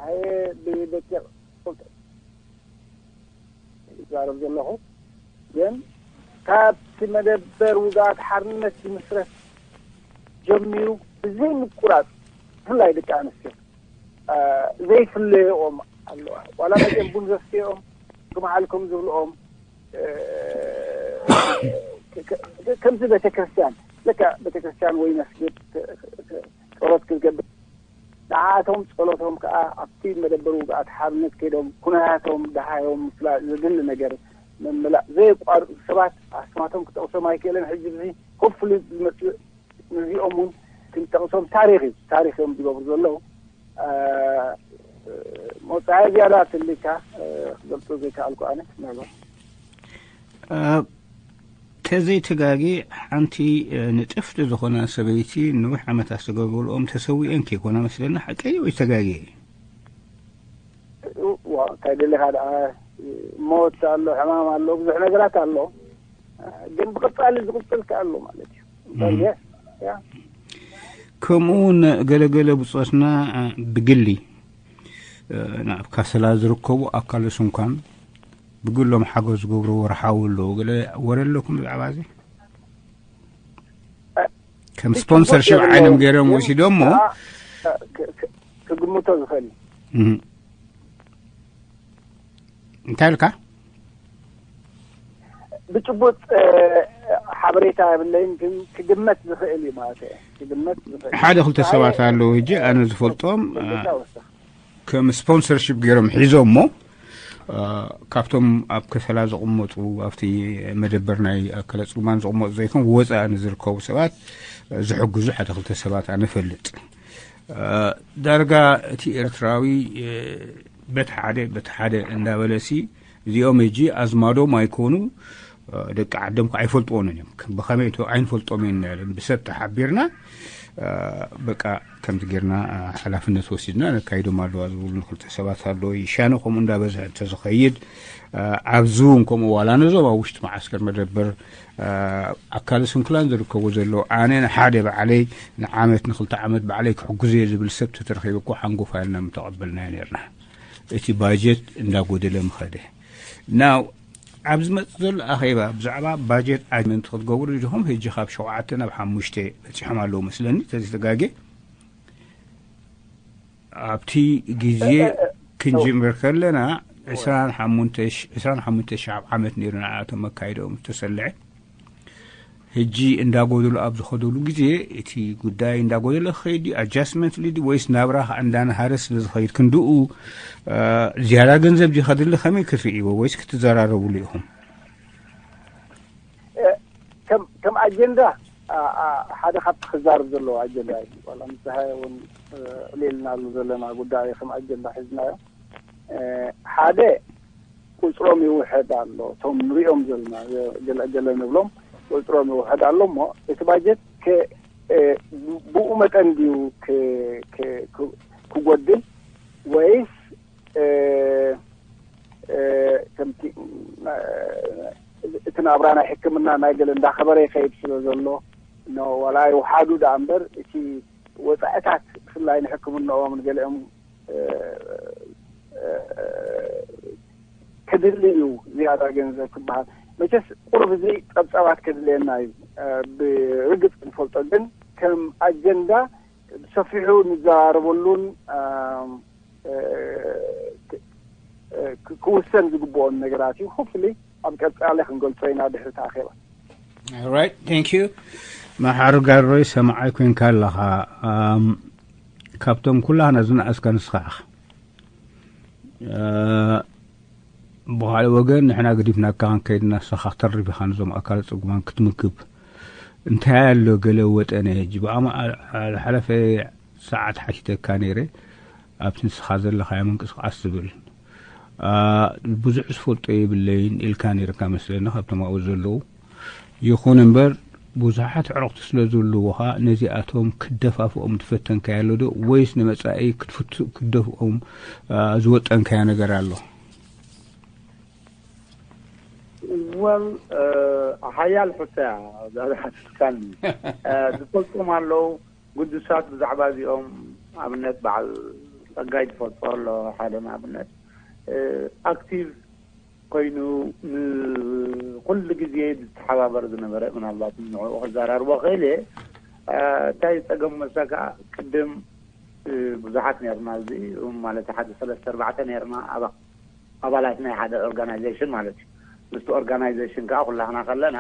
ኣየ ብደቂቕ ይዛረብ ዘለኹ፣ ግን ካብቲ መደበር ውግኣት ሓርነት ዝምስረት ጀሚሩ ብዘይ ምቁራጽ፣ ብፍላይ ደቂ ኣንስትዮ፣ እ፣ ዘይፍለየኦም ኣለዋ። ዋላ መጺኦም ቡን ዘስትዮም፣ ግማዓልኩም ዝብልኦም፣ እ፣ ከ-፣ ከ-፣ ከምዚ ቤተክርስትያን፣ ለካ ቤተክርስትያን ወይ መስጊድ ተ-፣ ተ-፣ ጸሎት ክትገብር፣ ንዓኣቶም ጸሎቶም ከኣ ኣብቲ መደበር ውግኣት ሓርነት ከይዶም ኩነታቶም ደሃዮም ምፍላጥ፣ ዘድሊ ነገር ምምላእ ዘየቋርጹ ሰባት ኣስማቶም ክጠቕሶም ኣይክእልን። ሕጂ እዚ ሆፕፉሊ ዝመጽእ ነዚኦም እውን ክንጠቕሶም ታሪኽ እዩ፣ ታሪኽ እዮም ዝገብሩ ዘለዉ። እ፣ መውጽዓይ ዝያዳ ትልካ፣ እ፣ ክገልጾ ዘይከኣልኩ ኣነ ምናልባት። እ፣ ተዘይተጋግየ ሓንቲ፣ እ፣ ንጥፍቲ ዝኾና ሰበይቲ ነዊሕ ዓመታት ዝተገብሩልኦም ተሰዊአን ከይኮና መስለኒ፣ ሓቀይ ወይ ተጋግየ? ዋ፣ እንታይ ደሊኻ ደኣ፣ ሞት ኣሎ፣ ሕማም ኣሎ፣ ብዙሕ ነገራት ኣሎ። ግን ብቐጻሊ ዝቕጽል ከኣ ኣሎ ማለት እዩ። እምበር እም። የ-፣ ያ። ከምኡ እውን ገለገለ ብጾትና፣ እ፣ ብግሊ፣ እ፣ ናብ ካሰላ ዝርከቡ ኣካለ ስንኳን ብግሎም ሓገዝ ዝገብሩ ወርሓዊ ኣለዉ። ገለ ወረ ኣለኩም ብዛዕባ እዚ? ከም ብጭቡጥ ስፖንሰርሺፕ የብለይን፣ ዓይኖም ገይሮም ግን ወሲዶሞ? ከኣ፣ እ፣ ክ-፣ ክ-፣ ክግምቶ ዝኽእል እዩ። እም። እንታይ ኢልካ? ብጭቡጥ፣ እ፣ ሓበሬታ የብለይን፣ ግን ክግመት ዝኽእል እዩ ማለት እየ። ክግመት ዝኽእል እዩ። ሓደ ክልተ ኣይ፣ ሰባት ኣለዉ። ሕጂ ኣነ ዝፈልጦም፣ እ፣ ክልተ ወሰኽ። ከም ስፖንሰርሺፕ ገይሮም ሒዞሞ፣ እ፣ ካብቶም ኣብ ከሰላ ዝቕመጡ፣ ኣብቲ መደበር ናይ ኣካለ ጽጉማን ዝቕመጡ ዘይኮን፣ ወጻኢ ንዝርከቡ ሰባት፣ እ፣ ዝሕግዙ ሓደ ክልተ ሰባት ኣነ እፈልጥ። እ፣ ዳርጋ እቲ ኤርትራዊ፣ እ፣ በት ሓደ፣ በት ሓደ እንዳበለሲ፣ እዚኦም ሕጂ ኣዝማዶም ኣይኮኑ፣ እ፣ ደቂ ዓዶም ከኣ ኣይፈልጥዎን እዮም። ከም ብኸመይ እቶ ኣይንፈልጦም ኢና ኢሎም ብሰብ ተሓቢርና፣ እ፣ በቃ ከምዚ ጌርና፣ እ፣ ሓላፍነት ወሲድና ነካይዶም ኣለዋ ዝብሉ ክልተ ሰባት ኣለዉ። ይሻነ ከምኡ እንዳበዝሐ እንተዝኸይድ፣ እ፣ ኣብዚ እውን ከምኡ ዋላ ነዞም ኣብ ውሽጢ መዓስከር መደበር፣ እ፣ ኣካለ ስንኩላን ዝርከቡ ዘለዉ፣ ኣነ ንሓደ ባዕለይ ንዓመት ንክልተ ዓመት ባዕለይ ክሕግዞ እየ ዝብል ሰብ ተተረኺቡ እኮ ሓንጎፋ ኢልና ምተቐበልናዮ ኔርና። እቲ ባጀት እንዳጎደለ ምኸደ። ናው ኣብ ዝመጽእ ዘሎ ኣኼባ ብዛዕባ ባጀት ኣጅመንት ክትገብሩ ዲኹም? ሕጂ ካብ ሸውዓተ ናብ ሓሙሽተ በጺሖም ኣለዉ መስለኒ፣ ተዘይተጋጌ። ኣብቲ ግዜ ክንጅምር ከለና ዕስራን ሓሙሽተ ዓመት ነይሩ ንኣቶም መካይዶም ዝተሰልዐ። ሕጂ እንዳጎደሉ ኣብ ዝኸደሉ ግዜ እቲ ጉዳይ እንዳጎደለ ክኸይድ ድዩ? ኣጃስትመንት ድዩ? ወይስ ናብራ ከዓ እንዳናሃረ ስለ ዝኸይድ ክንድኡ ዝያዳ ገንዘብ ድዩ ከድሊ? ከመይ ክትርእይዎ? ወይስ ክትዘራረብሉ ኢኹም? ከም ኣጀንዳ ሓደ ካብቲ ክዛርብ ዘለዎ ኣጀንዳ እዩ። ዋላ ምስ ዝሃየ እውን ዕሌልናሉ ዘለና ጉዳይ ከም ኣጀንዳ ሒዝናዮ። ሓደ ቁፅሮም ይውሕድ ኣሎ። እቶም ንሪኦም ዘለና ገለ ገለ ንብሎም ቁፅሮም ይውሕድ ኣሎ እሞ እቲ ባጀት ብኡ መጠን ድዩ ክጎድል ወይስ ከምቲ እቲ ናብራ ናይ ሕክምና ናይ ገለ እንዳኸበረ ይኸይድ ስለ ዘሎ ዋላ ይውሓዱ ደኣ እምበር እቲ ወፃእታት ብፍላይ ንሕክምናኦም ንገሊኦም ክድሊ እዩ ዝያዳ ገንዘብ ክበሃል። መቸስ ቁሩብ እዚ ፀብፀባት ከድልየና እዩ። ብርግፅ ንፈልጦ ግን ከም ኣጀንዳ ብሰፊሑ ንዘራረበሉን ክውሰን ዝግብኦን ነገራት እዩ። ሆፕፉሊ ኣብ ቀፃሊ ክንገልፆ ኢና ድሕሪ እቲ ኣኼባ። ራይት፣ ቴንክ ዩ። መሓሪ ጋሮይ ሰማዓይ ኮይንካ ኣለኻ። ካብቶም ኩላህና ዝነኣስካ ንስኻ ኢኻ። ብኻልእ ወገን ንሕና ገዲፍናካ ክንከይድ እናሰኻ ክተርፍ ኢኻ ነዞም ኣካለ ጽጉማን ክትምግብ። እንታይ ኣሎ ገለ ወጠነ ሕጂ ብኣማ ዝሓለፈ ሰዓት ሓቲተካ ነይረ ኣብቲ ንስኻ ዘለኻዮ ምንቅስቃስ ዝብል ብዙሕ ዝፈልጦ የብለይን ኢልካ ነይርካ መስለኒ ካብቶም ኣብኡ ዘለዉ። ይኹን እምበር ብዙሓት ዕረቕቲ ስለ ዘለዉኻ ነዚኣቶም ክትደፋፍኦም ዝፈተንካዮ ኣሎ ዶ ወይስ ንመጻኢ ክትደፍኦም ዝወጠንካዮ ነገር ኣሎ? ወል ሓያል ሕቶያ ዝሓትትካኒ ዝፈልጦም ኣለዉ ግዱሳት ብዛዕባ እዚኦም ኣብነት በዓል ጸጋይ ትፈልጦ ኣሎ ሓደ ንኣብነት ኣክቲቭ ኮይኑ ንኩሉ ግዜ ዝተሓባበር ዝነበረ ምናልባት ንዕኡ ክዘራርቦ ክእል እየ እንታይ ፀገም መሰካ ቅድም ብዙሓት ነርና እዚ ማለት ሓደ ሰለስተ ኣርባዕተ ነርና ኣባላት ናይ ሓደ ኦርጋናይዜሽን ማለት እዩ ምስቲ ኦርጋናይዜሽን ከዓ ኩላህና ከለና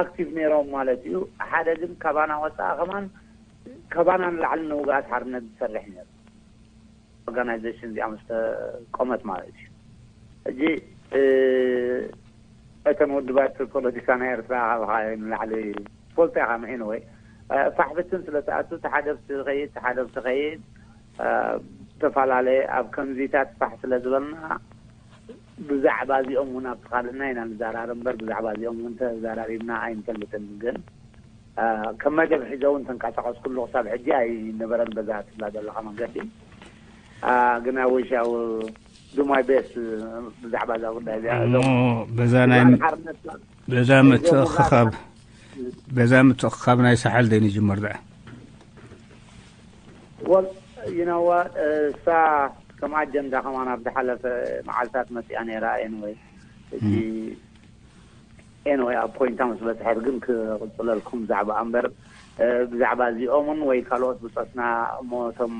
ኣክቲቭ ነይሮም ማለት እዩ ሓደ ግን ካባና ወፃኢ ከማን ካባና ንላዕሊ ንውግኣት ሓርነት ዝሰርሕ ነይሩ ኦርጋናይዜሽን እዚኣ ምስ ተቆመት ማለት እዩ ሕጂ እተን ውድባት ፖለቲካ ናይ ኤርትራ ካብካ ንላዕሊ ትፈልጦ ኢኻ መዒን ወይ ፋሕብትን ስለ ተኣቱ ተሓደብቲ ከይድ ተሓደብቲ ከይድ ዝተፈላለየ ኣብ ከምዚታት ፋሕ ስለ ዝበልና ብዛዕባ እዚኦም እውን ኣብቲ ካልእና ኢና ንዘራረብ እምበር ብዛዕባ እዚኦም እውን ተዘራሪብና ኣይንፈልጥን ግን ከም መደብ ሒዘ እውን ተንቀሳቀስኩሉ ክሳብ ሕጂ ኣይነበረን በዛ ትብላ ዘለካ መንገዲ ግን I wish I will do my best ብዛዕባ እዛ ጉዳይ እዚኣ እዞም በዛ ናይ በዛ ምትእኽኻብ በዛ ምትእኽኻብ ናይ ሳሕል ደይ ንጅመር ደኣ ወል you know what እሳ ከም ኣጀንዳ ከማን ኣብ ዝሓለፈ መዓልታት መፅኣ ነይራ anyway እቲ anyway ኣብ ፖይንታ ምስ በፅሐት ግን ክቕፅለልኩም ብዛዕባ እምበር ብዛዕባ እዚኦምን ወይ ካልኦት ብፆትና እሞ እቶም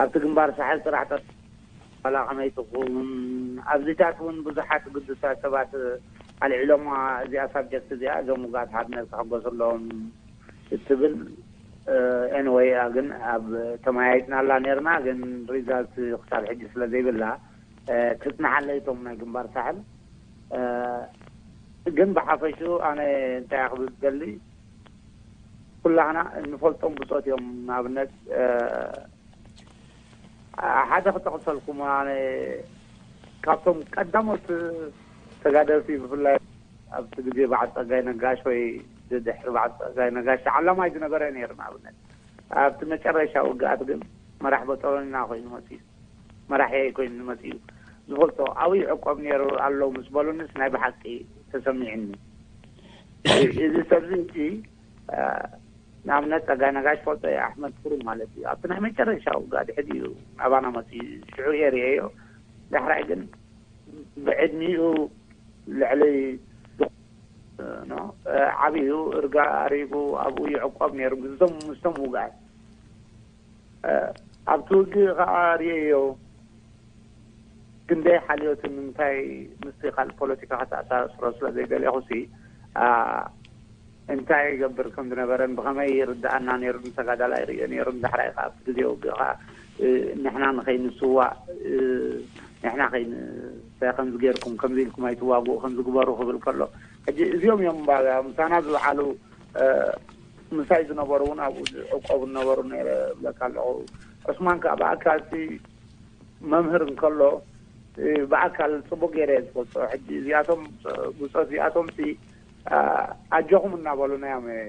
ኣብቲ ግንባር ሳሕል ጥራሕ ዋላ ከመይ ትኹን ኣብዚታት እውን ብዙሓት ግዱሳት ሰባት ኣልዒሎማ እዚኣ ሳብጀክት እዚኣ እዞም ውጋት ሓርነት ክሕገሱ ኣለዎም እትብል anyway ግን ኣብ ተመያይጥናላ ነርና ግን ሪዛልት ክሳብ ሕጂ ስለ ዘይብላ ትፅናሓለይ እቶም ናይ ግንባር ሳሕል ግን ብሓፈሽኡ ኣነ እንታይ ክብል ዝደሊ ኩላህና እንፈልጦም ብፆት እዮም ንኣብነት ሓደ ክጠቕሰልኩም ኣነ ካብቶም ቀዳሞት ተጋደልቲ ብፍላይ ኣብቲ ግዜ በዓል ፀጋይ ነጋሽ ወይ ድሕሪ በዓል ፀጋይ ነጋሽ ተዓላማይ ዝነበረ ነይሩ ንኣብነት ኣብቲ መጨረሻ ውግኣት ግን መራሕ በጦሎኒና ኮይኑ መፅዩ መራሒ ኮይኑ መፅዩ ዝፈልጦ ኣብይ ዕቆብ ነይሩ ኣሎ ምስ በሉንስ ናይ ብሓቂ ተሰሚዕኒ እዚ ሰብዚ እንጂ ንኣብነት ፀጋይ ነጋሽ ፈልጦ ኣሕመድ ፍሩ ማለት እዩ ኣብቲ ናይ መጨረሻ ውጋ ድሕድ እዩ ናባና መፅዩ ሽዑ እየ ርእዮ ዳሕራይ ግን ብዕድሚኡ ልዕሊ ዓብዩ እርጋ ኣሪጉ ኣብኡ ይዕቆብ ነይሩ ምስቶም ምስቶም ውጋት ኣብቲ ውግእ ከዓ ርእየዮ፣ ክንደይ ሓልዮትን እንታይ ምስቲ ካልእ ፖለቲካ ከተኣሳስሮ ስለ ዘይደለኹ ሲ፣ ኣ፣ እንታይ ይገብር ከም ዝነበረን ብኸመይ ይርድኣና ነይሩ፣ ንተጋዳላይ ይርእዮ ነይሩ። ንዳሕራይ ከዓ ኣብቲ ግዜ ውግእ ከዓ፣ እ፣ ንሕና ንኸይንስዋእ፣ እ፣ ንሕና ከይን-፣ እንታይ ከምዚ ጌርኩም፣ ከምዚ ኢልኩም ኣይትዋግኡ፣ ከምዚ ግበሩ ክብል ከሎ፣ ሕጂ እዚኦም እዮም እምባ-፣ ምሳና ዝወዓሉ፣ እ፣ ምሳይ ዝነበሩ እውን ኣብኡ ዝዕቆቡ ዝነበሩ ነይረ እብለካ ኣለኹ። ዑስማን ከዓ ብኣካል ሲ መምህር እንከሎ፣ እ፣ ብኣካል ጽቡቕ ገይረ እየ ዝፈልጦ። ሕጂ እዚኣቶም፣ ብጾት እዚኣቶም ሲ፣ ኣ-፣ ኣጆኹም እናበሉና እዮም፣ እ፣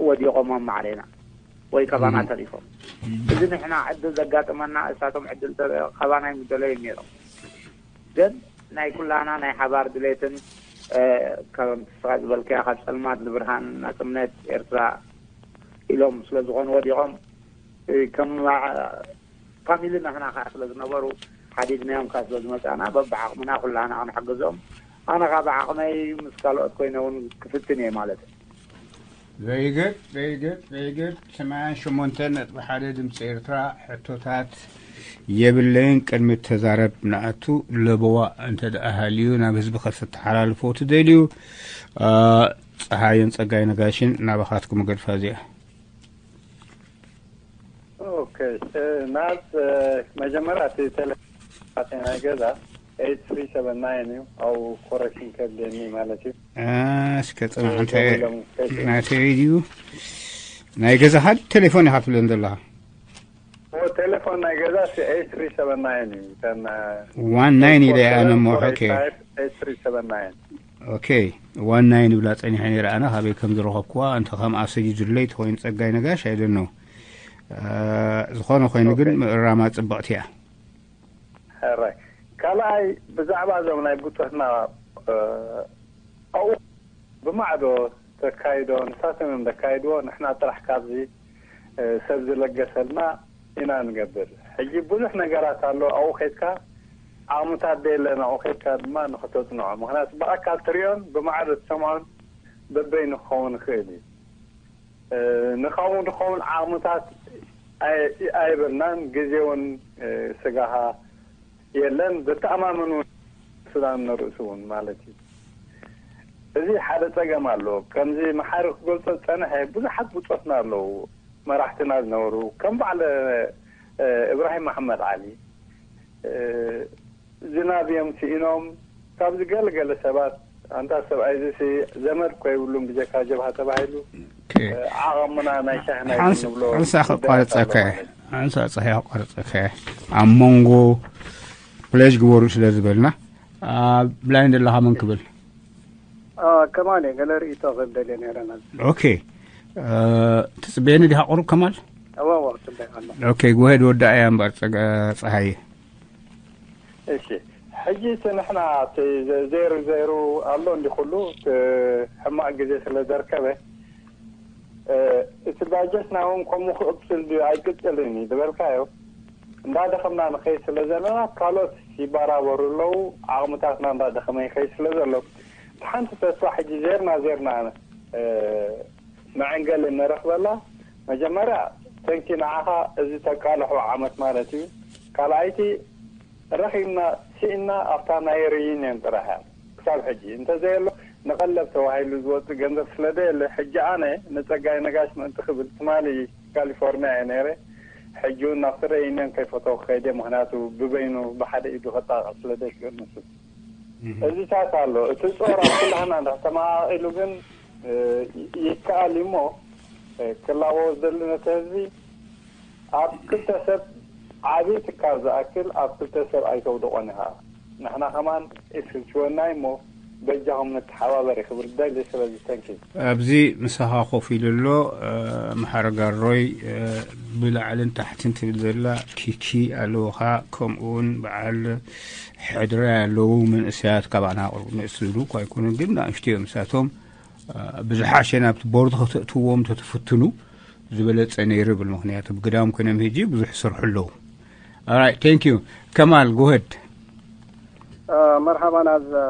ወዲቖም ኣብ ማዕሬና ወይ ካባና እም። ተሪፎም። እም። እዚ ንሕና ዕድል ዘጋጠመና፣ እሳቶም ዕድል ተ-፣ ካባና ይምደለዩ ነይሮም። ግን ናይ ኩላና ናይ ሓባር ድሌትን፣ እ፣ ከም ንስኻ ዝበልካዮ ካብ ጸልማት ንብርሃን ናጽነት ኤርትራ ኢሎም ስለ ዝኾኑ ወዲቖም፣ እ፣ ከም ፋሚሊ ናህና ከዓ ስለ ዝነበሩ፣ ሓዲግናዮም ከዓ ስለ ዝመጻና፣ በብዓቕምና ኩላና ክንሕግዞም፣ ኣነ ከዓ ብዓቕመይ ምስ ካልኦት ኮይነ እውን ክፍትን እየ ማለት እዩ። Very good, very good, very good. ሰማንያን ሸሞንተ ነጥቢ ሓደ ድምፂ ኤርትራ። ሕቶታት የብለይን። ቅድሚ ተዛረብ ንኣቱ፣ ለበዋ እንተ ደኣ ሃልዩ ናብ ህዝቢ ከተተሓላልፎ ትደልዩ፣ ኣ፣ ፀሃየን ፀጋይ ነጋሽን ናባኻትኩም ገድፋ እዚኣ። ኦኬ፣ እ፣ ናዝ፣ እ፣ መጀመርያ እቲ ቴሌ-፣ ናይ ገዛ ኤይት ትሪ ሰቨን ናይን እዩ። ኣብኡ ኮረክሽን ከድልየኒ ማለት እዩ። አ፣ እስከ ጽናሕ፣ እ፣ እንታይ ደውሎም ከይትርኢ። ናተይ ድዩ? ናይ ገዛኻ ቴሌፎን ኢኻ ትብለን ዘለኻ? ኦ፣ ቴሌፎን ናይ ገዛ ሲ ኤይት ትሪ ሰቨን ናይን እዩ። እተን፣ እ፣ ዋን ናይን ኢለ እየ ኣነ እሞ፣ ፎር ኤይት ፋይቭ ኤይት ትሪ ሰቨን ናይን። ኦኬ፣ ዋን ናይን ይብላ ጸኒሐ ነይረ ኣነ፣ ካበይ ከም ዝረኸብኩዋ፣ እንተ ከምኣ ሰዲዱለይ ተኾይኑ ጸጋይ ነጋሽ፣ I don't know። እ፣ ዝኾነ ኮይኑ ግን ኦኬ። ምእራማ ጽብቕቲ እያ። ሕራይ። ካልኣይ፣ ብዛዕባ እዞም ናይ ብጾትና፣ እ፣ ኣብኡ ብማዕዶ ተካይዶ፣ ንሳቶም እዮም ዘካይድዎ፣ ንሕና ጥራሕ ካብዚ፣ እ፣ ሰብ ዝለገሰልና ኢና ንገብር። ሕጂ ብዙሕ ነገራት ኣሎ፣ ኣብኡ ኸይድካ ዓቕምታት ደየለን፣ ኣብኡ ኸይድካ ድማ ንኽተጽንዖ። ምኽንያቱ ብኣካል ትሪኦን ብማዕዶ ትሰምዖን በበይኑ ክኸውን ይኽእል እዩ። እ፣ ንኻብኡ ዝኸውን ዓቕምታት ኣይ-፣ ኣይብልናን፣ ግዜ እውን፣ እ፣ ስጋኻ የለን፣ ዘተኣማምን እውን ሱዳን ንርእሱ እውን ማለት እዩ። እዚ ሓደ ጸገም ኣሎ። ከምዚ መሓሪ ክገልጾ ዝጸንሐ፣ ብዙሓት ብጾትና ኣለዉ፣ መራሕትና ዝነበሩ፣ ከም በዓል፣ እ፣ እብራሂም መሓመድ ዓሊ፣ እ፣ ዝናብ እዮም ስኢኖም። ካብዚ ገለ ገለ ሰባት፣ ኣንታ ሰብኣይ እዚ ሲ ዘመድ እኮ የብሉን ብጀካ ጀብሃ ተባሂሉ፣ ኦኬ። እ፣ ዓቐምና ናይ ሻሂ ናይ ሓንስ-፣ ቡን ንብሎ ሓንሳ ጉዳያት ከቋርጸካ ኣሎ እየ። ማለት እዩ። ሓንሳ ጸሓይ ከቋርጸካ እየ። ኣብ መንጎ ፕሌጅ ግበሩ ስለ ዝበልና፣ ኣብ ላይን ዘለኻ መን ክብል? አ፣ ከማን እየ ገለ ርእይቶ ክብል ደልየ ነይረ ናዚ። ኦኬ። እ፣ ትጽበየኒ ዲኻ ቁሩብ ከማል? እወ፣ እወ፣ ክጽበየካ ኣለኹ። ኦኬ፣ ጎሄድ ወዳእያ እምበር ጸጋ-፣ ጸሃየ። እሺ፣ ሕጂ እቲ ንሕና እቲ ዘ-፣ ዘይሩ ዘይሩ ኣሎ እንዲ ኩሉ እቲ ሕማቕ ግዜ ስለ ዘርከበ፣ እ፣ እቲ ባጀትና እውን ከምኡ ክቕጽል ድዩ ኣይቅጽልን እዩ ዝበልካዮ፣ እንዳደኸምና ንኸይድ ስለ ዘለና፣ ካልኦት ይበራበሩ ኣለዉ፣ ዓቕምታትና እንዳደኸመ ይኸይድ ስለ ዘሎ፣ እቲ ሓንቲ ተስፋ ሕጂ ዜርና ዜርና፣ እ፣ መዐንገሊ ንረኽበላ። መጀመርያ፣ ተንኪ ንዓኻ እዚ ተቃልሖ ዓመት ማለት እዩ። ካልኣይቲ፣ ረኺብና ስኢና ኣብታ ናይ ሪዩኒየን ጥራሕ እያ ክሳብ ሕጂ። እንተዘየሎ፣ ንቐለብ ተባሂሉ ዝወጽእ ገንዘብ ስለ ዘየለ፣ ሕጂ ኣነ ንጸጋይ ነጋሽ ምእንቲ ክብል ትማሊ ካሊፎርኒያ እየ ነይረ። ሕጂ እውን ናብቲ ሪዩኒየን ከይፈተው ክኸይድ እየ፣ ምኽንያቱ ብበይኑ ብሓደ ኢዱ ከጣቕዕ ስለ ዘይክእል ንሱ። እዚታት ኣሎ። እቲ ጾር ኣብ ኩላህና እንዳ ተመቓቒሉ ግን፣ እ፣ ይ-፣ ይከኣል እዩ እሞ፣ እ፣ ክላቦ ዝደሊ ነቲ ህዝቢ ኣብ ክልተ ሰብ ዓቢ ትካል ዝኣክል ኣብ ክልተ ሰብ ኣይተውድቖን ኢኻ። ንሕና ከማን ኢትፍትወና እሞ በጃኹም ንተሓባበር ክብል ደሊ። ስለዚ ተንኪ። ኣብዚ ምሳኻ ኮፍ ኢሉ ኣሎ፣ እ፣ መሓረ ጋሮይ፣ እ፣ ብላዕልን ታሕትን ትብል ዘላ ኪኪ ኣለውኻ፣ ከምኡ እውን በዓል ሕድራይ ኣለዉ፣ መንእሰያት ካባና ቅሩብ ንእስ ዝብሉ እኳ ኣይኮኑን፣ ግን ንኣሽቱ እዮም ንሳቶም። እ፣ ብዝሓሸ ናብቲ ቦርድ ከተእትዎም ተትፍትኑ ዝበለጸ ነይሩ ይብል። ምኽንያቱ ብግዳም ኮይኖም ሕጂ ብዙሕ ይሰርሑ ኣለዉ። Alright, thank you. ከማል፣ go ahead. እ፣ መርሓባ ናዝ፣ እ፣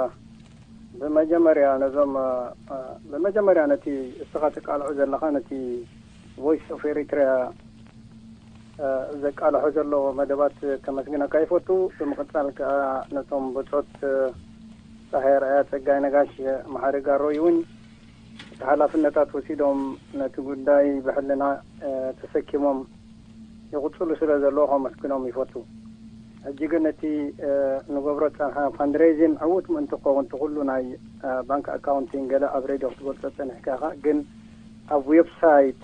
ብመጀመርያ ነዞም፣ እ፣ እ፣ ብመጀመርያ ነቲ እስኻ ትቃልዖ ዘለኻ ነቲ ቮይስ ኦፍ ኤሪትሪያ ዘቃልሖ ዘሎ መደባት ከመስግነካ ይፈቱ። ብምቕጻል ከኣ ነቶም ብጾት ጸሃየ ርኣያ፣ ጸጋይ ነጋሽ፣ መሓሪ ጋሮይ እውን እቲ ሓላፍነታት ወሲዶም ነቲ ጉዳይ ብሕልና ተሰኪሞም ይቕጽሉ ስለ ዘለዉ ከመስግኖም ይፈቱ። ሕጂ ግን እቲ ንገብሮ ዝጸንሓ ፋንድሬዚን ዕዉት ምእንቲ ክኸውን እቲ ኩሉ ናይ ባንክ ኣካውንቲን ገለ ኣብ ሬድዮ ክትገልጾ ጸኒሕካ ኢኻ። ግን ኣብ ዌብሳይት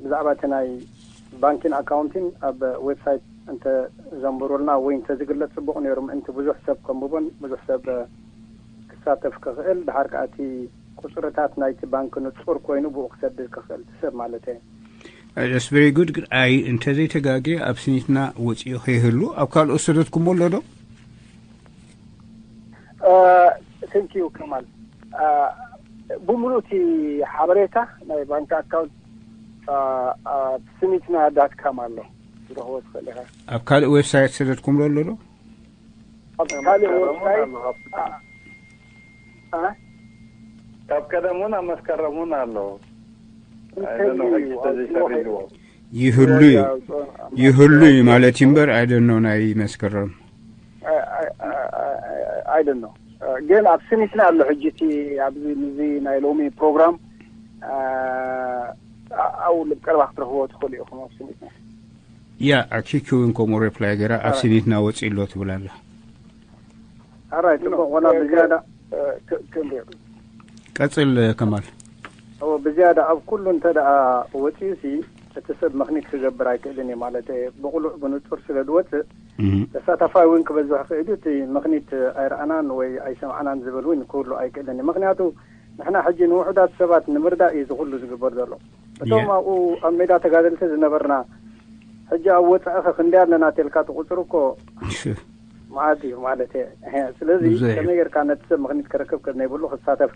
ብዛዕባ እቲ ናይ ባንኪን ኣካውንቲን ኣብ ዌብሳይት እንተ ዘንብሩልና ወይ እንተ ዝግለጽ ጽቡቕ ነይሩ፣ ምእንቲ ብዙሕ ሰብ ከንብቦን ብዙሕ ሰብ ክሳተፍ ክኽእል፣ ድሓር ከኣ እቲ ቁጽርታት ናይቲ ባንክ ንጹር ኮይኑ ብኡ ክሰድድ ክኽእል እቲ ሰብ ማለት እየ። That's very good። ግን ኣይ እንተዘይተጋግየ ኣብ ስኒትና ወፂኡ ከይህሉ ኣብ ካልኦት ሰደድኩሞ ኣሎ ዶ? Thank you ከማል። ብምሉእ እቲ ሓበሬታ ናይ ባንክ ኣካውንት ኣብ ስኒትና ዳት ካም ኣሎ፣ ክትረኽቦ ትኽእል ኢኻ። ኣብ ካልእ ዌብሳይት ሰደድኩምሎ ኣሎ ዶ? ኣብ ካልእ ዌብሳይት ካብ ቀደም እውን ኣብ መስከረም እውን ኣሎ። ይህሉ እዩ ማለት እዩ እምበር፣ I don't know፣ ናይ መስከረም I don't know። ግን ኣብ ስኒትና ኣሎ ሕጂ እቲ ኣብዚ ናይ ሎሚ ፕሮግራም፣ ኣብኡ ልብ ቀረባ ክትረኽቦ ትኽእሉ ኢኹም። ኣብ ስኒትና ያ ኣኪኪ እውን ከምኡ ሪፕላይ ገይራ ኣብ ስኒትና ወፂ ኣሎ ትብል ኣላ። ሕራይ ጽቡቕ። ወላ ብዝያዳ ቀጽል ከማል። ብዝያዳ ኣብ ኩሉ እንተ ደኣ ወፂኡ ሲ እቲ ሰብ ምኽኒት ክገብር ኣይክእልን እዩ ማለት እየ። ብቕሉዕ ብንጹር ስለ ዝወፅእ ተሳታፋይ እውን ክበዝሕ ክእል እዩ። እቲ ምኽኒት ኣይረኣናን ወይ ኣይሰምዓናን ዝብል እውን ክህሉ ኣይክእልን እዩ። ምኽንያቱ ንሕና ሕጂ ንውሑዳት ሰባት ንምርዳእ እዩ ዝኹሉ ዝግበር ዘሎ። እቶም ኣብኡ ኣብ ሜዳ ተጋደልቲ ዝነበርና ሕጂ ኣብ ወፃኢ ኸ ክንደይ ኣለና ተልካ ትቁፅር እኮ መዓት እዩ ማለት እየ። ስለዚ ከመይ ጌርካ ነቲ ሰብ ምኽኒት ክረክብ ከም ዘይብሉ ክሳተፍ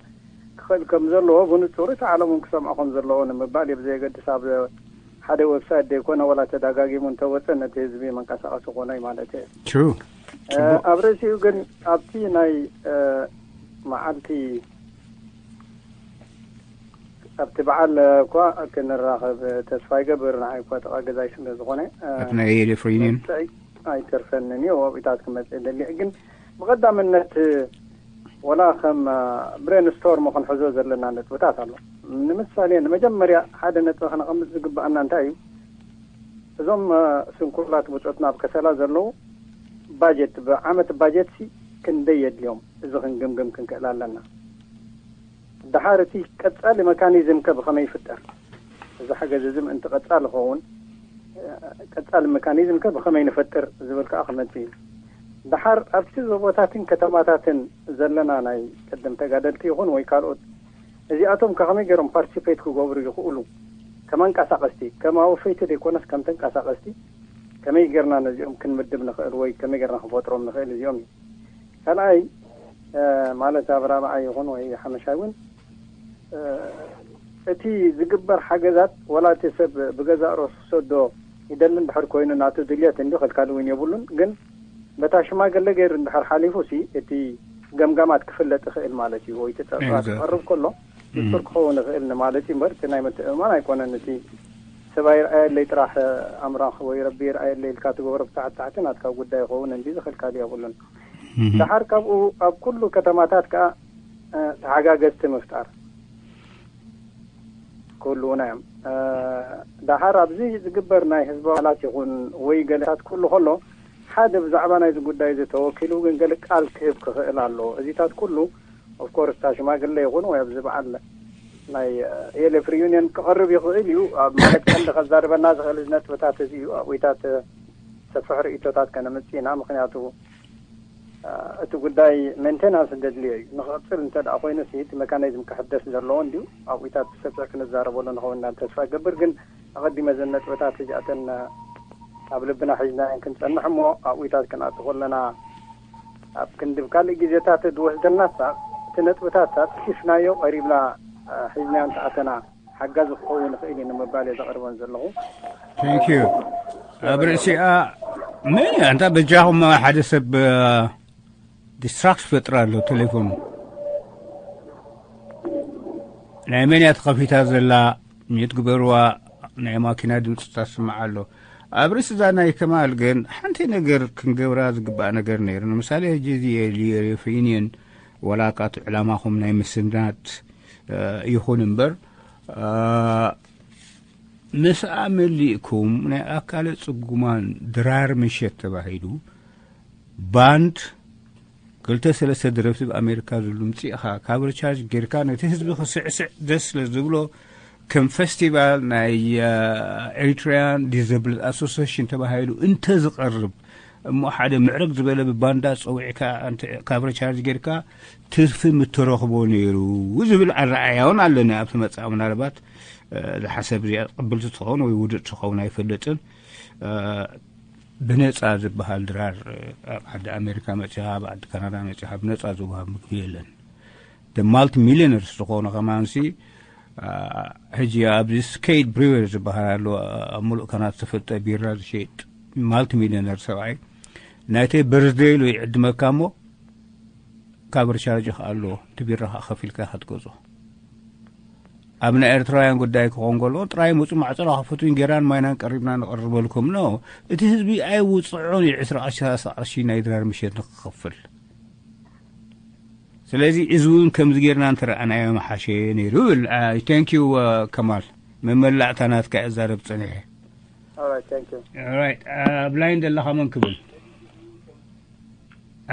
ክኽእል ከም ዘለዎ ብንጹር እቲ ዓለም እውን ክሰምዖ ከም ዘለዎ ንምባል እዩ። ብዘየገድስ ኣብ ሓደ ዌብሳይት ዘይኮነ ዋላ ተዳጋጊሙ እንተወፀ ነቲ ህዝቢ መንቀሳቐሲ ኮነ እዩ ማለት እየ። True። ኣብ ርእሲኡ ግን ኣብቲ ናይ መዓልቲ ኣብቲ በዓል እኳ ክንራኸብ ተስፋ ይገብር። ንዓይ እኳ ጥቓ ገዛይ ስለ ዝኾነ ኣብቲ ናይ ኤሌፍ ሪዩኒየን ኣይተርፈንን እዩ። ኣብኡታት ክመፅእ ደሊ ግን ብቐዳምነት ወላ ከም ብሬን ስቶርም ክንሕዞ ዘለና ነጥብታት ኣሎ። ንምሳሌ ንመጀመርያ ሓደ ነጥቢ ከነቐምጥ ዝግብኣና እንታይ እዩ? እዞም ስንኩላት ብፆትና ኣብ ከሰላ ዘለዉ ባጀት ብዓመት ባጀት ሲ ክንደይ የድልዮም? እዚ ክንግምግም ክንክእል ኣለና። ደሓር እቲ ቀጻሊ መካኒዝም ከ ብኸመይ ይፍጠር? እዚ ሓገዝ እዚ ምእንቲ ቀጻሊ ኸውን ቀጻሊ መካኒዝም ከ ብኸመይ ንፈጥር ዝብል ከዓ ክመጽእ እዩ። ደሓር ኣብቲ ዞቦታትን ከተማታትን ዘለና ናይ ቅድም ተጋደልቲ ይኹን ወይ ካልኦት እዚኣቶም ከ ከመይ ገይሮም ፓርቲሲፔት ክገብሩ ይኽእሉ? ከም ኣንቀሳቐስቲ ከም ኣወፈይቲ ዘይኮነስ ከም ተንቀሳቐስቲ ከመይ ጌርና ነዚኦም ክንምድብ ንኽእል ወይ ከመይ ጌርና ክንፈጥሮም ንኽእል እዚኦም እዩ። ካልኣይ ማለት ኣብ ራብዓይ ይኹን ወይ ሓመሻይ እውን እቲ ዝግበር ሓገዛት ወላ እቲ ሰብ ብገዛእ ርእሱ ክሰዶ ይደሊ እንድሕር ኮይኑ ናቱ ድልየት እንዲ ከልካሊ እውን የብሉን። ግን በታ ሽማግለ ገይሩ እንድሕር ሓሊፉ ሲ እቲ ገምጋማት ክፍለጥ ይኽእል ማለት እዩ። ወይ እቲ ፀብፃባት ክቐርብ ከሎ ንፁር ክኸውን ይኽእል ንማለት እዩ እምበር እቲ ናይ ምትእምማን ኣይኮነን። እቲ ሰብ ኣይርኣየለይ ጥራሕ ኣምላኽ ወይ ረቢ ይርኣየለይ ኢልካ ትገብሮ ብታሕቲ ታሕቲ ናትካ ጉዳይ ይኸውን እንዲ ዝኽልካሊ የብሉን። ደሓር ካብኡ ኣብ ኩሉ ከተማታት ከዓ ተሓጋገዝቲ ምፍጣር ክህልዉና እዮም። ደሓር ኣብዚ ዝግበር ናይ ህዝባዊ በዓላት ይኹን ወይ ገለታት ክህሉ ከሎ ሓደ ብዛዕባ ናይዚ ጉዳይ እዚ ተወኪሉ ግን ገለ ቃል ክህብ ክኽእል ኣለዎ። እዚታት ኩሉ ኦፍኮርስ እታ ሽማግለ ይኹን ወይ ኣብዚ በዓል ናይ ኤሌፍ ሪዩኒየን ክቐርብ ይኽእል እዩ። ኣብ ማለት ቀንዲ ከዛርበና ዝኽእል እዚ ነጥብታት እዚ እዩ። ኣብኡታት ሰፍሕ ርእይቶታት ከነምጽእ ኢና። ምኽንያቱ እቲ ጉዳይ ሜንቴናንስ ዘድልዮ እዩ። ንክቕፅል እንተ ደኣ ኮይኑ እቲ መካኒዝም ክሕደስ ዘለዎ እንድዩ። ኣብኡታት ብሰፊሕ ክንዛረበሉ ንኸውን ኢልና ተስፋ ይገብር። ግን ኣቐዲመ እዘን ነጥብታት እዚኣተን ኣብ ልብና ሒዝናየን ክንፀንሕ እሞ ኣብኡታት ክንኣቱ ከለና ኣብ ክንዲ ካልእ ግዜታት ዝወስደልና ሳቕ እቲ ነጥብታት ኣፅፊፍናዮ ቀሪብና ሒዝናዮ እንተኣተና ሓጋዚ ክኸውን ይኽእል እዩ ንምባል እየ ዘቕርበን ዘለኹ። Thank you። ኣብ ርእሲኣ መን እያ እንታ በጃኹም ሓደ ሰብ ዲስትራክት ፈጥራ ኣሎ ቴሌፎኑ ናይ መን እያ ተኸፊታ ዘላ? ሚዩት ግበርዋ። ናይ ማኪና ድምፅታት ስማዕ ኣሎ። ኣብ ርእሲ እዛ ናይ ከማል ግን ሓንቲ ነገር ክንገብራ ዝግባእ ነገር ነይሩ። ንምሳሌ ሕጂ እዚ የድልዮ ሬፍ ዩኒየን ዋላ ካቱ ዕላማኹም ናይ ምስናድ ይኹን እምበር፣ ምስኣ መሊእኩም ናይ ኣካለ ፅጉማን ድራር ምሸት ተባሂሉ ባንድ ክልተ ሰለስተ ደረፍቲ ብኣሜሪካ ዝሉ ምፅእኻ ካብ ሪቻርጅ ጌርካ ነቲ ህዝቢ ክስዕስዕ ደስ ስለ ዝብሎ ከም ፈስቲቫል ናይ ኤሪትሪያን ዲዘብልድ ኣሶሲሽን ተባሂሉ እንተ ዝቐርብ እሞ ሓደ ምዕረግ ዝበለ ብባንዳ ፀዊዕካ ካብ ሪቻርጅ ጌርካ ትርፊ ምተረኽቦ ነይሩ ዝብል ኣረኣያ እውን ኣለኒ ኣብቲ መፃእ ምናልባት ዝሓሰብ እዚኣ ቅብልቲ ትኸውን ወይ ውድቅ ትኸውን ኣይፈልጥን። ብነፃ ዝበሃል ድራር ኣብ ዓዲ ኣሜሪካ መፂኻ ኣብ ዓዲ ካናዳ መፂኻ ብነፃ ዝወሃብ ምግቢ የለን። ማልቲ ሚሊዮነርስ ዝኾኑ ከማንሲ ሕጂ ኣብዚ ስኬት ብሪወር ዝበሃል ኣሎ ኣብ ሙሉእ ካናዳ ዝተፈልጠ ቢራ ዝሸጥ ማልቲ ሚሊዮነር ሰብኣይ ናይተይ በርዝደይ ኢሉ ይዕድመካ እሞ ካብ ሪቻርጅ ከኣሎ እቲ ቢራ ከዓ ከፊልካ ክትገዞ ኣብ ናይ ኤርትራውያን ጉዳይ ክኾን ከሎ ጥራይ ምፁ ማዕፀሎ ከፈቱን ጌራን ማይናን ቀሪብና ንቐርበልኩም ነው። እቲ ህዝቢ ኣይውፅዖን እዩ ዕስራ ቅርሺ ሰላሳ ቅርሺ ናይ ድራር ምሸት ንክኸፍል። ስለዚ እዚ እውን ከምዚ ጌርና እንተረኣናዮ መሓሸ ነይሩ ይብል። Thank you ከማል። መመላእታ ናትካ እዛረብ ፀኒሐ። ኣብ ላይን ዘለኻ መን ክብል?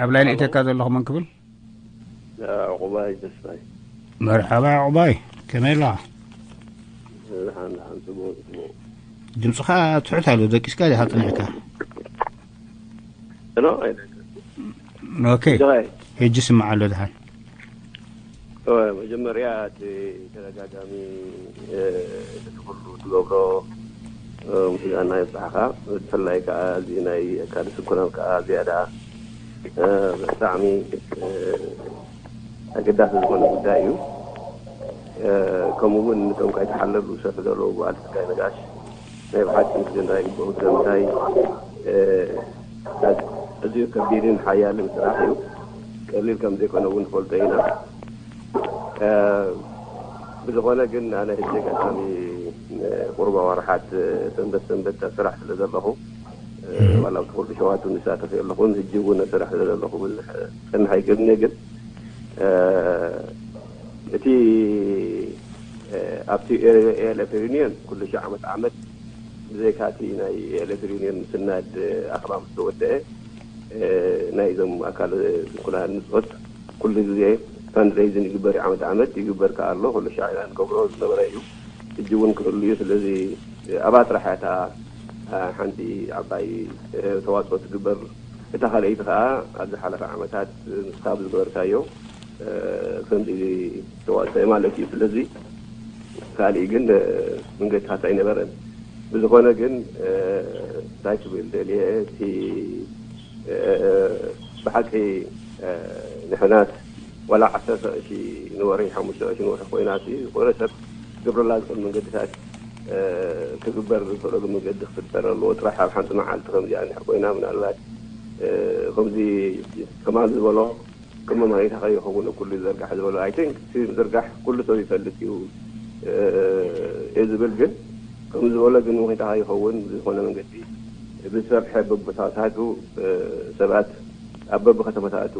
ኣብ ላይን እተካ ዘለኹ መን ክብል? ዕቑባይ ተስፋይ። መርሓባ ዕቑባይ፣ ከመይ ኣለኻ? ድምፅኻ ትሑት ኣሎ፣ ደቂስካ ዲኻ ፀኒሕካ? ኦኬ፣ ሕጂ ስምዓ ኣሎ ድሓን። መጀመርያ እቲ ተደጋጋሚ እቲ ኩሉ ትገብሮ ምስጋና ይብጻሕኻ። ብፍላይ ከዓ እዚ ናይ ኣካል ስንኩላን ከዓ ዝያዳ ብጣዕሚ ኣገዳሲ ዝኾነ ጉዳይ እዩ። ከምኡ እውን ንቶም ካይተሓለሉ ዝሰርሑ ዘለዉ በዓል ጸጋይ ነጋሽ ናይ ብሓቂ ምስግና ይግብኦም። ስለምንታይ ኣዝዩ ከቢድን ሓያልን ስራሕ እዩ። ቀሊል ከም ዘይኮነ እውን ንፈልጦ ኢና። ብዝኾነ ግን ኣነ ሕጂ ኣጋጣሚ ቁሩብ ኣዋርሓት ሰንበት ሰንበት ኣብ ስራሕ ስለ ዘለኹ ዋላ ኣብቲ ኩሉ ሸዋቱ ንሳተፍ የለኹን። ሕጂ እውን ኣብ ስራሕ ስለ ዘለኹ ብዙሕ ክጸንሕ ኣይክእልን እየ። ግን እቲ ኣብቲ ኤኤልኤፍ ሪዩኒየን ኩሉ ሺ ዓመት ዓመት ብዘይካ እቲ ናይ ኤኤልኤፍ ሪዩኒየን ምስናድ ኣኽባ ምስ ተወደአ ናይ እዞም ኣካል ስንኩላን ንፅኦት ኩሉ ግዜ ፈንድሬይዝን ይግበር እዩ። ዓመት ዓመት ይግበር ከዓ ኣሎ። ኩሉ ሻዕ ኢና ንገብሮ ዝነበረ እዩ። ሕጂ እውን ክህሉ እዩ። ስለዚ ኣብኣ ጥራሕ እያ እታ ሓንቲ ዓባይ ተዋፅኦ ትግበር። እታ ካልኣይቲ ከዓ ኣብ ዝሓለፈ ዓመታት ንስኻ ብዝገበርካዮ ከምዚ ተዋፅኦ ማለት እዩ። ስለዚ ካልእ ግን መንገድታት ኣይነበረን። ብዝኾነ ግን እንታይ ክብል ደልየ እቲ ብሓቂ ንሕናስ ዋላ ዓሰርተ ቅርሺ ንወርሒ ሓሙሽተ ቅርሺ ንወርሒ ኮይና እቲ ዝኾነ ሰብ ክገብረላ ዝኽእል መንገድታት ክግበር ዝኽእለሉ መንገዲ ክፍጠር ኣለዎ ጥራሕ ኣብ ሓንቲ መዓልቲ ከምዚኣ እንድሕር ኮይና ምናልባት ከምዚ ከማል ዝበሎ ከም መመሪታ ከይኸውን ኩሉ ዝዘርጋሕ ዝበሎ ኣይቲንክ እቲ ዝርጋሕ ኩሉ ሰብ ይፈልጥ እዩ እየ ዝብል ግን ከም ዝበሎ ግን መመሪታ ከይኸውን ብዝኾነ መንገዲ ብዝሰርሐ በቦታታቱ ሰባት ኣብ በብከተማታቱ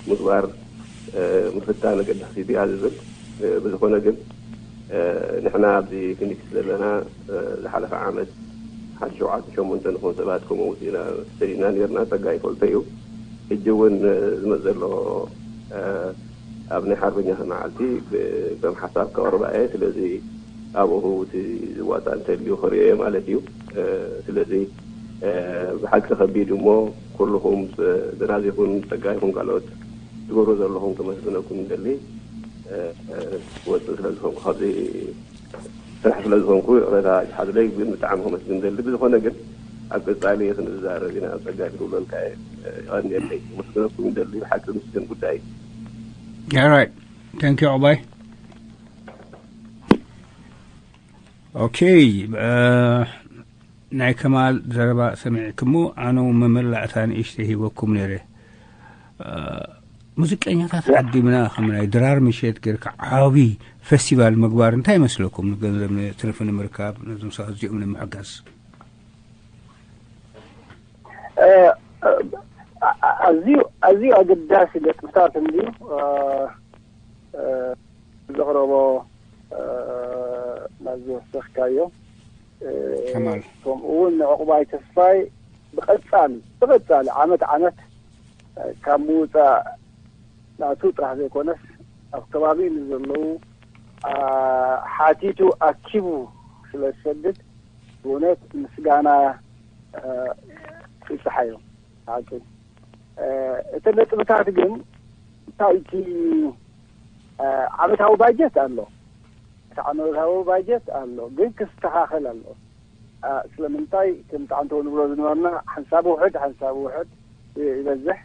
ምግባር ምፍታን ኣገዳሲ ድያ ዝብል ብዝኾነ ግን ንሕና ኣብዚ ክኒክስ ዘለና ዝሓለፈ ዓመት ሓደ ሸውዓተ ሸሞንተ ንኾን ሰባት ከምኡ ውፅኢና ሰዲድና ነርና ጸጋ ይፈልጦ እዩ ሕጂ እውን ዝመፅ ዘሎ ኣብ ናይ ሓርበኛ መዓልቲ ከም ሓሳብ ከቕርባ እየ ስለዚ ኣብኡ እቲ ዝዋፃእ እንተልዩ ክርእዮ ማለት እዩ ስለዚ ብሓቂ ከቢድ እሞ ኩልኹም ዝናዚ ይኹን ፀጋ ይኹን ካልኦት ትገብሩ ዘለኹም ከመስግነኩም ይደሊ ክወፅእ ስለ ዝኾንኩ ካብዚ ስራሕ ስለ ዝኾንኩ ይቕረታ ይሓዝለይ ግን ብጣዕሚ ከመስግን ደሊ ብዝኾነ ግን ኣብ ቀፃሊ ክንዛረብ ኢና ኣብ ፀጋ ክድውለልካ የቐንየለይ ከመስግነኩም ይደሊ ብሓቂ ምስግን ጉዳይ Alright. Thank you, Obay. Okay. ናይ ከማል ዘረባ ሰሚዕክሞ ኣነ መመላእታ ንእሽተ ሂበኩም ነይረ ሙዚቀኛታት ዓዲምና ከም ናይ ድራር ምሸት ጌርካ ዓቢ ፈስቲቫል ምግባር እንታይ ይመስለኩም? ንገንዘብ ንትርፊ ንምርካብ ነዞም ሰባት እዚኦም ንምሕጋዝ። እ፣ እ፣ ኣዝዩ ኣዝዩ ኣገዳሲ ነጥብታት እንድዩ። እ፣ እ፣ ዘቕረቦ፣ እ፣ ናብዚ ወሰኽካዮ፣ እ፣ ከማል። ከምኡ እውን ንዕቑባይ ተስፋይ ብቐጻሊ ብቐጻሊ ዓመት ዓመት፣ እ፣ ካብ ምውጻእ ናቱ ጥራሕ ዘይኮነስ ኣብ ከባቢኡ ንዘለዉ፣ እ፣ ሓቲቱ ኣኪቡ ስለ ዝሰድድ ብእውነት ምስጋና፣ እ፣ ይብጽሓዮ። ሓቂ፣ እ፣ እቲ ነጥብታት ግን እንታይ እቲ፣ እ፣ ዓመታዊ ባጀት ኣሎ። እቲ ዓመታዊ ባጀት ኣሎ፣ ግን ክስተኻኸል ኣሎ። እ፣ ስለምንታይ ከም ጣዕንቶ ንብሎ ዝነበርና ሓንሳብ ውሕድ፣ ሓንሳብ ውሕድ ይ-፣ ይበዝሕ።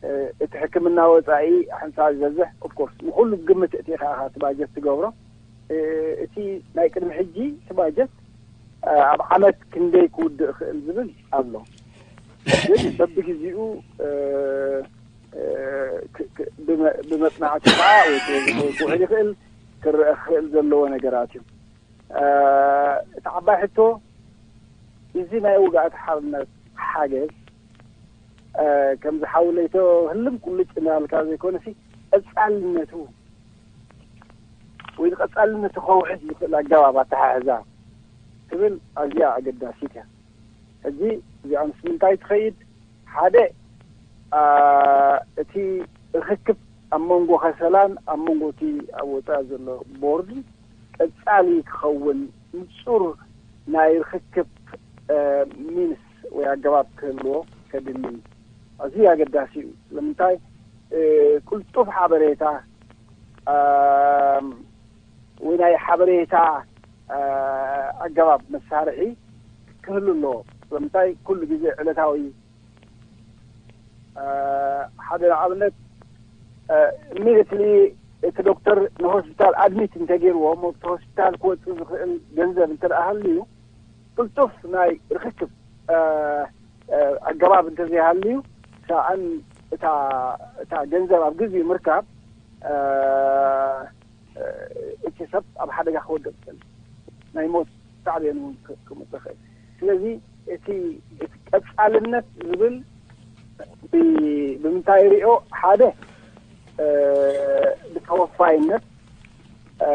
እ፣ እቲ ሕክምና ወጻኢ ሓንሳብ ይበዝሕ። ኦፍኮርስ ንኹሉ ግምት እቲ ኸዓ እቲ ባጀት ትገብሮ። እ፣ እቲ ናይ ቅድሚ ሕጂ እቲ ባጀት፣ እ፣ ኣብ ዓመት ክንደይ ክውድእ ይኽእል ዝብል ኣሎ። ግን በብግዜኡ፣ እ፣ እ፣ ክ-፣ ክ-፣ ብመ-፣ ብመጽናዕቲ ከዓ ወይ ክውሕድ ይኽእል፣ ክረአ ክኽእል ዘለዎ ነገራት እዩ። እ፣ እቲ ዓባይ ሕቶ፣ እዚ ናይ ውግኣት ሓርነት ሓገዝ፣ እ፣ ከምዚ ሓውለይቶ ህልም ቁልጭ እናበልካ ዘይኮነሲ፣ ቀጻልነቱ ወይ ቀጻልነቱ ከውሕስ ዝኽእል ኣገባብ ኣተሓሕዛ ትብል ኣዝያ ኣገዳሲት እያ። ሕጂ እዚኣ ምስ ምንታይ ትኸይድ? ሓደ፣ እ፣ እቲ ርኽክብ ኣብ መንጎ ከሰላን ኣብ መንጎ እቲ ኣብ ወጻኢ ዘሎ ቦርድ ቀጻሊ ክኸውን ንጹር ናይ ርኽክብ፣ እ፣ ሚንስ ወይ ኣገባብ ክህልዎ ከድሊ እዩ። ኣዝዩ ኣገዳሲ እዩ። ስለምንታይ፣ እ፣ ቅልጡፍ ሓበሬታ፣ እ፣ ወይ ናይ ሓበሬታ፣ እ፣ ኣገባብ መሳርሒ ክህሉ ኣለዎ። ስለምንታይ፣ ኩሉ ግዜ ዕለታዊ፣ እ፣ ሓደ ንኣብነት፣ እ፣ ኢሚድየትሊ እቲ ዶክተር ንሆስፒታል ኣድሚት እንተገይርዎ፣ እሞ እቲ ሆስፒታል ክወጽእ ዝኽእል ገንዘብ እንተ ደኣ ሃልዩ፣ ቅልጡፍ ናይ ርኽክብ፣ እ፣ እ፣ ኣገባብ እንተዘይሃልዩ፣ ሰኣን እታ፣ እታ ገንዘብ ኣብ ግዜኡ ምርካብ፣ እ፣ እ፣ እቲ ሰብ ኣብ ሓደጋ ክወድቕ ይኽእል። ናይ ሞት ሳዕቤን እውን ክ-፣ ክመጽእ ይኽእል። ስለዚ እቲ፣ እቲ ቀጻልነት ዝብል ብ-፣ ብምንታይ ይሪኦ? ሓደ፣ እ፣ ብተወፋይነት፣ እ፣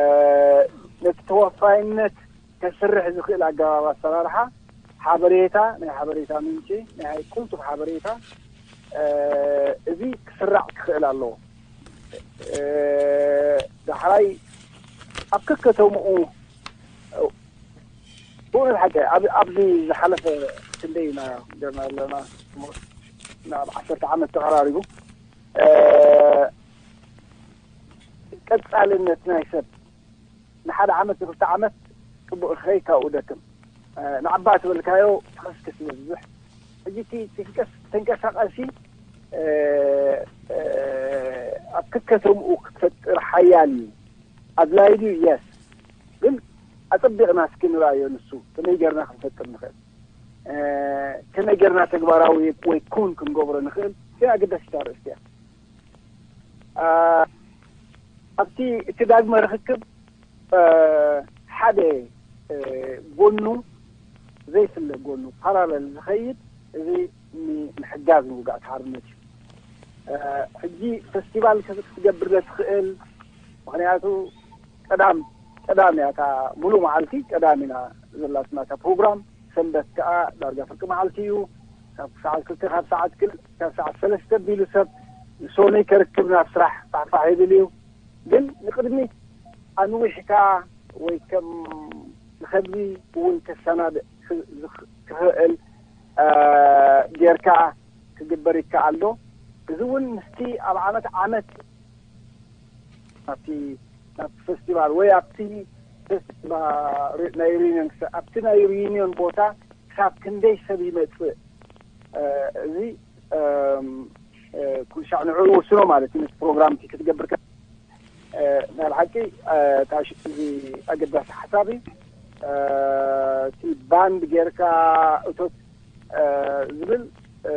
ነቲ ተወፋይነት ከስርሕ ዝኽእል ኣገባብ ኣሰራርሓ ሓበሬታ፣ ናይ ሓበሬታ ምንጪ፣ ናይ ቅልጡፍ ሓበሬታ፣ እ፣ እዚ ክስራዕ ክኽእል ኣለዎ። እ፣ ዳሕራይ ኣብ ከከተምኡ፣ ብእውነት ሓቂ፣ ኣብ-፣ ኣብዚ ዝሓለፈ ክንደይ ኢና ጌርና ኣለና? ናብ ዓሰርተ ዓመት ተቐራሪቡ። እ፣ ቀጻልነት ናይ ሰብ ንሓደ ዓመት ንክልተ ዓመት ጽቡቕ ክኸይድ ካብኡ ደክም። እ፣ ንዓባ ትበልካዮ ትኸስክስ ይበዝሕ። ሕጂ እቲ ትንቀስ-፣ ተንቀሳቐሲ፣ እ፣ እ፣ ኣብ ከከተምኡ ክትፈጥር ሓያል እዩ። ኣድላዪ ድዩ? የስ። ግን ኣጸቢቕና እስኪ ንርኣዮ ንሱ። ከመይ ጌርና ክንፈጥር ንኽእል? እ፣ ከመይ ጌርና ተግባራዊ ወይ ኩን ክንገብሮ ንኽእል? እዚኣ ኣገዳሲት ኣርእስቲ እያ። እ፣ ኣብቲ እቲ ዳግመ ርኽክብ፣ እ፣ ሓደ፣ እ፣ ጎኑ ዘይፍለ ጎኑ ፓራለል ዝኸይድ እዚ ን-፣ ምሕጋዝ ንውግኣት ሓርነት እዩ። እ፣ ሕጂ ፈስቲቫል ከ-፣ ክትገብር ዶ ትኽእል? ምኽንያቱ ቀዳም፣ ቀዳም እያ እታ ሙሉእ መዓልቲ፣ ቀዳም ኢና ዘላትና እታ ፕሮግራም። ሰንበት ከኣ ዳርጋ ፍርቂ መዓልቲ እዩ። ካብ ሰዓት ክልተ፣ ካብ ሰዓት ክል-፣ ካብ ሰዓት ሰለስተ ኣቢሉ ሰብ ሶነይ ከርክብ ናብ ስራሕ ፋሕፋሕ ይብል እዩ። ግን ንቕድሚት ኣንዊሕካ ወይ ከም ንኸብዚ እውን ከሰናድእ ክ-፣ ዝኽ-፣ ክኽእል፣ እ፣ ጌርካ ክግበር ይከኣል ዶ? እዚ እውን ምስቲ ኣብ ዓመት ዓመት ኣብቲ፣ ናብቲ ፈስቲቫል ወይ ኣብቲ ፈስቲቫል ሪ-፣ ናይ ሪዩኒዮን ክሳ-፣ ኣብቲ ናይ ሪዩኒዮን ቦታ ክሳብ ክንደይ ሰብ ይመጽእ? እ፣ እዚ፣ እም፣ እ፣ ኩሉ ሻዕ ንዕኡ ወስኖ ማለት እዩ። ነቲ ፕሮግራም እቲ ክትገብር ከ-፣ እ፣ ናይ ብሓቂ፣ እ፣ እታ ሽ-፣ እዚ ኣገዳሲ ሓሳብ እዩ። እ፣ እቲ ባንድ ጌርካ እቶት፣ እ፣ ዝብል፣ እ፣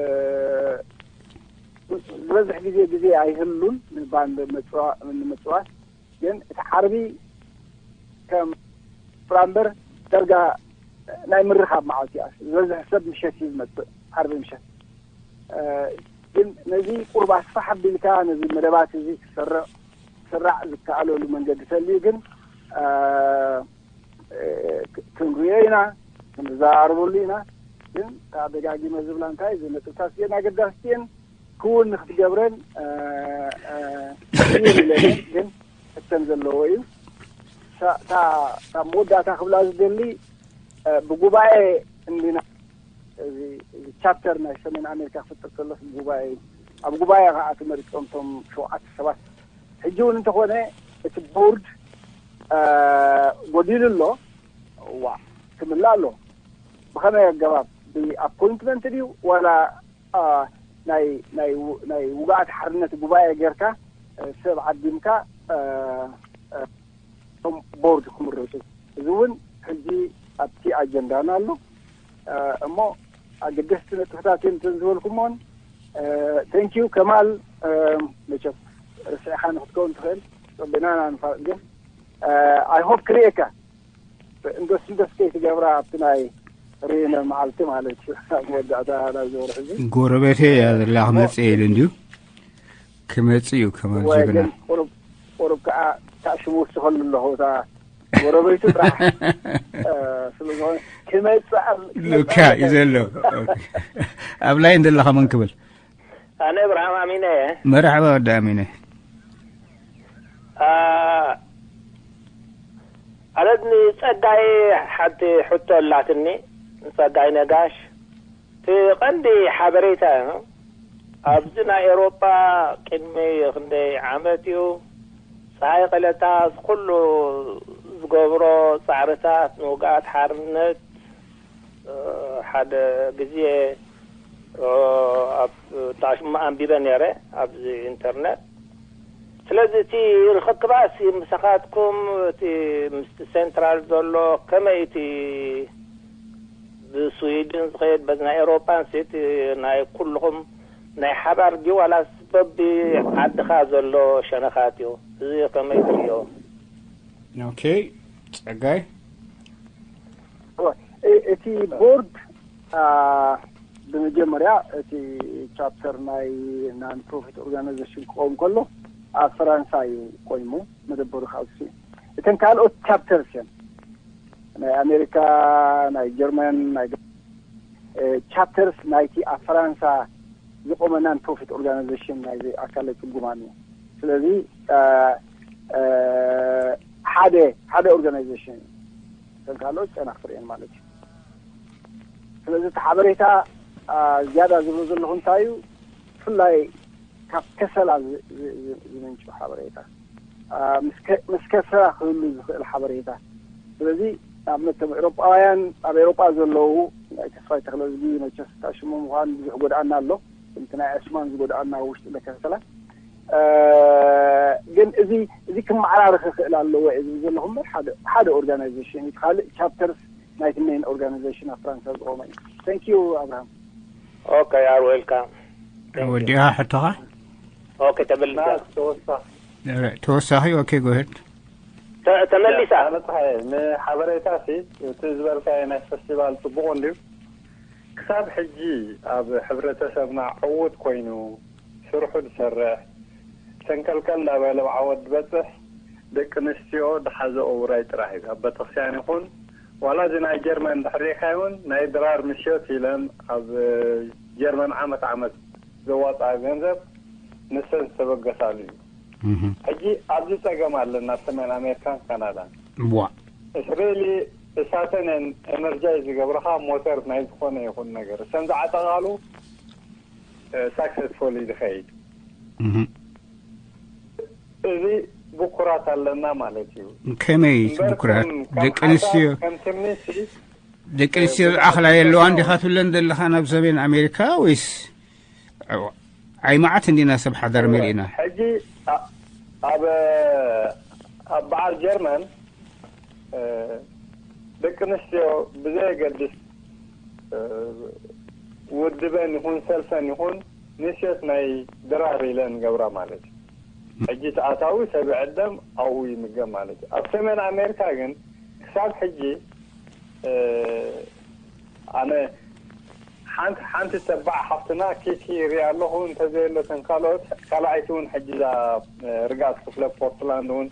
ዝበዝሕ ግዜ ግዜ ኣይህሉን ንባንድ ምጽዋ- ንምጽዋት። ግን እቲ ዓርቢ ከም ፍራምበር ደርጋ ናይ ምርኻብ መዓልቲ እያ። ዝበዝሕ ሰብ ምሸት እዩ ዝመጽእ፣ ዓርቢ ምሸት። እ፣ ግን ነዚ ቁርብ ኣስፋሕ ኣቢልካ ነዚ መደባት እዚ ክሰርዕ ክስራዕ ዝከኣለሉ መንገዲ ተልዩ ግን እ፣ እ፣ ክ- ክንሪኦ ኢና፣ ክንዘራረበሉ ኢና። ግን እታ ደጋጊመ ዝብላ እንታይ፣ እዚ ነጥብታት እዚአን ኣገዳስቲ እየን። ክውን ንክትገብረን እ፣ እ፣ ክውን ኢለን ግን እተን ዘለዎ እዩ። እታ- እታ- እታ መወዳእታ ክብላ ዝደሊ እ፣ ብጉባኤ እንዲና እዚ እዚ ቻፕተር ናይ ሰሜን ኣሜሪካ ክፍጥር ከሎስ ጉባኤ እዩ። ኣብ ጉባኤ ከዓ ተመሪፆም እቶም ሸውዓተ ሰባት። ሕጂ እውን እንተኾነ እቲ ቦርድ እ፣ ጎዲሉ ኣሎ። ዋ ክምላእ ኣሎ። ብኸመይ ኣገባብ፣ ብኣፖይንትመንት ድዩ ዋላ እ፣ ናይ ናይ ው- ናይ ውግኣት ሓርነት ጉባኤ ጌርካ እ፣ ሰብ ዓዲምካ እ፣ እ፣ እቶም ቦርድ ክምረፁ? እዚ እውን ሕጂ ኣብቲ ኣጀንዳና ኣሎ። እ፣ እሞ ኣገደስቲ ነጥብታት እዮም እተን ዝበልኩሞን። ቴንኪዩ ከማል። እ፣ መቸም ርስዕኻ ንክትከውን ትኽእል፣ ፀቢና ኢና ንፋለጥ። ግን ኣይ ሆፕ ክርእየካ እንደስ እንደስ ከይትገብራ ኣብቲ ናይ ርኢነ መዓልቲ ማለት እዩ። ኣብ መወዳእታ ናይዚ ወርሒ እዚ ጎረቤተይ እያ ዘላ፣ ክመጽእ ኢሉ እንድዩ። ክመጽእ እዩ ከማል ወይ ጅግና። ግን ቁሩብ ቁሩብ ከዓ ታሽሙ ወስኸሉ ኣለኹ። እታ ጎረቤቱ ጥራሕ እ፣ ስለ ዝኾነ ክመጽእ ኣብ- ሉካ እዩ ዘሎ። ኦኬ። ኣብ ላይን ዘለኻ መን ክብል? ኣነ እብርሃም ኣሚነ እየ። መርሓባ ወዲ ኣሚነ። ኣ፣ ኣለት ንጸጋይ ሓንቲ ሕቶ ኣላትኒ። ንጸጋይ ነጋሽ እቲ ቀንዲ ሓበሬታ እዩ። ኣብዚ ናይ ኤውሮጳ ቅድሚ ክንደይ ዓመት እዩ፣ ጸሃይ ቀለታ ኩሉ ዝገብሮ ጻዕርታት ንውግኣት ሓርነት ሓደ ግዜ ኣብ ታሽሙ ኣንቢበ ነይረ ኣብዚ ኢንተርነት። ስለዚ እቲ ርኽክባሲ ምሳኻትኩም እቲ ምስቲ ሴንትራል ዘሎ ከመይ እቲ ብስዊድን ዝኸየድ በዚ ናይ ኤውሮጳን ሲ እቲ ናይ ኩልኹም ናይ ሓባር ድዩ ዋላስ በቢ ዓድኻ ዘሎ ሸነኻት እዩ? እዚ ከመይ ትርእዮ? ኦኬ ጸጋይ። እወ፣ እ- እቲ ቦርድ ኣ፣ ብመጀመርያ እቲ ቻፕተር ናይ ናን ፕሮፊት ኦርጋናይዜሽን ክኸውን ከሎ ኣብ ፈራንሳ እዩ ቆይሙ መደበሩ ካብ እሱ። እተን ካልኦት ቻፕተርስ እየን ናይ ኣሜሪካ፣ ናይ ጀርመን፣ ናይ እ፣ ቻፕተርስ ናይቲ ኣብ ፈራንሳ ዝቆመ ናን ፕሮፊት ኦርጋናይዜሽን ናይዚ ኣካለ ትርጉማን እዩ። ስለዚ እ፣ እ፣ ሓደ ሓደ ኦርጋናይዜሽን እዩ። እተን ካልኦት ጨናፍር እየን ማለት እዩ። ስለዚ እቲ ሓበሬታ ኣ፣ ዝያዳ ዝብሎ ዘለኹ እንታይ እዩ፣ ብፍላይ ካብ ከሰላ ዝ- ዝ- ዝ- ዝምንጩ ሓበሬታ ኣ፣ ምስ ከ- ምስ ከሰላ ክህሉ ዝኽእል ሓበሬታ። ስለዚ ንኣብነት እቶም ኤውሮጳውያን ኣብ ኤውሮጳ ዘለዉ ናይ ተስፋይ ተኽለዝጊ መቸስ እታ ሽሙ ምዃን ብዙሕ ጎድኣና ኣሎ። ከምቲ ናይ ዕስማን ዝጎድኣና ኣብ ውሽጢ ለከሰላ እ፣ ግን እዚ እዚ ክመዓራረኽ ይኽእል ኣለዎ እየ ዝብል ዘለኹ እምበር ሓደ ሓደ ኦርጋናይዜሽን እዩ። ካልእ ቻፕተርስ ናይቲ ሜን ኦርጋናይዜሽን ኣብ ፍራንሳ ዝቆመ እዩ። Thank you ኣብርሃም። Okay, you are welcome. ወዲኻ ሕቶኻ Okay, ተመሊሳ። ተወሳኺ okay go ahead። ተ- ተመሊሳ። ኣነ ፀሓየ ንሓበሬታ ሲ እቲ ዝበልካዮ ናይ ፈስቲቫል ፅቡቅ እንድዩ። ክሳብ ሕጂ ኣብ ሕብረተሰብና ዕዉት ኮይኑ ስርሑ ዝሰርሕ ሰንከልከል እንዳበለ ኣብ ዓወት ዝበፅሕ ደቂ ኣንስትዮ ዝሓዘኦ ውራይ ጥራሕ እዩ። ኣብ ቤተክርስትያን ይኹን ዋላ እዚ ናይ ጀርመን እንድሕር ሪኢኻዮ እውን ናይ ድራር ምሽዮት ኢለን ኣብ ጀርመን ዓመት ዓመት ዘዋፅኣ ገንዘብ ንሰን ዝተበገሳሉ እዩ። ሕጂ ኣብዚ ፀገም ኣለና ኣብ ሰሜን ኣሜሪካን ካናዳን። ዋ እስራኤል እሳተን እየን ኤነርጃይ ዝገብርኻ ሞተር ናይ ዝኾነ ይኹን ነገር እሰን ዝዓጠቓሉ ሳክሰስፎሊ ዝኸይድ። እዚ ብኩራት ኣለና ማለት እዩ። ከመይ እምበር ብኩራት ከም- ከም ደቂ ኣንስትዮ ሓሳብ ከም ትምኒትሲ ደቂ ኣንስትዮ ዝኣኽላ የለዋን ዲኻ ትብለን ዘለኻ ናብ ሰሜን ኣሜሪካ ወይስ? ኣይ መዓት እንዲና ሰብ ሓዳር መሊእና። ሕጂ ኣ- ኣብ ኣብ በዓል ጀርመን እ፣ ደቂ ኣንስትዮ ብዘየገድስ እ፣ ውድበን ይኹን ሰልፈን ይኹን ንሴት ናይ ድራር ኢለን ገብራ ማለት እዩ። ሕጂ እቲ ኣታዊ ሰብ ይዕደም ኣብኡ ይምገብ ማለት እዩ። ኣብ ሰሜን ኣሜሪካ ግን ክሳብ ሕጂ ኣነ ሓንቲ ሓንቲ ተባዕ ሓፍትና ኪኪ ይሪኣ ኣለኹ። እንተዘየሎ እተን ካልኦት ካልኣይቲ እውን ሕጂ እዛ ርግኣት ክፍለ ፖርትላንድ እውን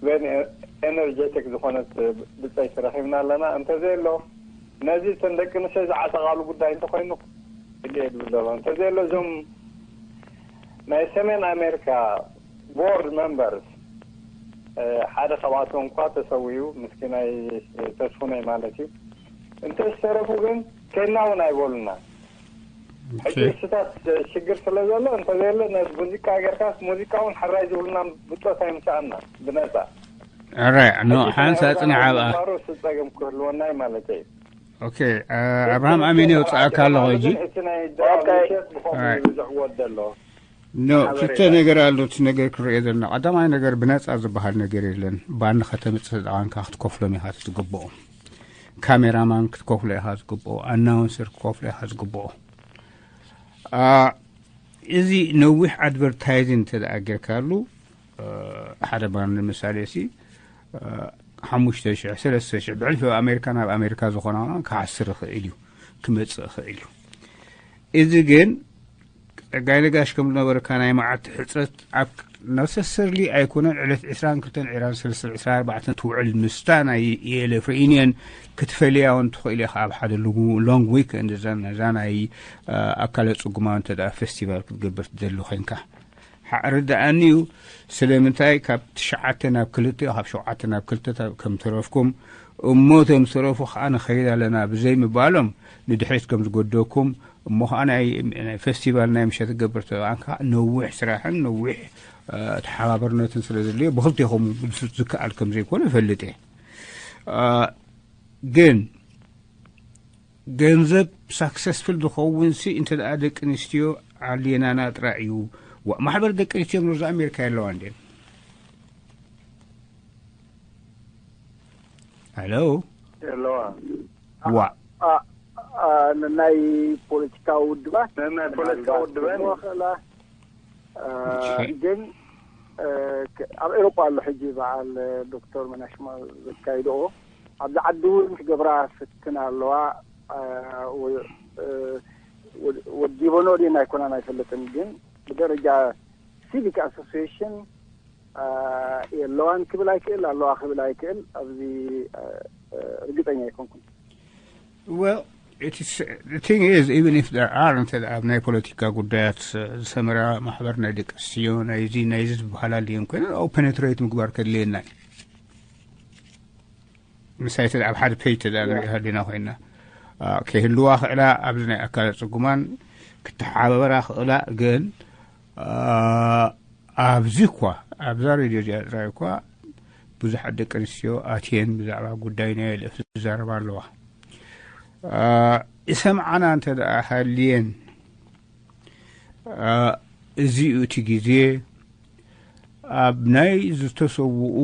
very energetic ዝኾነት ብፀይቲ ረኺብና ኣለና። እንተዘየሎ ነዚ እተን ደቂ ኣንስትዮ ዝዓጠቓሉ ጉዳይ እንተኮይኑ እየ ዝብል ዘሎ። እንተዘየሎ እዞም ናይ ሰሜን ኣሜሪካ ቦርድ መንበርስ ሓደ ካብኣቶም እኳ ተሰዊኡ ምስኪናይ ተስፉነይ ማለት እዩ። እንተዝተረፉ ግን ከና እውን ኣይበሉና። ሕጂ እስታት ሽግር ስለ ዘሎ እንተዘየለ ነዚ ሙዚቃ ጌርካስ ሙዚቃ እውን ሕራይ ዝብሉና ብፆት ኣይምሰኣና ብነፃ። ሕራይ ኖ ሓንሳ ፅንሕ ኣብኣ ማሩ ስፀገም ክህልወናይ ማለት እዩ። ኦኬ ኣብርሃም ኣሜን የውፅኣካ ኣለኹ ሕጂ። እቲ ናይ ድራር ምሸት ብኸምኡ እዩ ዝዕወት ዘሎ። ኖ ክልተ ነገር ኣሎ። እቲ ነገር ክረኤ ዘለና ቀዳማይ ነገር ብነፃ ዝበሃል ነገር የለን። ባንድ ከተምፅእ ዳንካ ክትከፍሎም ኢኻ ዝግብኦ። ካሜራማን ክትከፍሎ ኢኻ ዝግብኦ። ኣናውንሰር ክትከፍሎ ኢኻ ዝግብኦ። እዚ ነዊሕ ኣድቨርታይዚንግ እንተ ደኣ ጌርካሉ ሓደ ባንድ ንምሳሌ ሲ ሓሙሽተ ሽሕ ሰለስተ ሽሕ ብሕልፊ ኣብ ኣሜሪካ ናብ ኣሜሪካ ዝኾና ክሓስር ይኽእል እዩ ክመፅእ ይኽእል እዩ። እዚ ግን ጸጋይ ነጋሽ ከም ዝነበረካ ናይ መዓልቲ ሕፅረት ኣብ ነሰሰርሊ ኣይኮነን ዕለት ዕስራን ክልተን ዕራን ሰለስተ ዕስራ ኣርባዕተን ትውዕል ምስታ ናይ የኤልኤፍ ሪዩኒየን ክትፈልያ እውን ትኽእል ኢኻ ኣብ ሓደ ሎንግ ዊክ እንድዘን ነዛ ናይ ኣካለ ፅጉማ እንተ ደኣ ፌስቲቫል ክትገብር ትደሊ ኮይንካ ሓ- ርድኣኒ እዩ። ስለምንታይ ካብ ትሽዓተ ናብ ክልተ ካብ ሸውዓተ ናብ ክልተ ከም ተረፍኩም እሞ እቶም ዝተረፉ ከዓ ንኸይድ ኣለና ብዘይ ምባሎም ንድሕሪት ከም ዝጎደኩም እሞ ከዓ ናይ ናይ ፌስቲቫል ናይ ምሸት ገብር ተባን ከዓ ነዊሕ ስራሕን ነዊሕ ተሓባበርነትን ስለ ዘድልዮ ብክልቴኹም ዝከኣል ከም ዘይኮነ እፈልጥ እየ። ግን ገንዘብ ሳክሰስፉል ዝኸውን ሲ እንተ ደኣ ደቂ ኣንስትዮ ዓልየናና ጥራይ እዩ። ዋ- ማሕበር ደቂ ኣንስትዮ ኖርዝ ኣሜሪካ የለዋ እንዴ? ሄሎ የለዋ ዋ ናይ ፖለቲካዊ ውድባት ናይ ፖለቲካ ውድበን ክእላ ግን ኣብ ኤሮጳ ኣሎ ሕጂ በዓል ዶክተር መናሽማ ዘካይድኦ ኣብዚ ዓዲ እውን ክገብራ ፍትን ኣለዋ። ወዲቦኖ ድና ኣይኮናን ኣይፈልጥን፣ ግን ብደረጃ ሲቪክ ኣሶሲሽን የለዋን ክብል ኣይክእል፣ ኣለዋ ክብል ኣይክእል። ኣብዚ ርግፀኛ ኣይኮንኩን። Well, it is, the thing is, even if there aren't ኣብ ናይ ፖለቲካ ጉዳያት ዝሰመራ ማሕበር ናይ ደቂ ኣንስትዮ ናይዚ ናይዚ ዝበሃል ኣልየን ኮይነን ኣብ ፔኔትሬት ምግባር ከድልየና እዩ። ምሳይ ስለ ኣብ ሓደ ፔጅ ተዳ ንሪኦ ሃሊና ኮይና ከይህልዋ ክእላ ኣብዚ ናይ ኣካለ ፅጉማን ክተሓባበራ ክእላ ግን ኣብዚ እኳ ኣብዛ ሬድዮ እዚኣ ጥራይ እኳ ብዙሓት ደቂ ኣንስትዮ ኣትየን ብዛዕባ ጉዳይ ናይ ልእፍ ዝዛረባ ኣለዋ። ይሰምዓና እንተ ደኣ ሃልየን እዚ እዩ እቲ ግዜ። ኣብ ናይ ዝተሰውኡ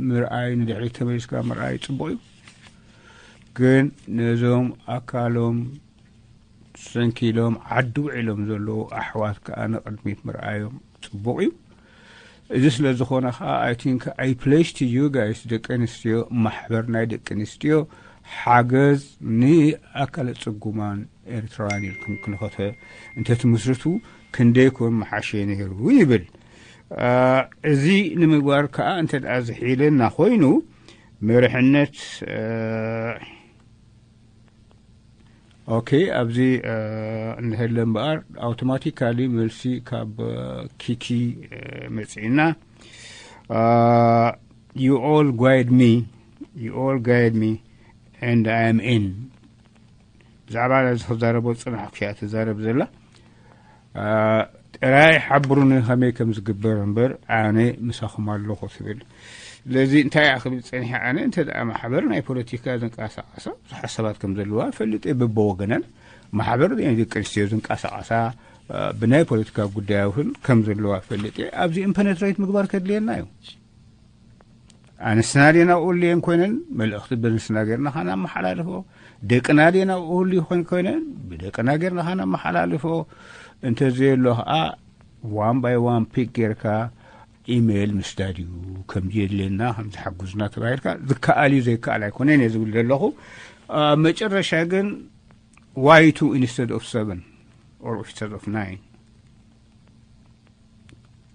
ምርኣይ ንድሕሪት ተመሊስካ ምርኣይ ፅቡቕ እዩ፣ ግን ነዞም ኣካሎም ሰንኪሎም ዓዲ ውዒሎም ዘለዉ ኣሕዋት ከዓ ንቕድሚት ምርኣዮም ፅቡቕ እዩ። እዚ ስለ ዝኾነ ከዓ I think I pledge to you guys ደቂ ኣንስትዮ ማሕበር ናይ ደቂ ኣንስትዮ ሓገዝ ንኣካለ ፅጉማን ኤርትራውያን ኢልኩም ክንኸተ እንተትምስርቱ ክንደይ ኮን መሓሸ ነይሩ ይብል። እዚ ንምግባር ከዓ እንተ ደኣ ዝሒለና ኮይኑ መርሕነት ኦኬ ኣብዚ እንህለ እምበኣር ኣውቶማቲካሊ መልሲ ካብ ኪኪ መፅእና። You all guide me, you all guide me and I am in. ብዛዕባ ነዚ ክዛረቦ ፅናሕ ኩያ ትዛረብ ዘላ ጥራይ ሓብሩኒ ከመይ ከም ዝግበር እምበር ኣነ ምሳኹም ኣለኹ ትብል። ስለዚ እንታይ እያ ክብል ፀኒሐ ኣነ እንተ ደኣ ማሕበር ናይ ፖለቲካ ዝንቀሳቐሳ ብዙሓት ሰባት ከም ዘለዋ ፈልጥ እየ። በበወገነን ማሕበር ናይ ደቂ ኣንስትዮ ዝንቀሳቐሳ ብናይ ፖለቲካ ጉዳይ እውን ከም ዘለዋ ፈልጥ እየ። ኣብዚኦም ፐነትሬት ምግባር ከድልየና እዩ። ኣንስትና ድየን ኣብኡ ልየን ኮይነን መልእኽቲ በንስና ጌርና ኸነመሓላልፎ፣ ደቅና ድየን ኣብኡ ልዩ ኮይን ኮይነን ብደቅና ጌርና ኸነመሓላልፎ፣ እንተዘየሎ ኸዓ ዋን ባይ ዋን ፒክ ጌርካ ኢሜይል ምስዳድ እዩ። ከምዚ የድልየና ከምዚ ሓጉዝና ተባሂልካ ዝከኣል እዩ ዘይከኣል ኣይኮነን እየ ዝብል ዘለኹ። ኣብ መጨረሻ ግን ዋይ ቱ ኢንስተድ ኦፍ ሰቨን ኦር ኢንስተድ ኦፍ ናይን?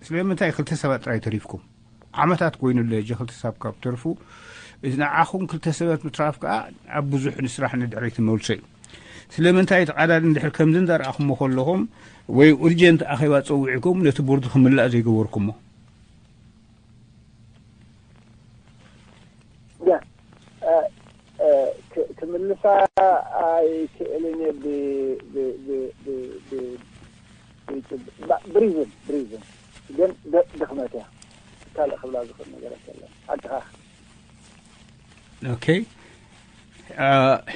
ስለምንታይ ክልተ ሰባት ጥራይ ተሪፍኩም? ዓመታት ኮይኑ ኣሎ ሕጂ ክልተ ሰብ ካብ ተርፉ፣ እዚ ንዓኹም ክልተ ሰባት ምትራፍ ከኣ ኣብ ብዙሕ ንስራሕ ንድሕሪት መልሶ እዩ። ስለምንታይ ተቓዳዲ እንድሕር ከምዚ እንዳረኣኹሞ ከለኹም ወይ ኡርጀንት ኣኼባ ጸዊዕኩም ነቲ ቦርድ ክምላእ ዘይገበርኩሞ? ያ፣ እ፣ እ፣ ክ- ክምልሳ ኣይክእልን እየ ብ- ብ- ብ- ብ- ብ- ብ- ብ- ብሪዝን ብሪዝን ግን ድ- ድኽመት እያ። ካልእ ክብላ ዝኽእል ነገራት የለን። ሓቅኻ። ኦኬ።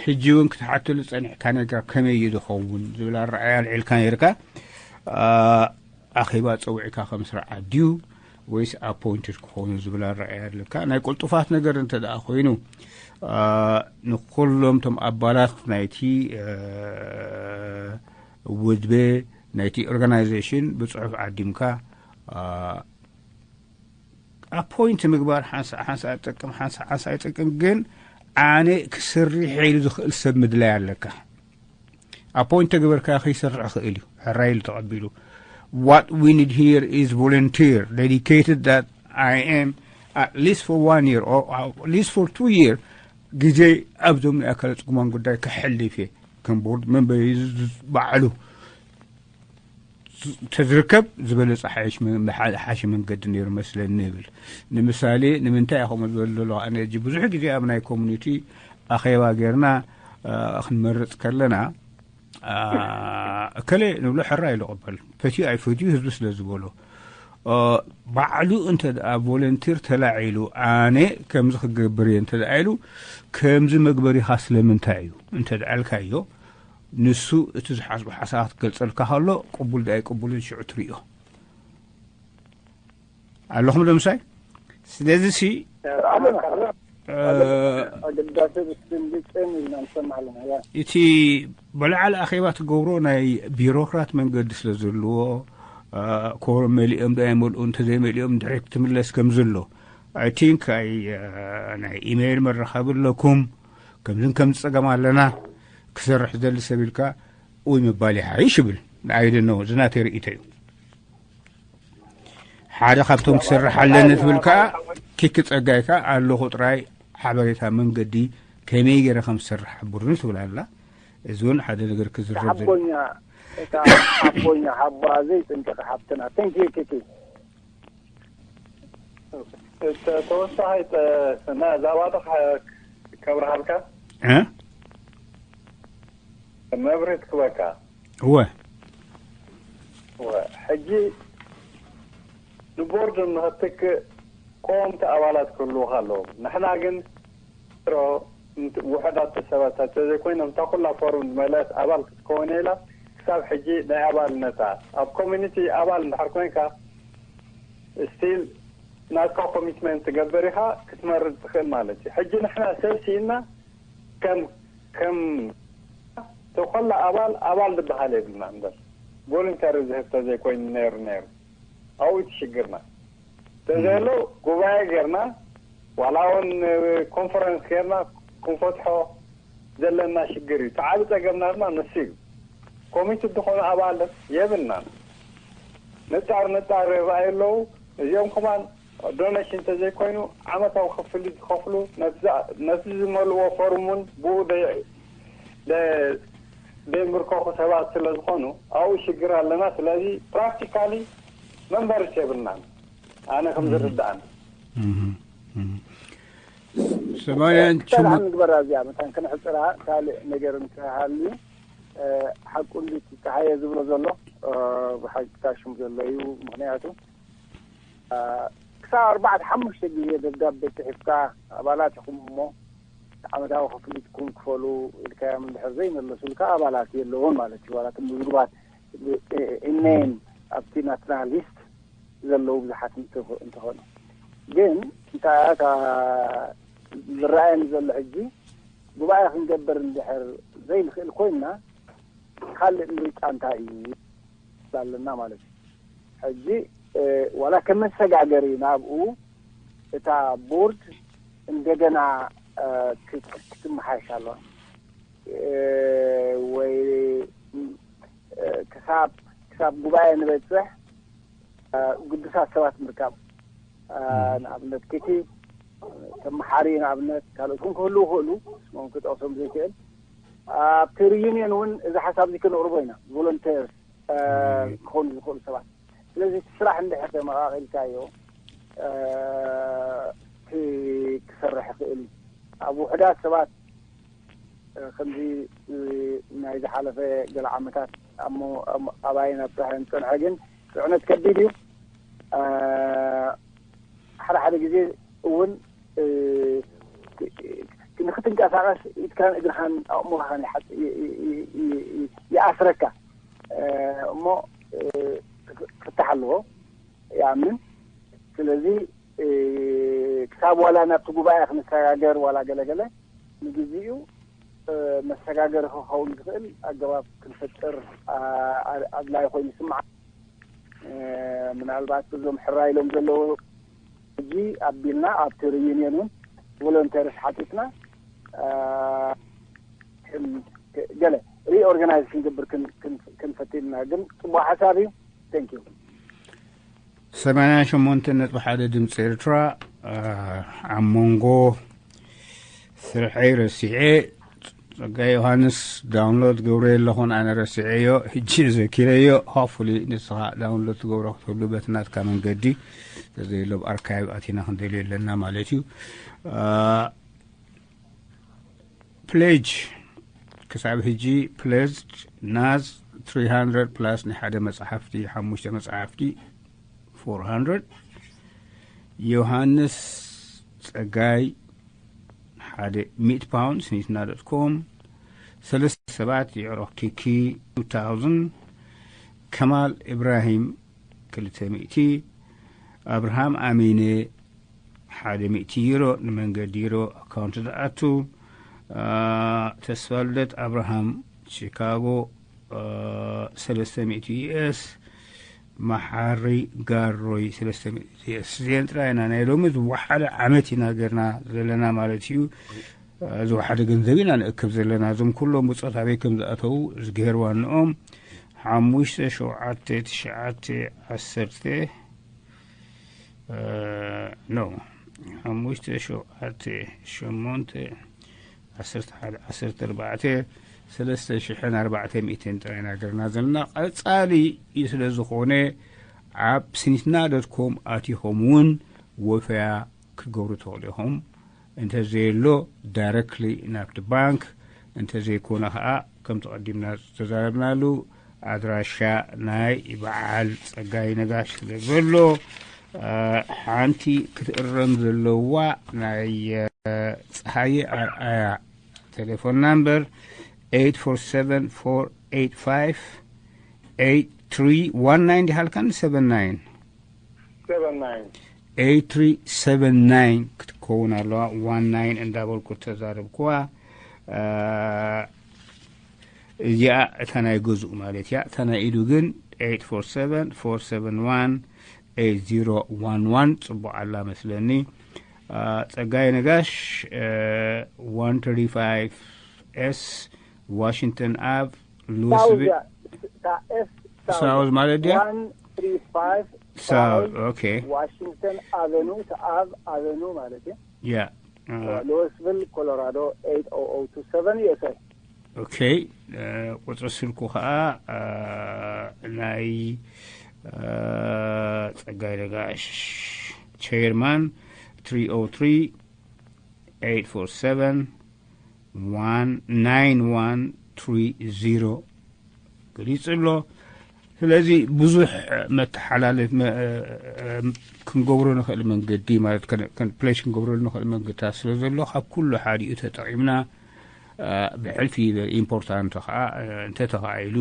ሕጂ እውን ክትሓተሉ ጸኒሕካ ነጋ ከመይ እዩ ዝኸውን ዝብል ኣረኣያ ኣልዒልካ ነርካ። ኣኼባ ጸዊዕካ ከም ስርዓት ድዩ ወይስ ኣፖይንትድ ክኾኑ ዝብል ኣረኣያ ኣለካ? ናይ ቅልጡፋት ነገር እንተ ደኣ ኮይኑ፣ ንኩሎም ቶም ኣባላት ናይቲ ውድበ፣ ናይቲ ኦርጋናይዜሽን ብጽሑፍ ዓዲምካ ኣፖይንት ምግባር ሓንሳእ ሓንሳእ ይጠቅም፣ ሓንሳእ ሓንሳእ ይጠቅም። ግን ኣነ ክስርሕ ኢሉ ዝኽእል ሰብ ምድላይ ኣለካ። ኣፖይንት ተግበርካ ከይሰርሕ ይኽእል እዩ። ሕራይ ኢሉ ተቐቢሉ። What we need here is volunteer dedicated that I am at least for one year or at least for two year ግዜ ኣብዞም ናይ ኣካለ ጽጉማን ጉዳይ ከሕልፍ እየ። ከም ቦርድ መንበሪ ባዕሉ ተዝርከብ ዝበለጸ ሓይሽ መ- ሓ- ሓሽ መንገዲ ነይሩ መስለኒ ይብል። ንምሳሌ ንምንታይ ኢኹም ዝበሉ ዘለኹ ኣነ ሕጂ ብዙሕ ግዜ ኣብ ናይ ኮሚኒቲ ኣኼባ ጌርና እ፣ ክንመርጽ ከለና እ፣ እከለ ንብሎ ሕራ ኢሉ ቅበል ፈትዩ ኣይፈትዩ ህዝቢ ስለ ዝበሎ እ፣ ባዕሉ እንተ ደኣ ቮለንቲር ተላዒሉ ኣነ ከምዚ ክገብር እየ እንተ ደኣ ኢሉ ከምዚ መግበሪኻ ስለምንታይ እዩ እንተ ደኣ ኢልካዮ ንሱ እቲ ዝሓስቦ ሓሳባት ክገልጸልካ ከሎ ቅቡል ዳይ ቅቡልን ሽዑ ትርእዮ ኣለኹም ዶ ምሳይ። ስለዚ ሲ ኣለና እ፣ ኣገዳሲ ብስንብጭን ኢልና ንሰምዕ ኣለና። ያ እቲ በላዕሊ ኣኼባ ትገብሮ ናይ ቢሮክራት መንገዲ ስለ ዘለዎ እ፣ ኮሮም መሊኦም ዶ ኣይመልኡ እንተዘይመሊኦም ድሕሪ ክትምለስ ከም ዘሎ ኣይ ቲንክ ኣይ እ፣ ናይ ኢሜይል መራኸቢ ኣለኩም። ከምዝን ከም ጸገም ኣለና ክሰርሕ ዝደሊ ሰብ ኢልካ ወይ ምባል ይሓይሽ ይብል። ኣይደ ነው ዝናተይ ርእይቶ እዩ። ሓደ ካብቶም ክሰርሕ ኣለኒ ትብል ከዓ ኪክ ጸጋይ ከዓ ኣለኹ ጥራይ ሓበሬታ መንገዲ ከመይ ገይረ ከም ዝሰርሕ ሓብሩኒ ትብል ኣላ። እዚ እውን ሓደ ነገር ክዝረብ ዘለ ሓቦኛ እታ ሓቦኛ ሓቦኣ ዘይጥንቀቕ ሓብትና። Thank you ኪኪ። ተወሳኺ ዛባዶ ከብርሃልካ እ? መብርሂት ክበካ እወ ሕጂ ንቦርድ ንኸትክእ ቀወምቲ ኣባላት ክህልውኻ ኣለዎም። ንሕና ግን ሮ ውሕዳት ሰባት ተዘይኮይኖም እታ ኩላ ፎርም ዝመልአት ኣባል ክትከውን ኢላ ክሳብ ሕጂ ናይ ኣባልነታ ኣብ ኮሚኒቲ ኣባል እንድሕር ኮይንካ ስቲል ናትካ ኮሚትመንት ትገብር ኢኻ ክትመርጽ ትኽእል ማለት እዩ። ሕጂ ንሕና ሰብ ስኢና ከም ከም ተኮላ ኣባል ኣባል ዝበሃል የብልና እምበር ቮሉንተሪ ዝህብ ተዘይኮይኑ ነይሩ ነይሩ ኣብኡ ትሽግርና ተዘየሎ ጉባኤ ጌርና ዋላ እውን ኮንፈረንስ ጌርና ክንፈትሖ ዘለና ሽግር እዩ። ተዓቢ ጸገምና ድማ ንሱ እዩ። ኮሚትድ ዝኾኑ ኣባል የብልናን። ንጣር ንጣር ይረኣዩ ኣለዉ። እዚኦም ከማን ዶነሽን እንተዘይኮይኑ ዓመታዊ ክፍሊት ዝኸፍሉ ነቲ ዝመልእዎ ፎርም እውን ብኡ ዘይምርከኹ ሰባት ስለ ዝኾኑ ኣብኡ ሽግር ኣለና። ስለዚ ፕራክቲካሊ መንበርስ የብልናን ኣነ ከም ዝርድኣኒ። ሰማንያን ሰላም ንግበራ እዚኣ መታን ከነሕፅራ ካልእ ነገር እንተሃልዩ ሓቁ እንዲ ፀሓየ ዝብሎ ዘሎ ብሓቂ ታሽም ዘሎ እዩ። ምክንያቱ ክሳብ ኣርባዕተ ሓሙሽተ ግዜ ደብዳቤ ፅሒፍካ ኣባላት ኢኹም እሞ ዓመታዊ ክፍሊትኩም ክፈሉ ኢልካዮም እንድሕር ዘይመለሱልካ ኣባላት የለውን ማለት እዩ። ዋላ እቶም ምዝጉባት ኢነይም ኣብቲ ናትና ሊስት ዘለዉ ብዙሓት እንተኾኑ ግን እንታይ እያ እታ ዝረኣየኒ ዘሎ ሕጂ፣ ጉባኤ ክንገብር እንድሕር ዘይንኽእል ኮይንና፣ ካልእ ምርጫ እንታይ እዩ ኣለና ማለት እዩ። ሕጂ ዋላ ከም መሰጋገሪ ናብኡ እታ ቦርድ እንደገና ክትምሓየሽ ኣለዋ። ወይ ክሳብ ክሳብ ጉባኤ ንበፅሕ ግዱሳት ሰባት ምርካብ፣ ንኣብነት ኪቲ ተመሓሪ፣ ንኣብነት ካልኦት እውን ክህልዉ ይኽእሉ፣ ስሞም ክጠቕሶም ዘይክእል። ኣብቲ ሪዩኒየን እውን እዚ ሓሳብ እዚ ክንቕርቦ ኢና። ቮለንተርስ ክኾኑ ዝኽእሉ ሰባት። ስለዚ እቲ ስራሕ እንድሕር ተመቓቒልካዮ ክሰርሕ ይኽእል እዩ። ኣብ ውሕዳት ሰባት ከምዚ ናይ ዝሓለፈ ገለ ዓመታት ኣባይን ኣብፀሐን ዝፀንሐ ግን ፅዕነት ከቢድ እዩ። ሓደ ሓደ ግዜ እውን ንክትንቀሳቐስ ኢድካን እግርኻን ኣእምሮኻን ይሓፅ ይኣስረካ እሞ ክፍታሕ ኣለዎ ይኣምን። ስለዚ ክሳብ ዋላ ናብቲ ጉባኤ ክንሰጋገር ዋላ ገለገለ ንግዜኡ መሰጋገሪ ክኸውን ዝኽእል ኣገባብ ክንፈጥር ኣድላይ ኮይኑ ይስምዓ። ምናልባት እዞም ሕራይ ኢሎም ዘለዉ ሕጂ ኣቢልና ኣብቲ ሪዩኒየን እውን ቮለንተርስ ሓቲትና ገለ ሪኦርጋናይዝ ክንገብር ክንፈትልና ግን ፅቡቅ ሓሳብ እዩ። ንዩ ሰማንያ ሸሞንተ ነጥቢ ሓደ ድምፂ ኤርትራ። ኣብ መንጎ ስርሐይ ረሲዐ ጸጋይ ዮሃንስ ዳውንሎድ ገብረ ኣለኹን ኣነ ረሲዐዮ፣ ሕጂ ዘኪረዮ። ሆፕፉሊ ንስኻ ዳውንሎድ ትገብሮ ክትህሉ በቲ ናትካ መንገዲ፣ ተዘየሎ ብ ኣርካይቭ ኣቲና ክንደልዮ ኣለና ማለት እዩ። ፕሌጅ ክሳብ ሕጂ ፕሌጅ ናዝ ትሪ ሃንድረድ ፕላስ ናይ ሓደ መጽሓፍቲ፣ ሓሙሽተ መጽሓፍቲ ፎር ሃንድረድ። ዮሃንስ ጸጋይ ሓደ ሚእቲ ፓውንድ ስኒትና ዶት ኮም። ሰለስተ ሰባት የዕሩኽ ኪኪ ቱ ታውዝንድ። ከማል ኢብራሂም ክልተ ሚእቲ። ኣብርሃም ኣሚነ ሓደ ሚእቲ ዩሮ ንመንገዲ ዩሮ ኣካውንት ዝኣቱ። ተስፋልደት ኣብርሃም ቺካጎ ሰለስተ ሚእቲ ዩኤስ። መሓሪ ጋሮይ ሰለስተ ሚእቲ ዩኤስ። እዚአን ጥራይ ኢና ናይ ሎሚ ዝወሓደ ዓመት ኢና ገርና ዘለና ማለት እዩ። ዝወሓደ ገንዘብ ኢና ንእክብ ዘለና። እዞም ኩሎም ብፆት ኣበይ ከም ዝኣተዉ እዝግሄር ዋንኦም። ሓሙሽተ ሸውዓተ ትሽዓተ ዓሰርተ ኖ ሓሙሽተ ሸውዓተ ሸሞንተ ዓሰርተ ሓደ ዓሰርተ ኣርባዕተ ሰለስተ ሽሕን ኣርባዕተ ሚእትን ጥራይ ኢና ገርና ዘለና። ቀጻሊ እዩ ስለ ዝኾነ ኣብ ስኒትና ዶት ኮም ኣቲኹም እውን ወፈያ ክትገብሩ ትኽእሉ ኢኹም። እንተዘየሎ ዳይረክትሊ ናብቲ ባንክ፣ እንተዘይኮነ ከዓ ከምቲ ቀዲምና ዝተዛረብናሉ ኣድራሻ ናይ በዓል ጸጋይ ነጋሽ ስለ ዘሎ ሓንቲ ክትእረም ዘለዋ ናይ ፀሃየ ኣርኣያ ቴሌፎን ናምበር ኤይት ፎር ሰቨን ፎር ኤይት ፋይቭ ኤይት ትሪ ዋን ናይን ዲሃልካን ሰቨን ናይን ሰቨን ናይን ኤይት ትሪ ሰቨን ናይን ክትከውን ኣለዋ። ዋን ናይን እንዳበልኩ ተዛረብኩዋ። እዚኣ እታ ናይ ገዝኡ ማለት እያ። እታ ናይ ኢዱ ግን ኤይት ፎር ሰቨን ፎር ሰቨን ዋን ኤይት ዜሮ ዋን ዋን ጽቡቕ ኣላ መስለኒ። ጸጋይ ነጋሽ ዋን ትሪ ፋይቭ ኤስ ዋሽንግተን ኣብ ሉስቪል ሳውዝ ማለት ድያ? ሳውዝ። ኦኬ። ዋሽንግተን ኣቨኑ፣ እቲ ኣብ ኣቨኑ ማለት እዩ። ያ ሉዊስቪል ኮሎራዶ ኤይት ኦ ኦ ቱ ሰቨን ዩ ኤስ ኤ። ኦኬ። ቁፅሪ ስልኩ ከዓ ናይ ጸጋይ ነጋሽ ቸርማን ትሪ ኦ ትሪ ኤይት ፎር ሰቨን ዋን ናይን ዋን ትሪ ዜሮ ገሊጹ ኣሎ። ስለዚ ብዙሕ መተሓላለፍ ክንገብሮ ንኽእል መንገዲ ማለት ፕሌጅ ክንገብረሉ ንኽእል መንገድታት ስለ ዘሎ ካብ ኩሉ ሓዲኡ ተጠቒምና ብሕልፊ ኢምፖርታንት ከዓ እንተተኻኢሉ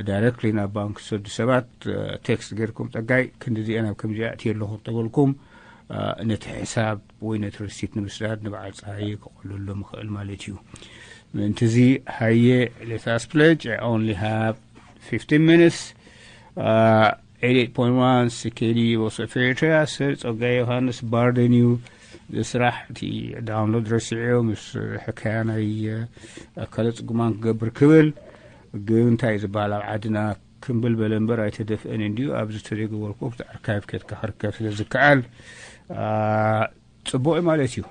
ዳይረክትሊ ናብ ባንክ ዝሰዱ ሰባት ቴክስት ገይርኩም ጸጋይ ክንዲዚአ ናብ ከምዚኣ እትየ ኣለኹ ተበልኩም ነቲ ሕሳብ ወይ ነቲ ርሲት ንምስዳድ ንበዓል ፀሃየ ክቐልሎ ምኽእል ማለት እዩ። ምእንቲ እዚ ሃየ let us pledge. I only have fifteen minutes. Eighty-eight point one C K D Voice of Eritrea, ስር ጸጋይ ዮሃንስ ባርደን እዩ። ስራሕ እቲ ዳውንሎድ ረሲዐዮ ምስ ሕካያ ናይ ኣካለ ጽጉማን ክገብር ክብል ግን እንታይ ዝበሃል ኣብ ዓድና ክምብል በለ እምበር ኣይተደፍአን እንድዩ። ኣብዚ ተዘይገበርኩ ኣብቲ ኣርካይቭ ኬድካ ክርከብ ስለ ዝከኣል ጽቡቕ እዩ ማለት እዩ።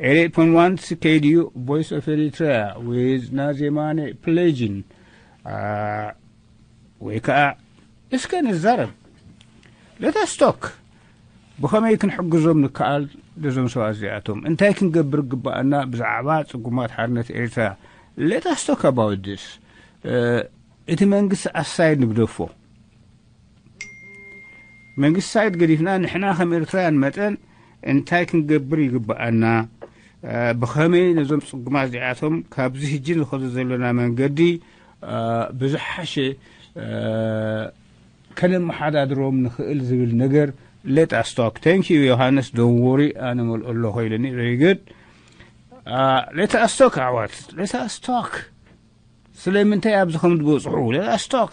Eighty-eight point one C K D U Voice of Eritrea with ናዜማነ ፕሌጅን ወይ ከዓ እስከ ንዛረብ። Let us talk. ብኸመይ ክንሕግዞም ንከኣል ነዞም ሰባት እዚኣቶም እንታይ ክንገብር ግባኣና ብዛዕባ ጽጉማት ሓርነት ኤርትራ? Let us talk about this. እቲ መንግስቲ ኣሳይድ ንግደፎ። መንግስቲ ሳይድ ገዲፍና ንሕና ከም ኤርትራውያን መጠን እንታይ ክንገብር ይግባኣና? ብኸመይ ነዞም ጽጉማት እዚኣቶም ካብዚ ህጂ ንኸዶ ዘለና መንገዲ ብዝሓሸ ከነመሓዳድሮም ንኽእል ዝብል ነገር let us talk. Thank you ዮሃንስ፣ don't worry፣ ኣነ መልኦ ኣለኹ ኢለኒ። Very good. Let us talk ኣሕዋት፣ let us talk. ስለምንታይ ኣብዚ ከም ዝበፅሑ let us talk.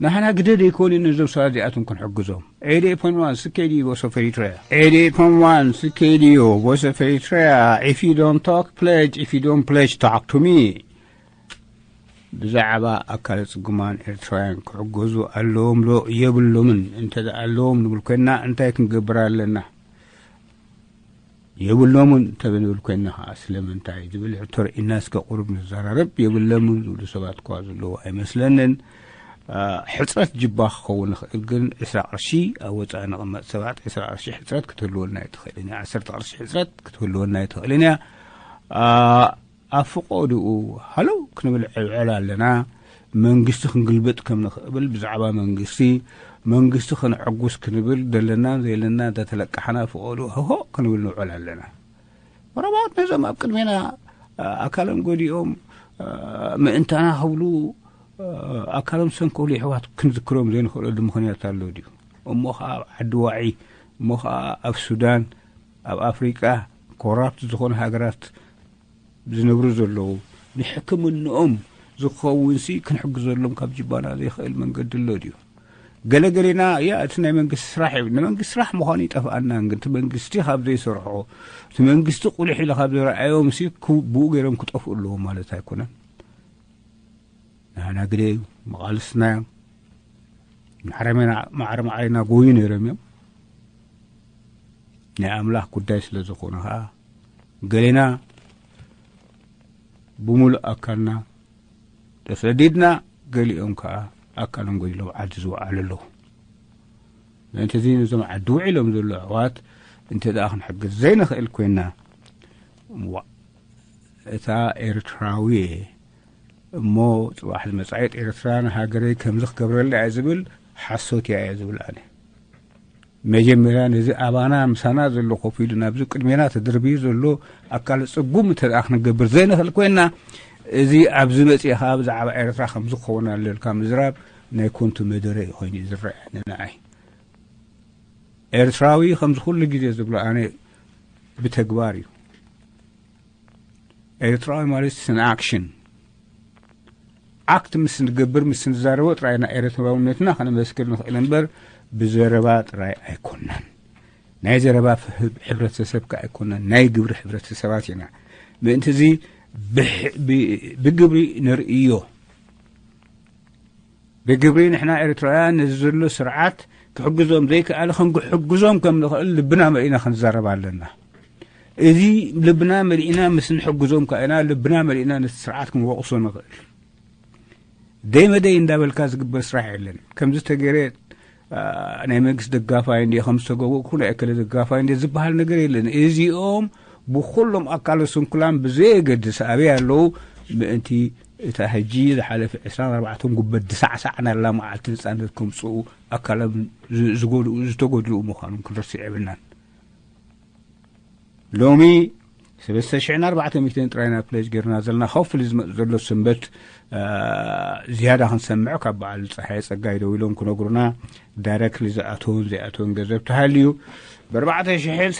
ንሕና ግደ ደይኮነ ነዞም ሰባት እዚኣቶም ክንሕግዞም። Eighty-eight point one C K D Voice of Eritrea. Eighty-eight point one C K D U Voice of Eritrea. If you don't talk, pledge. If you don't pledge, talk to me. ብዛዕባ ኣካለ ጽጉማን ኤርትራውያን ክሕገዙ ኣለዎም ዶ የብሎምን? እንተ ኣለዎም ንብል ኮይና እንታይ ክንገብር ኣለና? የብሎምን እንተ ንብል ኮይና ኸዓ ስለምንታይ ዝብል ሕቶ ርኢና እስከ ቁሩብ ንዘራረብ። የብሎምን ዝብሉ ሰባት እኳ ዘለዉ ኣይመስለንን። ሕፅረት ጅባ ክኸውን ይኽእል፣ ግን ዕስራ ቅርሺ ኣብ ወፃኢ ንቕመጥ ሰባት ዕስራ ቅርሺ ሕፅረት ክትህልወና ኣይትኽእልን እያ። ዓሰርተ ቅርሺ ሕፅረት ክትህልወና ኣይትኽእልን እያ። ኣብ ፍቖድኡ ሃለው ክንብል ዕብዕል ኣለና። መንግስቲ ክንግልብጥ ከም ንኽእል ብዛዕባ መንግስቲ መንግስቲ ክንዕጉስ ክንብል ዘለና ዘለና እንዳተለቃሕና ፍቖድኡ ሆሆ ክንብል ንውዕል ኣለና። መረባት ነዞም ኣብ ቅድሜና ኣካሎም ጎዲኦም ምእንታና ክብሉ ኣካሎም ሰንከሉ የሕዋት ክንዝክሮም ዘይንኽእለሉ ምኽንያት ኣሎ ድዩ? እሞ ከዓ ኣብ ዓዲ ዋዒ እሞ ከዓ ኣብ ሱዳን ኣብ ኣፍሪቃ ኮራፕት ዝኾነ ሃገራት ዝነብሩ ዘለዉ ንሕክምንኦም ዝኸውን ሲ ክንሕግዘሎም ካብ ጅባና ዘይኽእል መንገዲ ኣሎ ድዩ? ገለገሌና ያ እቲ ናይ መንግስቲ ስራሕ እዩ። ንመንግስቲ ስራሕ ምዃኑ ይጠፍኣና ግን እቲ መንግስቲ ካብ ዘይሰርሖ እቲ መንግስቲ ቁልሕ ኢለ ካብ ዝረኣዮም ሲ ብኡ ገይሮም ክጠፍኡ ኣለዎም ማለት ኣይኮነን። ንሕና ግደ እዩ መቓልስትና እዮም። ማዕረ ማዕረ ማዕረና ጎዩ ነይሮም እዮም። ናይ ኣምላኽ ጉዳይ ስለ ዝኾነ ኸዓ ገሌና ብምሉእ ኣካልና ተሰዲድና፣ ገሊኦም ከዓ ኣካሎም ጎዲሎም ዓዲ ዝወዓሉ ኣለዉ። ምእንቲ እዚ ነዞም ዓዲ ውዒሎም ዘለዉ ኣሕዋት እንተ ደኣ ክንሕግዝ ዘይንኽእል ኮይና፣ ዋ፣ እታ ኤርትራዊ እሞ ጽባሕ ዝመጻኢት ኤርትራ ንሃገረይ ከምዚ ክገብረላ እየ ዝብል ሓሶት እያ እየ ዝብል ኣነ። መጀመርያ ነዚ ኣባና ምሳና ዘሎ ኮፍ ኢሉ ናብዚ ቅድሜና ተደርብዩ ዘሎ ኣካል ጽጉም እንተ ደኣ ክንገብር ዘይንኽእል ኮይና፣ እዚ ኣብዚ መጺእኻ ብዛዕባ ኤርትራ ከም ዝኸውን ኣለልካ ምዝራብ ናይ ኮንቱ መደረ እዩ ኮይኑ ዝረኣየኒ ንዓይ። ኤርትራዊ ከምዚ ኩሉ ግዜ ዝብሎ ኣነ ብተግባር እዩ። ኤርትራዊ ማለት ስን ኣክሽን ኣክት ምስ ንገብር ምስ ንዛረቦ ጥራይ ናይ ኤርትራውነትና ከነመስክር ንኽእል እምበር ብዘረባ ጥራይ ኣይኮናን። ናይ ዘረባ ፍህብ ሕብረተሰብ ከ ኣይኮናን፣ ናይ ግብሪ ሕብረተሰባት ኢና። ምእንቲ እዚ ብሕ- ብ- ብግብሪ ንርእዮ። ብግብሪ ንሕና ኤርትራውያን ነዚ ዘሎ ስርዓት ክሕግዞም ዘይከኣለ ክንሕግዞም ከም ንኽእል ልብና መሊእና ክንዛረብ ኣለና። እዚ ልብና መሊእና ምስ ንሕግዞም ከኣ ኢና ልብና መሊእና ነቲ ስርዓት ክንወቕሶ ንኽእል። ደይ መደይ እንዳበልካ ዝግበር ስራሕ የለን። ከምዚ ተገይረ ናይ መንግስቲ ደጋፋይ እንዲ ከም ዝተገበኩ ናይ እከለ ደጋፋይ እንዲ ዝበሃል ነገር የለን። እዚኦም ብኩሎም ኣካለ ስንኩላን ብዘየገድስ ኣበይ ኣለዉ ምእንቲ እታ ሕጂ ዝሓለፈ ዕስራን ኣርባዕተን ጉበት ድሳዕሳዕ ናላ መዓልቲ ነጻነት ከምጽኡ ኣካሎም ዝ- ዝጎድኡ ዝተጎድኡ ምዃኖም ክንርስዕ የብልናን። ሎሚ ሰለስተ ሽሕን ኣርባዕተ ሚእትን ጥራይ ኢና ፕለጅ ጌርና ዘለና። ካብ ፍሊ ዝመጽእ ዘሎ ሰንበት ዝያዳ ክንሰምዕ ካብ በዓል ፀሓየ ፀጋይ ደው ኢሎም ክነግሩና፣ ዳይረክትሊ ዝኣተውን ዘይኣተውን ገንዘብ ተሃልዩ፣ ብኣርባዕተ ሽሕን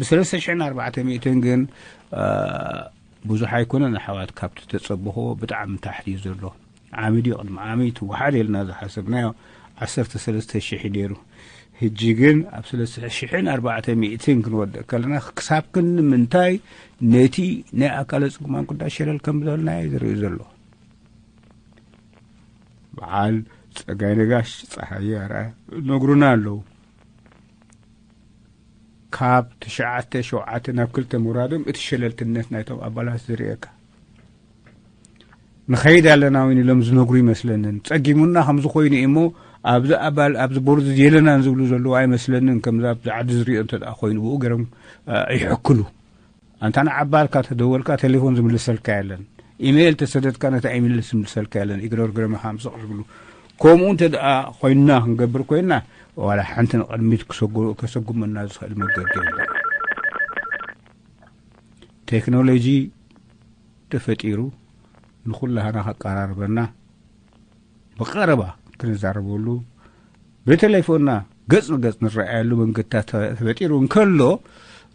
ብሰለስተ ሽሕን ኣርባዕተ ሚእትን ግን ብዙሕ ኣይኮነን ኣሕዋት። ካብቲ ተፀብኽዎ ብጣዕሚ ታሕቲ እዩ ዘሎ። ዓሚ ድዩ ቅድሚ ዓሚ ትወሓድ ኢልና ዝሓሰብናዮ ዓሰርተ ሰለስተ ሽሕ ነይሩ። ሕጂ ግን ኣብ ሰለስተ ሽሕን ኣርባዕተ ሚእትን ክንወድእ ከለና፣ ክሳብ ክንዲ ምንታይ ነቲ ናይ ኣካለ ጽጉማን ጉዳይ ሸለል ከም ዝበልናዮ ዝርኢ ዘሎ። በዓል ጸጋይ ነጋሽ፣ ጸሃየ ኣርኣያ ነግሩና ኣለዉ። ካብ ትሽዓተ ሸውዓተ ናብ ክልተ ምውራዶም እቲ ሸለልትነት ናይቶም ኣባላት ዝርእየካ። ንኸይድ ኣለና እውን ኢሎም ዝነግሩ ይመስለንን። ጸጊሙና ከም ዝኾይኑ እሞ ኣብዚ ኣባል፣ ኣብዚ ቦርድ የለናን ዝብሉ ዘለዉ ኣይመስለንን። ከምዚ ኣብዚ ዓዲ ዝርእዮ እንተ ደኣ ኮይኑ ብኡ ገይሮም ይሕክሉ። ኣንታ ንዓባልካ ተደወልካ ቴሌፎን ዝምልሰልካ የለን። ኢሜይል ተሰደድካ ነታ ኢሜይል ዝምልሰልካ የለን። ኢግኖር ገረመ ሓምስቕ ዝብሉ። ከምኡ እንተ ደኣ ኮይንና ክንገብር ኮይንና ዋላ ሓንቲ ንቕድሚት ክሰጉ-፣ ከሰጉመና ዝኽእል መገዲ የለን። ቴክኖሎጂ ተፈጢሩ ንኹላህና ከቀራርበና፣ ብቐረባ ክንዛረበሉ፣ ብቴሌፎንና ገጽ ንገጽ ንረኣየሉ መንገድታት ተፈጢሩ እንከሎ፣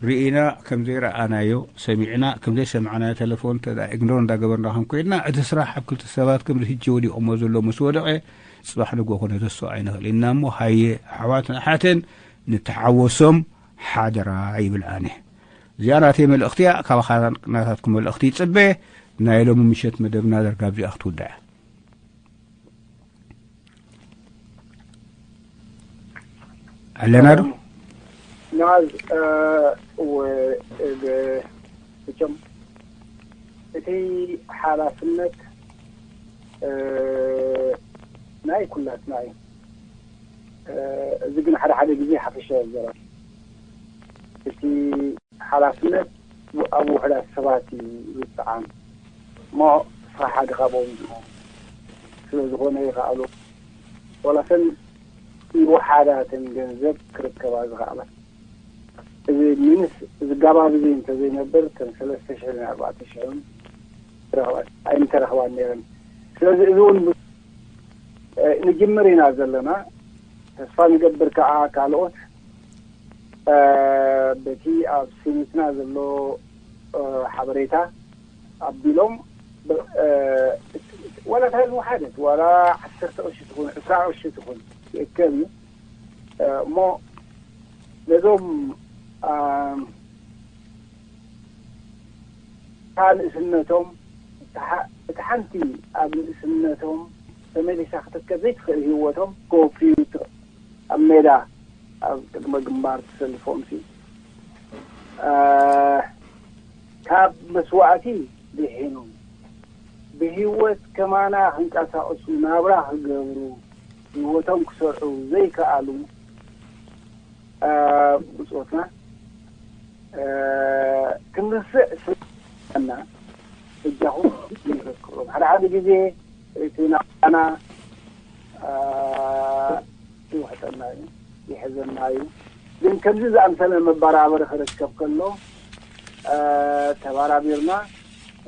ርኢና ከም ዘይረኣናዮ፣ ሰሚዕና ከም ዘይሰማዕናዮ፣ ቴሌፎን እንተ ደኣ ኢግኖር እንዳገበርና ከም ኮይንና፣ እቲ ስራሕ ኣብ ክልተ ሰባት ከምዚ ሕጂ ወዲቖሞ ዘሎ ምስ ወደቐ፣ ጽባሕ ንግሆ ክነተስኦ ኣይንኽእል ኢና እሞ፣ ሃየ ኣሕዋትን ኣሓትን ንተሓወሶም ሓደራ ይብል ኣነ። እዚኣ ናተይ መልእኽቲ እያ። ካባኻ ናታትኩም መልእኽቲ ይጽበ። ናይ ሎሚ ምሸት መደብና ዳርጋ ኣብዚኣ ክትውዳእ እያ። ኣለና ዶ? ንዓዝ፣ እ፣ ወ-፣ እ፣ መቸም እቲ ሓላፍነት፣ እ፣ ናይ ኩላትና እዩ። እ፣ እዚ ግን ሓደ ሓደ ግዜ ሓፈሻ ይዘረብ። እቲ ሓላፍነት ኣብ ውሑዳት ሰባት እዩ ዝጸዓን። እሞ ንስኻ ሓደ ካብኦም ኢኻ። ስለ ዝኾነ ይኸኣሉ። ዋላ እተን ይወሓዳ እተን ገንዘብ ክርከባ ዝኸኣላ። እዚ ሚንስ ዝጋባብ እዚ እንተዘይነብር እተን ሰለስተ ሽሕን ኣርባዕተ ሽሕን ኣይምተረኽባን ነይረን። ስለዚ እዚ እውን ብ-፣ እ፣ ንጅምር ኢና ዘለና። ተስፋ ንገብር ከኣ ካልኦት፣ እ፣ በቲ ኣብ ስኒትና ዘሎ፣ እ፣ ሓበሬታ ኣቢሎም፣ ብ-፣ እ፣ ዋላ እታ ዝወሓደት፣ ዋላ ዓሰርተ ቅርሺ ትኹን፣ ዕስራ ቅርሺ ትኹን፣ ይእከብ እዩ። እ፣ እሞ ነዞም፣ እ፣ እታ ንእስነቶም፣ እታ ሓ-፣ እታ ሓንቲ ኣብ ንእስነቶም ተመሊሳ ክትርከብ ዘይትኽእል ህይወቶም ክወፍዩ ይትኽእል። ኣብ ሜዳ፣ ኣብ ቅድመ ግንባር ተሰሊፎም ሲ፣ እ፣ ካብ መስዋእቲ ድሒኖም፣ ብህይወት ከማና ክንቀሳቐሱ፣ ናብራ ክገብሩ፣ ህይወቶም ክሰርዑ ዘይከኣሉ፣ እ፣ ብጾትና፣ እ፣ ክንርስዕ ስለ-፣ እና፣ በጃኹም ንዘክሮም። ሓደ ሓደ ግዜ እቲ ናባና፣ እ፣ ይውሕጠና እዩ፣ ይሕዘና እዩ። ግን ከምዚ ዝኣምሰለ መበራበሪ ክርከብ ከሎ፣ እ፣ ተባራቢርና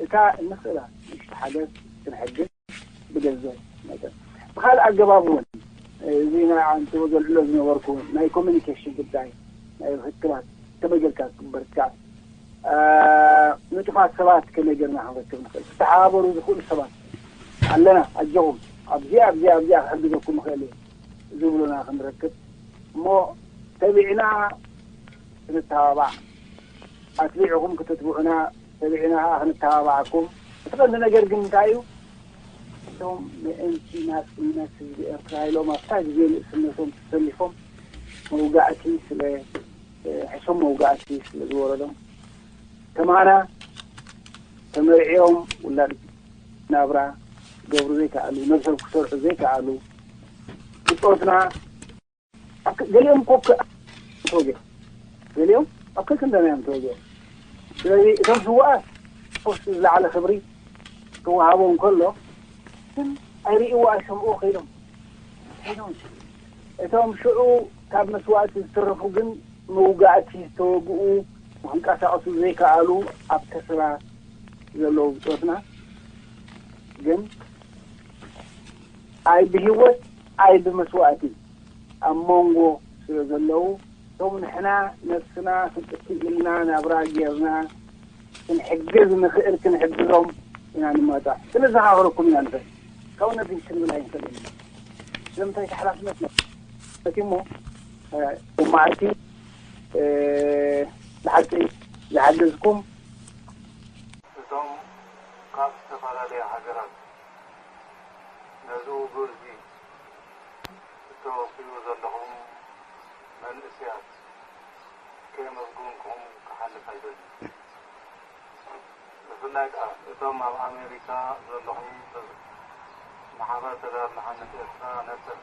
እታ እንኽእላ ንእሽቶ ሓገዝ ክንሕግዝ ብገንዘብ መጠን። ብኻልእ ኣገባብ እውን፣ እዚ ናይ ኣንተ ዘልዕሎ ዝነበርኩ ናይ ኮሚኒኬሽን ጉዳይ፣ ናይ ርክባት ከመይ ጌርካ ክግበር ይከኣል፣ እ፣ ንጡፋት ሰባት ከመይ ጌርና ክንረክብ ንኽእል፣ ክተሓባበሩ ዝኽእሉ ሰባት ኣለና፣ ኣጆኹም፣ ኣብዚኣ፣ ኣብዚኣ፣ ኣብዚኣ ክሕግዘኩም እኽእል እየ ዝብሉና ክንረክብ፣ እሞ ተቢዕና ክንተባባዕ፣ ኣትቢዕኹም ክትትብዑና ተቢዕና ኸዓ ክንተባባዓኩም። እቲ ቀንዲ ነገር ግን እንታይ እዩ? እቶም ምእንቲ ናጽነት ህዝቢ ኤርትራ ኢሎም ኣብታ ግዜ ንእስነቶም ተሰሊፎም መውጋእቲ ስለ፣ ሕሱም መውጋእቲ ስለ ዝወረዶም፣ ከማና ተመርዕዮም ውላድ ናብራ ክገብሩ ዘይከኣሉ፣ ነብሶም ክሰርሑ ዘይከኣሉ፣ ብጾትና ኣብ ከ-፣ ገሊኦም እኮ ከ-፣ ተወጊኦም። ገሊኦም ኣብ ከክንደና እዮም ተወጊኦም። ስለዚ እቶም ስውኣት ኦፍኮርስ ዝለዓለ ክብሪ ክወሃቦም ከሎ፣ ግን ኣይርእይዎ ኣይሰምዕዎ ከይዶም። ከይዶም። እቶም ሽዑ ካብ መስዋእቲ ዝተረፉ ግን መውጋእቲ ዝተወግኡ ክንቀሳቐሱ ዘይከኣሉ ኣብ ከሰላ ዘለዉ ብጾትና ግን ኣይ ብህይወት ኣይ ብመስዋእቲ ኣብ መንጎ ስለ ዘለዉ፣ እቶም ንሕና ነብስና ፍጥቲ ኢልና ናብራ ጌርና ክንሕግዝ ንኽእል ክንሕግዞም ኢና ንመጻ። ክንዘኻኽረኩም ኢና ንኽእል። ካብ ነዚ ክንብል ኣይንኽእልን ኢና። ስለምንታይ እቲ ሓላፍነት ነው። እቲ እሞ፣ እ፣ መዓልቲ፣ እ፣ ብሓቂ ዝሓገዝኩም እቶም ካብ ዝተፈላለያ ሃገራት ነዚ ውግእ እዚ እተወፍዩ ዘለኹም መንእሰያት ከየመስገንኩኹም ክሓልፍ ኣይደልን። ብፍላይ ከኣ እቶም ኣብ ኣሜሪካ ዘለኹም ሰብ፣ ማሕበር ተጋድሎ ሓርነት ኤርትራ ነበር፣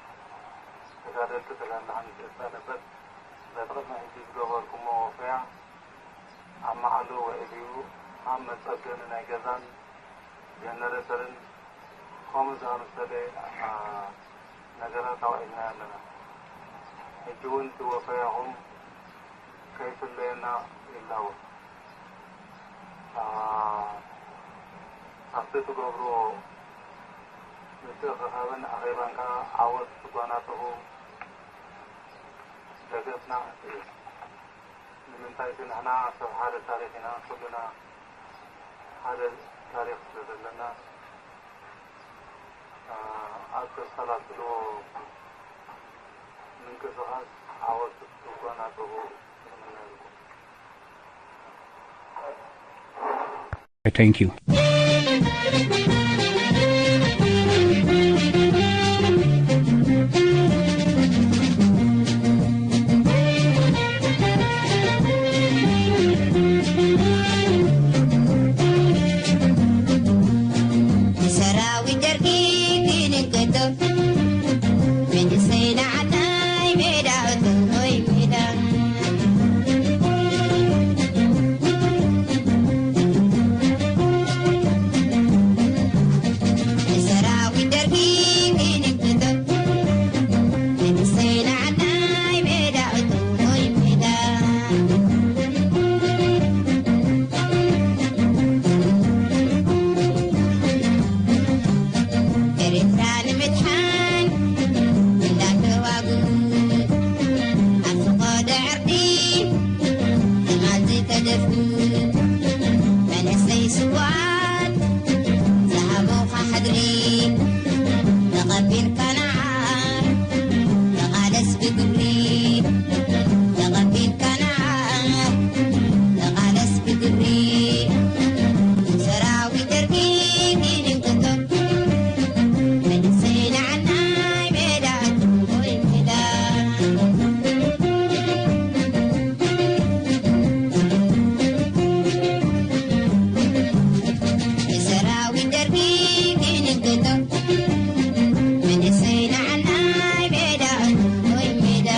ተጋደልቲ ተጋድሎ ሓርነት ኤርትራ ነበር፣ በቲ ቅድሚ ሕጂ ዝገበርኩሞ ወፈያ ኣብ መዓልኡ ውዒሉ እዩ። ኣብ መጸገኒ ናይ ገዛን ጀነሬተርን ከምኡ ዝኣመሰለ፣ ኣ፣ ነገራት ኣውዒልና ኣለና። ሕጂ እውን እቲ ወፈያኹም ከይፍለየና ይላቦ። ኣ፣ ኣብቲ ትገብርዎ ምትእኽኻብን ኣኼባን ከኣ ዓወት ክትጓናጸፉ ደገፍና እዩ። ንምንታይ እቲ ንሕና ሰብ ሓደ ታሪኽ ኢና፣ ኩልና ሓደ ታሪኽ ስለ ዘለና፣ ኣ፣ ኣብ ተሰላስልዎ ምንቅስቓስ ዓወት ክትጓናጸፉ ይምነየልኩም። Thank you። ሰራዊት ደርጊ ክንቅቶ፣ መንእሰይ ንዓናይ ሜዳ እቶይ ሜዳ። ሰራዊት ደርጊ ክንቅቶ፣ መንእሰይ ንዓናይ ሜዳ እቶይ ሜዳ። ኤርትራ ንምድሓን እንዳተዋጉ፣ ኣብ ፈቐዶ ዕርዲ ትማል ዝተደፍኡ፣ መንእሰይ ስውኣት ዝሃቡኻ ሕድሪ ተቐቢልካ ንዓ፣ ተቓለስ ብግብሪ። ተቐቢልካ ንዓ፣ ተቓለስ ብግብሪ። ሰራዊት ደርጊ ክንቅቶ፣ መንእሰይ ንዓናይ ሜዳ እቶይ ሜዳ። ሰራዊት ደርጊ ክንቅቶ፣ መንእሰይ ንዓናይ ሜዳ እቶይ ሜዳ።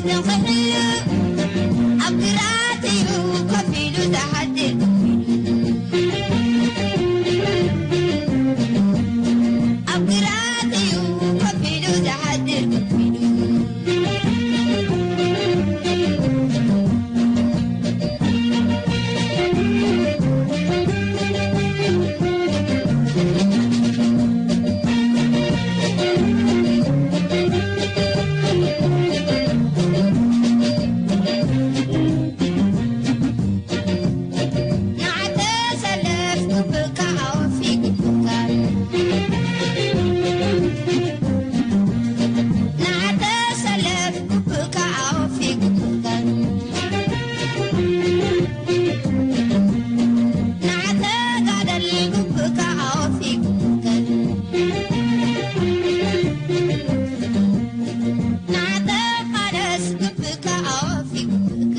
ተንኽሕሉ ኣብ ግራት እዩ ኮፍ ኢሉ ዝሓድር ኮፍ ኢሉ። ኣብ ግራት እዩ ኮፍ ኢሉ ዝሓድር ኮፍ ኢሉ። ንዓተ ሰለፍ ግብእካ ኣወፊ ግብእካ። ንዓተ ሰለፍ ግብእካ ኣወፊ ግብእካ። ንዓተ ጋደል ግብእካ ኣወፊ ግብእካ። ንዓተ ቃለስ ግብእካ ኣወፊ ግብእካ።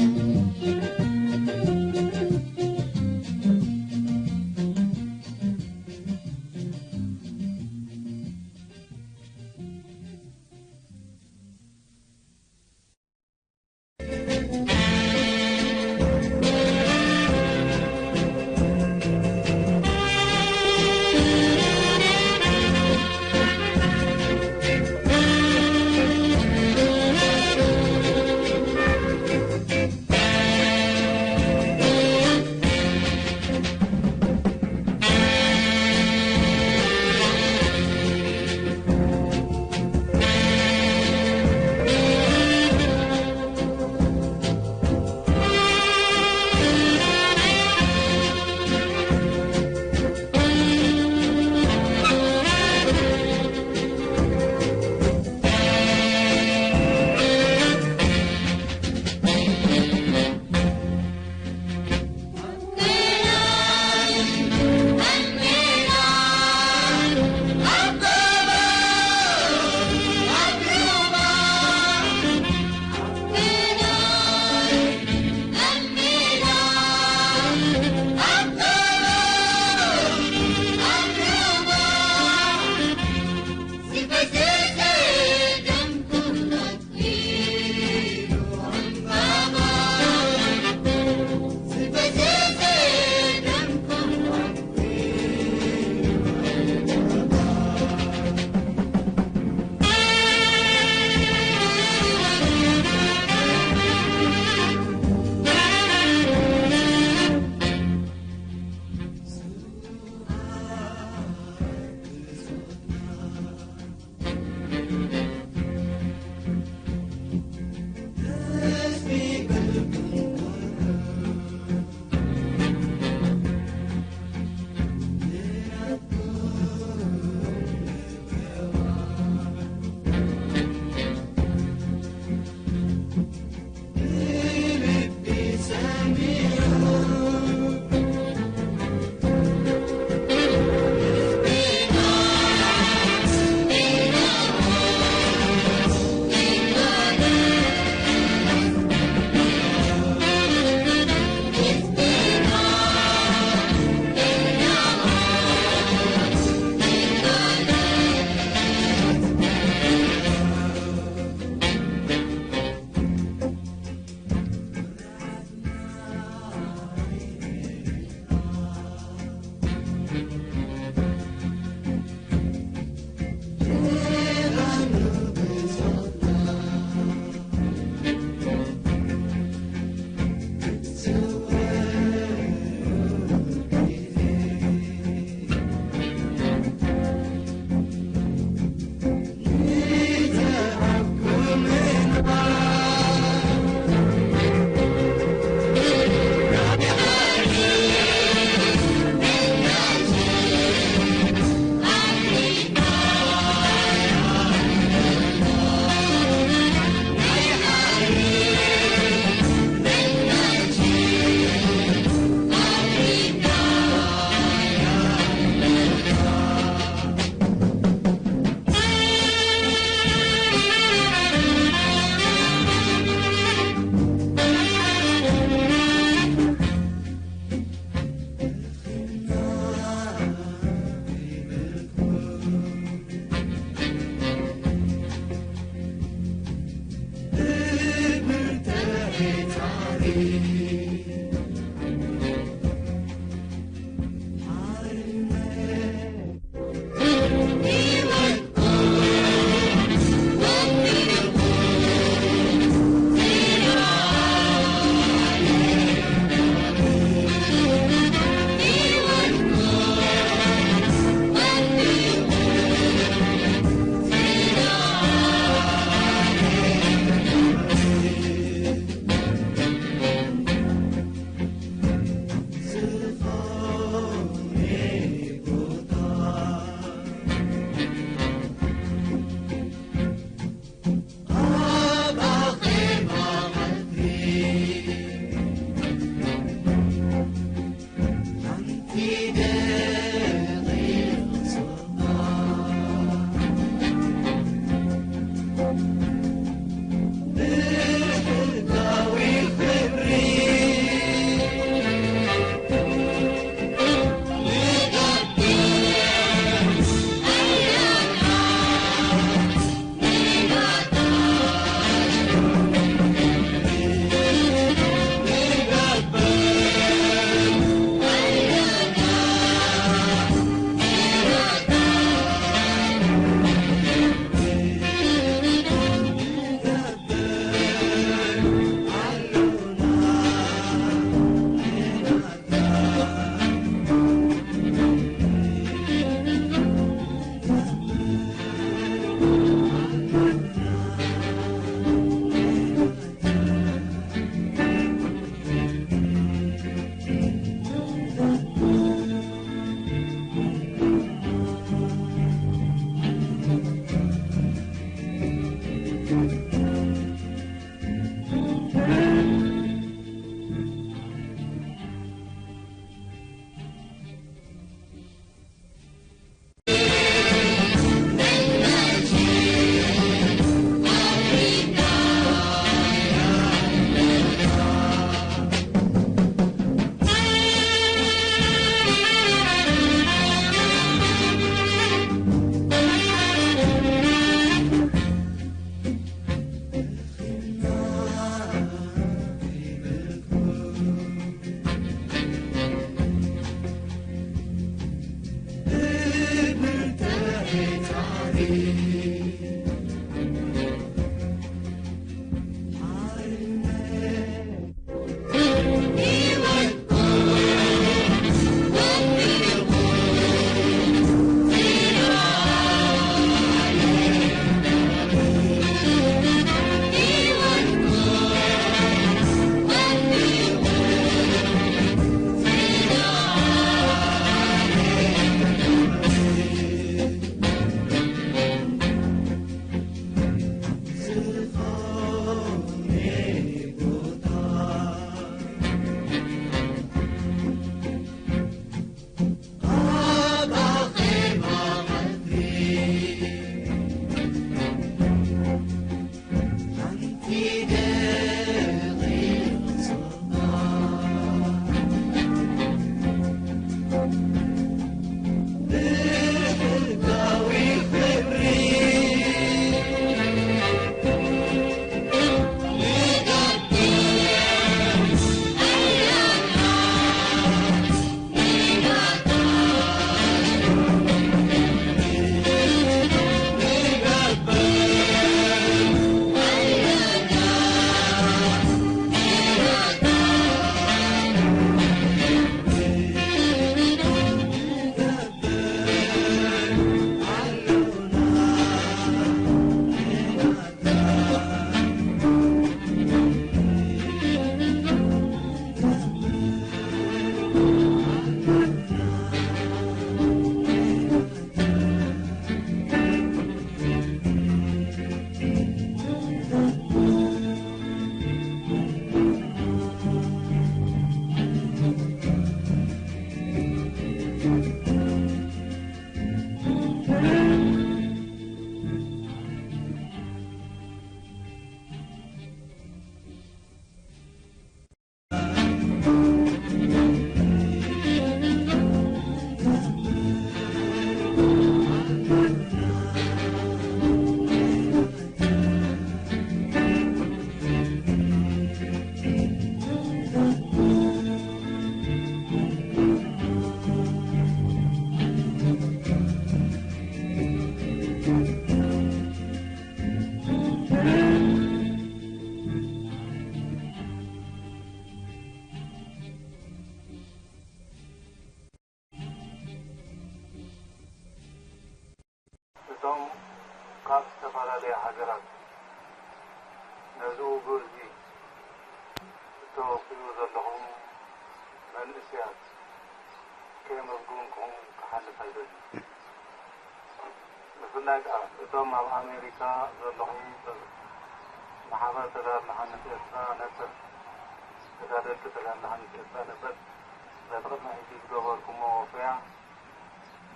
እቶም ካብ ዝተፈላለያ ሃገራት ነዚ ውግእ እዚ እተወፍዩ ዘለኹም መንእሰያት ከየመስገንኩኹም ክሓልፍ ኣይደልን። ብፍላይ ከኣ እቶም ኣብ ኣሜሪካ ዘለኹም ሰብ፣ ማሕበር ተጋድሎ ሓርነት ኤርትራ ነበር፣ ተጋደልቲ ተጋድሎ ሓርነት ኤርትራ ነበር፣ ነቲ ቅድሚ ሕጂ ዝገበርኩሞ ወፈያ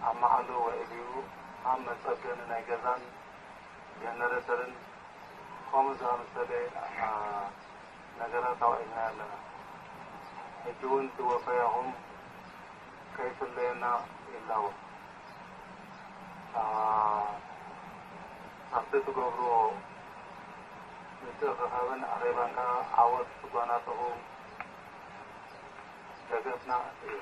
ኣብ መዓልኡ ውዒሉ ኣብ መጸገኒ ናይ ገዛን ጀነሬተርን ከምኡ ዝኣመሰለ፣ ኣ፣ ነገራት ኣውዒልና ኣለና። ሕጂ እውን እቲ ወፈያኹም ከይፍለየና ይላቦ። ኣ፣ ኣብቲ ትገብርዎ ምትእኽኻብን ኣኼባን ከኣ ዓወት ክትጓናጸፉ ደገፍና እዩ።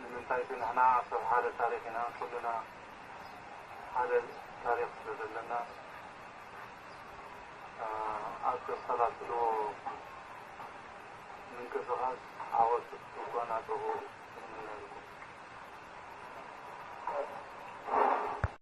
ንምንታይ እቲ ንሕና ሰብ ሓደ ታሪኽ ኢና፣ ኩልና ሓደ ታሪኽ ስለ ዘለና፣ ኣ፣ ኣብ ተሰላስልዎ ምንቅስቓስ ዓወት ክትጓናጸፉ ንምነየልኩም።